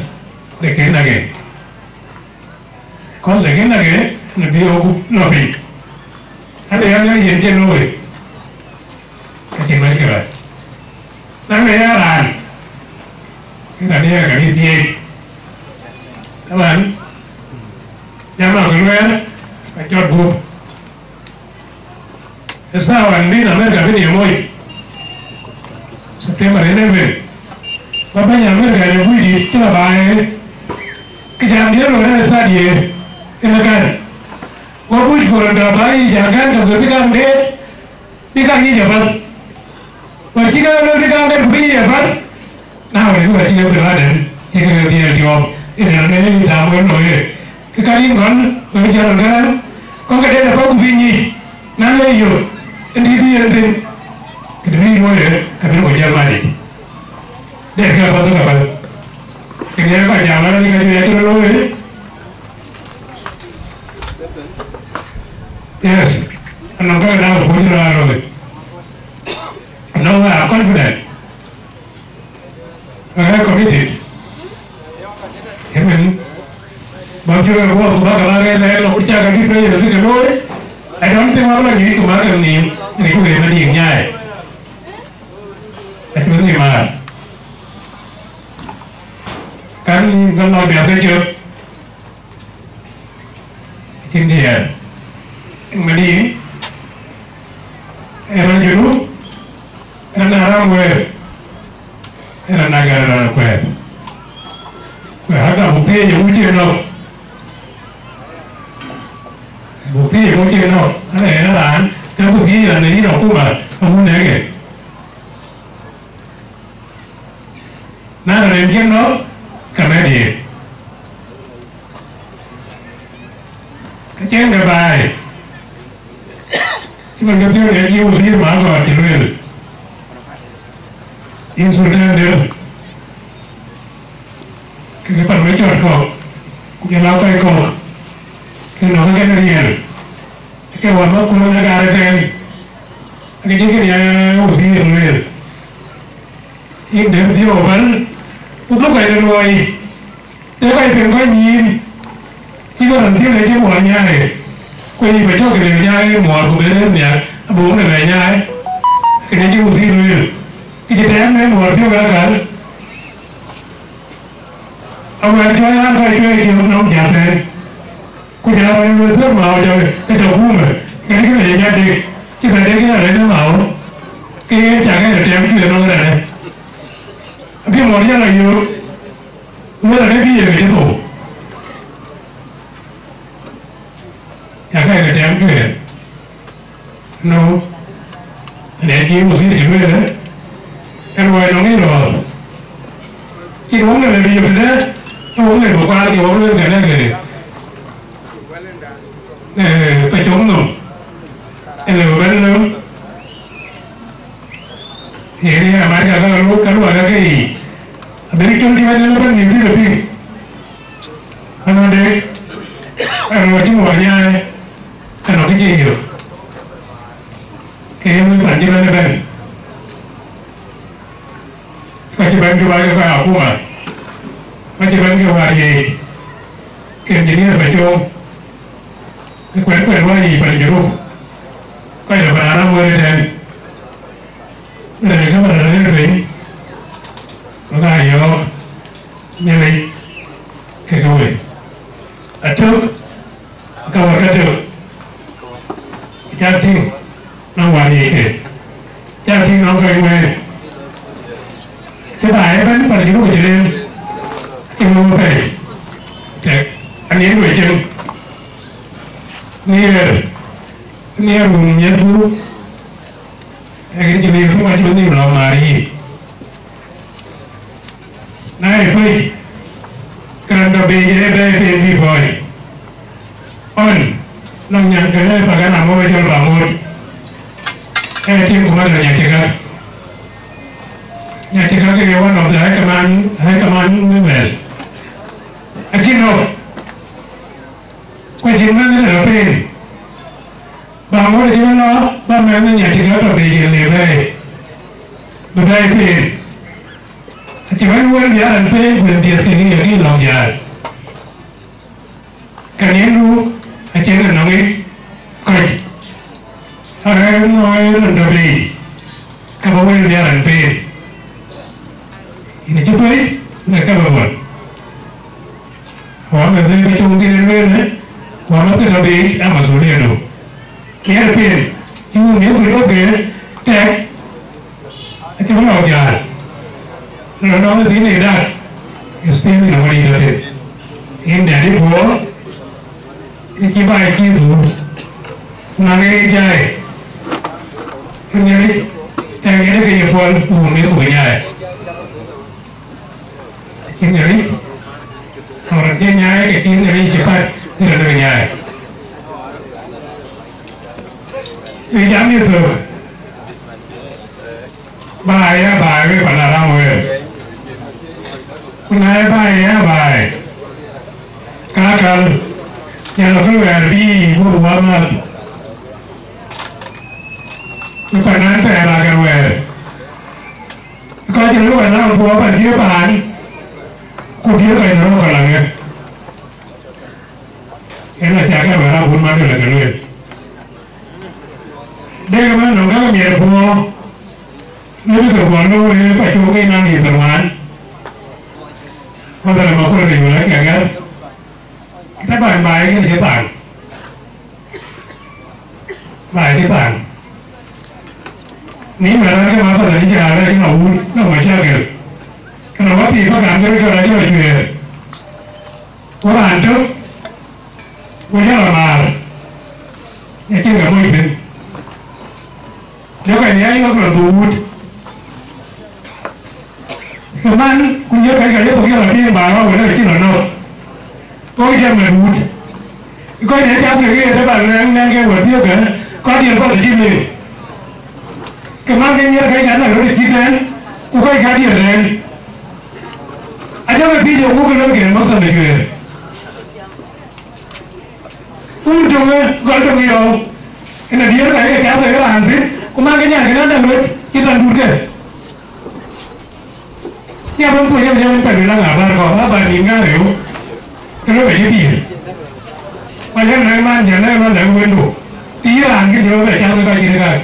de kën agë. Ë kɔɔth de kën agë, në bï wek gup lɔ piny. Ade ya Nhialic yen cï looi, ka cïn mac ke rac. Na në ya raan, Kënë ë ka bï thiëëc. Taban, jam aa ke luɛɛl, ka cɔt gup. Ë thaar wään bï Amerika bï ye moc, September eleven, ku bɛ̈ny Amerika në Buc dït cï lɔ baai, ke jam diëër lɔ rɛ̈ɛ̈r ë thaar diëër ë lɔ gäär. Ku Buc ku röt dɔ̈ɔ̈r baai yic, jam gäär ke guëër bï kaŋ deet, bï kaŋ nyic apath. Wär cï ke lɔ bï kaŋ deet ku bï nyic apath, na wën, wär cï ke bï rɔt dɛn, cï ke dhiɛl jɔɔk, ë dɛn ë tam wën lɔ ye. Kë ka yïn gɔl, wek jɔt rɔt gɛ̈ɛ̈r, kɔn ke deet apath ku bï nyic, na le yök, ë dït bï yen thïn, kë të bï yïn wëë, ka bï ku jël matic. Deet ke apath ke apath. Kë ŋiɛc kɔc jam, na le ka juëc acï rɔt looi. Yes, anɔŋ ka daŋ ku cï rɔt looi. Anɔŋ, we are confident. Ɣɛn committed. Ëmën, bäk cï wek guɔ ku bäk ke bäk ɣɛn lɛɛr lɔ ku cak abï pressure bï ke looi. I don't think wek lɔ nyuc ku bäk ke nhïïm, rin ku wek Madiŋ nyaai. Acï bï nhïïm määr. Kan nhïïm ke lɔ biäk ke cök. Acïn diɛɛr. Madiŋ, ë raan Junub, ë raan Aram wëër, ë raan Agar, ë raan Kuɛɛr. Ku hata buk thiëëc ë ŋuc cï nɔ̈k. Buk thiëëc ë ŋuc cï nɔ̈k. Ana yen raan, ke buk thiëëc raan ë yïn akuma, aŋu nɛ̈k en. Na raan en cï nɔ̈k, ke mɛ̈t yen. Ke cïn ke baai. Cï man ke piɔ̈u yen cï wazir Magɔɔr cï lueel. Yïn Sultan Dër, ke ke pan macɔt kɔ̈k, ku jɔl aa kɔc kɔ̈k, ke nɔ̈k ke kën riɛl. Ke wä bä kuɔ̈n ë gaar ëtɛ̈ɛ̈n, ke cï kën ya wazir lueel. Yïn Dër dhiëëu ëbɛ̈n, ku dhuk kɔc de luɔi yic, de kɔc piŋ kɔc nyïïn, cï ke rɔt thiëëk ë cï muɔɔr nyaai, ku yic bä cɔk ke lëu nyaai muɔɔr, ku bï rëër nhial, abuk lëu bɛ nyaai. Kënë cï wazir lueel, ke cï tɛ̈ɛ̈n në muɔɔr piɔ̈u ë akäl. Awɛ̈ɛ̈r cɔɔl an, kɔc cuɛ̈ɛ̈r cï nɔm jäl thɛɛr, ku jɔl rɔt lueel thëër Mao jɔ ke tɔ kumë, ke dï kënë ye jat dek, cï bɛ dek yen arëët ë Mao, ke yen cak ë tɛm cuëër nɔm rɛ̈në. Abï muɔɔr yɛn lɔ yöök, wël adï bï ye ke cï thou. Cak ë tɛm cuëër. No, ënë cï wazir cï lueel, ë luɔi nɔŋ ë rɔɔr. Cïn wok lëu bï yök tëde, ë wok lëu bï kuaar cï wok lueel kënë ke, eh, pa cök nɔm. Ë lëu bï bɛ̈n nɔm. Yen ë amat ka, ka luɔi, ka luɔi ka ke yiic. Abï cöŋ cï bɛ̈n ënë bɛ̈n nïïm bï ke piŋ. Anɔŋ de, anɔŋ cï muɔɔr nyaai, anɔŋ kë cï yök. Ke yen wën pan cï bɛ̈n ëbɛ̈n. Ka cï bɛ̈n Juba ke kɔc akuma. Ka cï bɛ̈n ke wäär yiic. Ke engineer bɛ cööm. Ke kuɛ̈t kuɛ̈t wäär yiic pan Junub. Kɔc de pan Aram wëër ëtɛ̈ɛ̈n. Rɛ̈ɛ̈r ke pan Aram ëtɛ̈ɛ̈n. Wek aa yɔ̈ɔ̈k Nhialic kekë wek. Atök, ka wär ka tök. Cak tïŋ nɔŋ wäär yiic ke. Cak tïŋ nɔŋ kɔc wëër. Cï baai ëbɛ̈n pan Junub cï lël. Cï wëu pɛɛi. Tɛk, anhiɛɛn duɔ̈c cieŋ. Nhiɛɛr, nhiɛɛr wun miɛt guur. Ee kën cï lëu, cï man cï man nhïïm lɔ maar yiic. Na ye kuec, ke raan tɔ biic ë bɛ̈ɛ̈i piny bï pɔ̈ɔ̈c. Ɣɔn, nɔŋ nyan ke ë Pagana mɔ̈u ë cɔl Baŋoot. Ee tiŋ ku madam Nyatikak. Nyatikak ke ye one of the high command, high command members. Acï nɔ̈k. Ku acïn mɛnh ë rɔt piny. Baŋoot acï bɛ̈n lɔ, bä mɛnh ë Nyatikak tɔ biic ë le bɛ̈ɛ̈i. Bï bɛ̈ɛ̈i piny. Acï bɛ̈n wël bï aa raan piny, ku yen dhiëth kekë ye kï lɔ̈ŋ jäl. Ka yen nu, acïn ë nɔŋ yic kɔc. Aa, ë nɔɔi run tɔ biic, ka bä wël bï aa raan piny. Yïn acï piny, Në ke bä bɔ̈. Wä mɛ̈thë ke cöŋ kën ë lueel, wä mɛ̈thë tɔ biic ë masulia do. Yen pin, cï wun ye ku lɔ bë tɛk, acï bï lɔ jäl. Lɔ nɔm ë thïn ë dak, ë thïn ë wä yic apith. Yen dɛ̈t ë puɔ̈u, ë cï baai cï dhuur. Ku na ŋic jai, ë Nhialic, tɛ̈ ŋic ke ye puɔl, ku wun ye ku bï nyaai. Acïn Nhialic, ɣɔn rɔt cï nyaai, ke cïn Nhialic cï päl, cï rɔt ke nyaai. Bï jam yï thök, baai ë baai wek pan Aram wëër. Ku na ë baai ë baai, ka kal, yɛn lɔ kë wɛɛr bï wok wämääth. Ku pan an thɛɛr akɛn wɛɛr. Kɔc cï lɔ wɛɛr na puɔ̈u pan cï paan, ku dhiëëth kɔc në rɔ̈ɔ̈k kɔl aŋë. Yen acä kɛn wɛɛr abun man döl ke lueel. Dek ëmën nɔm kakë miɛt puɔ̈u, në bï ke puɔ̈u në wëë pa cuk ke naŋ yith ë ŋuan. Mathalan, ma kuɔl ke yol akɛ gɛ̈r. Taban baai kën cï thaŋ. Baai cï thaŋ. Ni mɛn raan ke ma Pathani cä rɛɛc nɔ wut nɔ macakël. Kënë wä pïïr bä kaŋ ke röt cɔl acï lɔ cuëër. Ku raan tök, ku jɔl amaar, acïn ke moc thïn. Jɔkï nhiac ɣɔ̈k lɔ dhuk wut. Ke man, ku ye kɔc ka ye thok ye lɔ tiiŋ baai wä wël acïn lɔ nɔ̈k. Kɔc cä mɛt wut. Kɔc de cä thiëk ye të bä lɛ̈ŋ nɛ̈ŋ ke wä thiëëk kë, kɔc diɛl path acï liu. Ke man ke nhiɛɛr kɔc kat na röt acït tɛ̈n, ku kɔc kat diɛl tɛ̈n. Ajɔkï thiëc ye wuk lɔ kën maksad de cuëër. Wun töŋë gɔl töŋ yɔu, ënë diëër ka ye cath wek raan thïn, ku man ke nyan kën adäŋ röt cï than dutke. Nya bɛ̈n thuɔɔc ëmën ëmën pɛ̈n wën aŋa bär kɔ̈u, abär nïn ŋaar reu, ke lɔ bɛ cï pïïr. Ku jɛn rɛ̈k man, jɛn rɛ̈k man lɛ̈k wëndu, të yï raan kën cï lɔ bɛ cath wek ka cïn ë kak.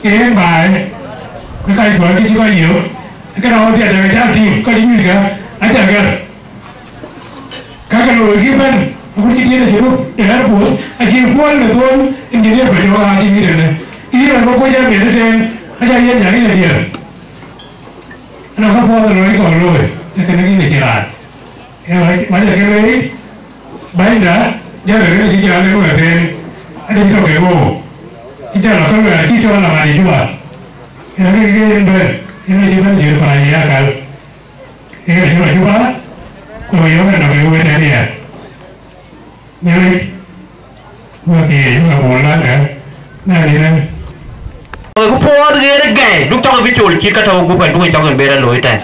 Ke yen baai, ke kac kuɔ̈ɔ̈r ke cï kɔc yök, ke rɔɔk piɛth dɛ̈k acäk tïŋ, kɔc ë nyuc kë, acä gɛ̈r. Ka ke looi kï bɛ̈n, ku cï tiëëc acï röt ë Air Force, acï puɔl në thon engineer bä jɔɔk aa tïŋ yïn ënë. Yïn rɔt bä kuöc ë meth ëtɛ̈ɛ̈n, acä yen nyaŋ yïn adiɛɛr. Ënɔn ka puɔth ë looi kɔn looi, ee kënë kïn acï raan. Ee, mac, mac ake leec, bänyda, jälë rin acï jal ë luɛɛr thëën, ade cï tɔ ke ɣoou. Cï jal lɔ ke luɛɛr acï cɔɔl aman ë Juba. Yen ake ke yen bɛ̈n, yen acï bɛ̈n jël paan ye akal. Yen acï lɔ Juba, ku lɔ yɔ̈ɔ̈k ënɔk ë wëët ënë ya. Nhialic, wä thiëëc, wä bol lak ë, na nin ë. Ku puɔɔth ɣeer ë gɛ̈i, duk cɔk bï col cït ka tɔ̈u gup, aduk cɔk en ber alooi tɛ̈n.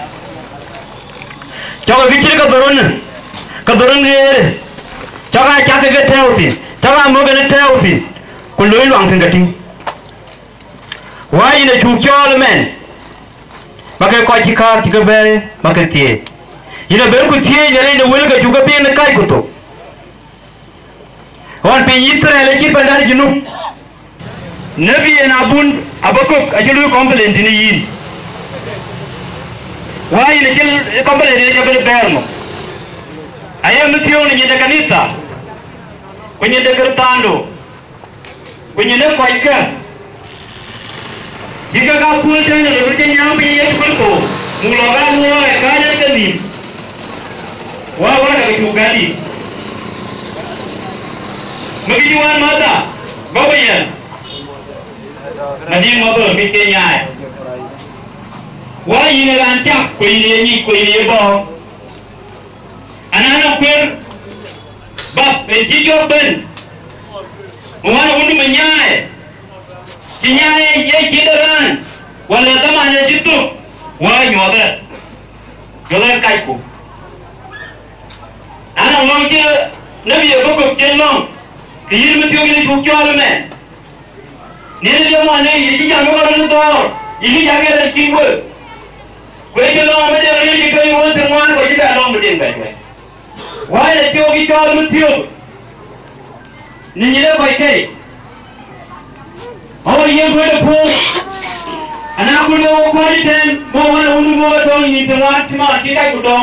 Cɔk bï cït ka dhorun, ka dhorun ɣeer, cɔk aa cak ke tɛ̈ɛ̈u thïn, cɔk aa mök en tɛ̈ɛ̈u thïn, ku looi luaŋ thïn ka tïŋ. Wä yïn acuk cɔɔl ëmɛn, bä ke kɔc cï kääk cï ke bɛ̈ɛ̈i, bä ke thiëëc. Yïn abën ku thiëëc në rɛ̈c de wël ke cuk ke piŋ në kac ku thok. Ɣɔn piny Yithriɛl acït pandan ë Junub. Nebi en abun Habakuk acï luui complain tënë yïn. Wä yïn acï complain en cä bï bɛ̈ɛ̈r mɔ. Aye mïthiɔ̈ɔ̈ŋ në nyin de kanitha, ku nyin de Kërthaando, ku nyin de kɔckë. Bï kek aa puɔ̈l tënë röt ke nyääŋ piny Yecu Kërtho, muk lɔ ka luɔɔi ë kääc en kenhïïm, wä wä ke cuk gäl yic. Mïkï cï wään Martha bɔ̈ ku yɛn, adï ŋɔ̈th ë mïth ke nyaai. Wä yïn ë raan cak, ku yïn ye nyic, ku yïn ye bɔ̈. Anana kuer, bap, en cï jɔk bɛ̈n, ë wään wundu me nyaai, cï nyaai ye cït ë raan, wala dhaman ë cï thök, wä nyuɔɔth ë, jɔl ë kacku. Ana lɔŋ cï nebi Habakuk cï lɔŋ, kë yïn mïthiɔ̈k yïn cuk cɔɔl ëmɛn. Nïn ë jɔmɔn ë yï cï jam ë ɣɔn ë thɔɔr, yï cï jam ë rɛ̈c cï wël. Ku ë cï lɔ̈ɔ̈m ë de riëëc cï ke yï wën thïn ŋuan, ku cï bɛ lɔ̈ɔ̈m ë den bɛ̈c wɛ̈ɛ̈c. Wä ë cök cï cɔɔl ë mïthiɔ̈k, në nyin ë kɔc kei. Ɣɔn yen duëël ë puɔ̈u. Ana ku le wo kɔc ëtɛ̈ɛ̈n, mo wën a wun, mo wën tɔŋ yïn të ŋuan cï man cï kac ku tɔŋ.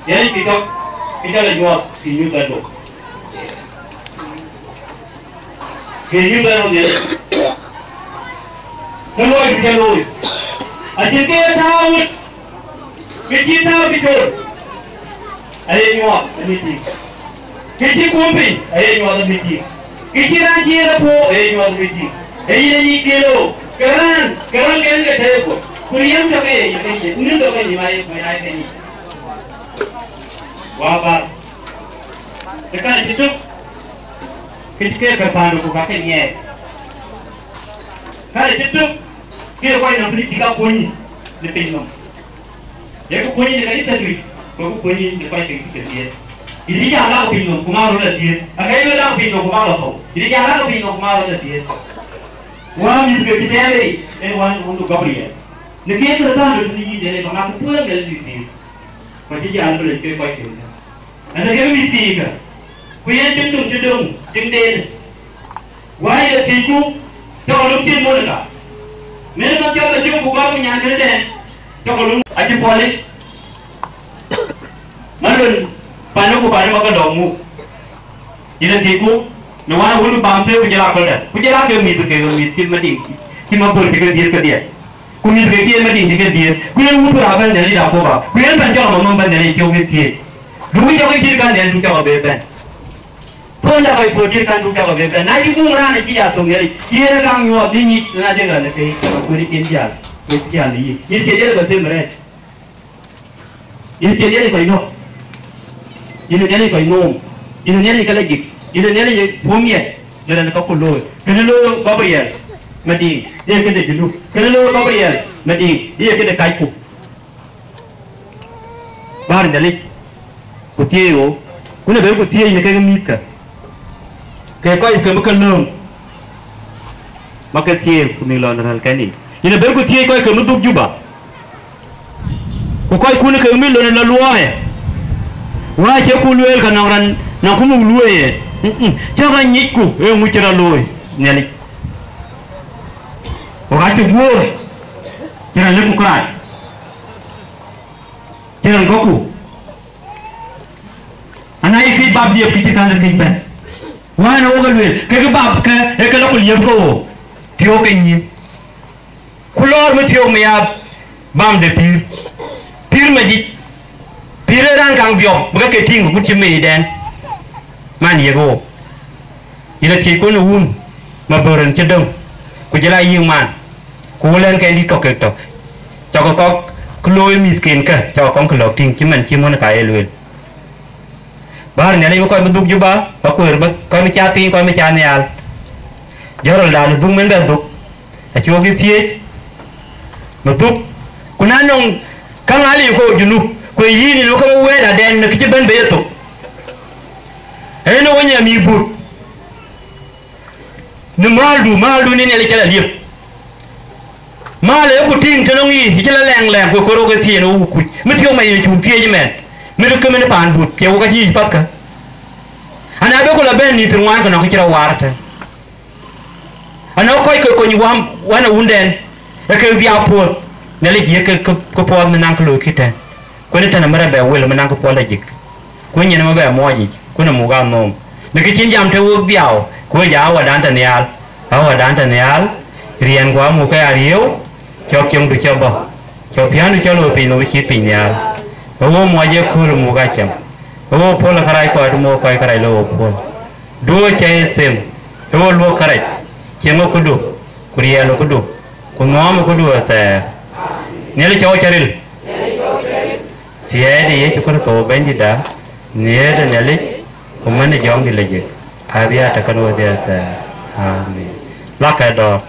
Yen cï tɔŋ, kë cä lɔ nyuɔɔth, cï nyuth ëtök. Kë nyuth ëtök yen. Kë looi, kë looi. Acïn kë ye tääu wut. Kë cï tääu cï col, aye nyuɔɔth amit tïŋ. Kë cï kum piny, aye nyuɔɔth amit tïŋ. Kë cï raan cï yen apuɔ̈u, aye nyuɔɔth amit tïŋ. Ee yïn ë nyic kelo, ke raan, ke raan ke yen ke tëëk guöp. Ku riɛm tɔ ke ye yï ke nyic, ku nïn tɔ ke nyic ma ye, ma ye ke nyic. Wa bäär. Ke kɛn cï tök, kë cï keek ke paandu ku ka ke nyiɛɛc. Kɛn cï tök, ke kɔc nɔm bï cï ka kuöny në piny nɔm. Ye ku kuöny në kanitha juëc, ku ku kuöny në kɔc ke cï ke dhiëëth. Yïn cï jam lak piny nɔm ku mak röt la dhiëëth. Aka ye lak piny nɔm ku mak la thou. Yïn cï jam lak piny nɔm ku mak röt la dhiëëth. Wään mïth ke cï tɛɛr yic, ee wään wundu Gabriel. Në kë ye Thadan röt në yïn, ee ba ŋak puɔ̈u ëmɛn në dhiëëth. Ku acï jal bï lec ke kɔc kën. Ënë ke mïth thiikä, ku yen tiŋ döŋ cï döŋ tiŋden. Wään ye thiëcku, cɔk luk cïn Monika. Mɛn ëmɛn cɔk la cök ku gɔ̈k ku nyan kënë tɛ̈ɛ̈n, cɔk luk acï puɔlic. Malon panë ku panë ba ke lɔ̈k muk. Yïn ë thiëcku, në wään wun bam thëëk ku jël aköldä, ku jël ake mïth ke mïth cït Madiŋ, cït Maböl cï ke dhiëth kedhie. Ku mïth ke cï en Madiŋ cï ke dhiëth, ku yen wut ku raan bɛ̈n Nhialic Jakoba, ku yen bɛ̈n cɔk nɔm bɛ̈n Nhialic cök wek thiëëc. Duk wïc cɔk cït kan Nhialic duk cɔk abë bɛ̈n. Thon da kɔc puɔ̈u cït kan duk cɔk abë bɛ̈n. Na cï guŋ raan acï ya thok Nhialic, cï yen ë kaŋ nyuɔɔth bï nyic, na de ɣɛn ë ke, ke kuëëc cïn jäl, ke jäl ë yic. Yïn cï Nhialic ba them rɛɛc. Yïn cï Nhialic kɔc nɔ̈k. Yïn Nhialic kɔc noom. Yïn Nhialic ke la jik. Yïn Nhialic puɔ̈u miɛt në rɛn ka ku looi. Kënë looi Gabriel Madiŋ, ye këde Junub. Kënë looi Gabriel Madiŋ, ye këde kacku. Bäär Nhialic, ku thiëëc ɣo, ku në bɛ̈n ku thiëëc në kek mïthkä. Ke kɔc ke bï ke lööm, ma ke thiëëc ku mïth lɔ në rälkɛn yiic. Yïn ë bɛ̈n ku thiëëc kɔc ke mï dhuk Juba, ku kɔckun ke mï lon lɔ luɔɔyë, wä acie ku lueel ka nɔŋ raan nɔŋ ku muk luööi ye. Mm-mm. Cä ɣa nyicku ee ŋuc cï rɔt looi Nhialic. Ku ɣa cï guöör cï raan lëkku kërac, cï raan gɔ̈kku. Ana ye këc bap liep kë cï kän ë këc bɛ̈n. Wään ë wok ë lueel, kekë bap ke ee ke lɔ ku liep ke ɣo, thiöök ke nyïïn. Ku lɔɔr mi thiöök mi ya bam de pïïr. Pïïr majic. Pïïr ee raan kaŋ dhiɔp, bï ke ke tïŋ, ku cï mecdɛn. Man yek ɣo. Yïn ë thiëc kun ë wun, ma böör en cï döŋ, ku jël a yiëk man, ku wël en ke dït kɔ̈k kek tök. Cɔk kɔ̈k kë looi mïthken kä, cɔk kɔ̈k kë lɔ̈k tïŋ, cï man cï Monika ye lueel. Bäär Nhialic bï kɔc bï dhuk Juba, ba kueer bï kɔc bï cath piny, kɔc bï cath nhial. Jɔ̈röldan ë dhuk mën bɛ dhuk, acï wok ë thiëëc, bï dhuk. Ku na nɔŋ käŋ aa liu ke wo Junub, ku ee yïn ë ke wo wɛɛt adɛn në kë cï bɛ̈n bei ethok. Ee në wo nyɛm yï but. Në maaldu, maaldu në Nhialic cä la liep. Maal ee ku tïŋ tënɔŋ yiic cï la lɛŋ lɛŋ, ku kor wok ë thiëën wok kuc. Mi thiɔ̈k ma ye cuŋ thiëëc ëmɛn. Mi duk ke min paan but, cie wok acï yic pathkä. Ana be ku la bɛ̈n nïn thïn ŋuan ke nɔŋ kë cï rɔt waar ëtɛ̈ɛ̈n. Ana kɔc ke kony wam, wan awundɛn, ee ke bï a puɔ̈th, Nhialic ye ke, ke, ke puɔth në naŋ kë looi kï tɛ̈ɛ̈n. Kuën tɛ̈n amërɛ bɛ wel ëmën naŋ kë puɔl ajik, ku nyin ëmën bɛ muɔɔc yic, ku në muk anhom. Në kë cïn jam të wok dhiau, ku we ja Wädan tɔ nhial, Wädan tɔ nhial, riɛnku amuk ke ariëëu, cɔk cieŋdu cä bɔ̈, cɔk piändu cä looi piny, looi cït piny nhial. Ee wo muɔc ëkööl muk acam, ee wo puɔl ë kërac kɔc muk kɔc kërac lɔ wo puɔl. Duö cä ye them, ee wo luɔk kërac, cieŋ ë këdu, ku riɛl ë këdu, ku nhɔɔm ë këdu ëthɛɛr. Nhialic cä wo cä ril. Thiëëi de Yecu Kërtho Bɛ̈nydïtda, nhiëër de Nhialic, ku mën ë Jɔŋdït lajik, abï a tëkën wedhie ëthɛɛr. Amen. Lakë dɔ̈ɔ̈r.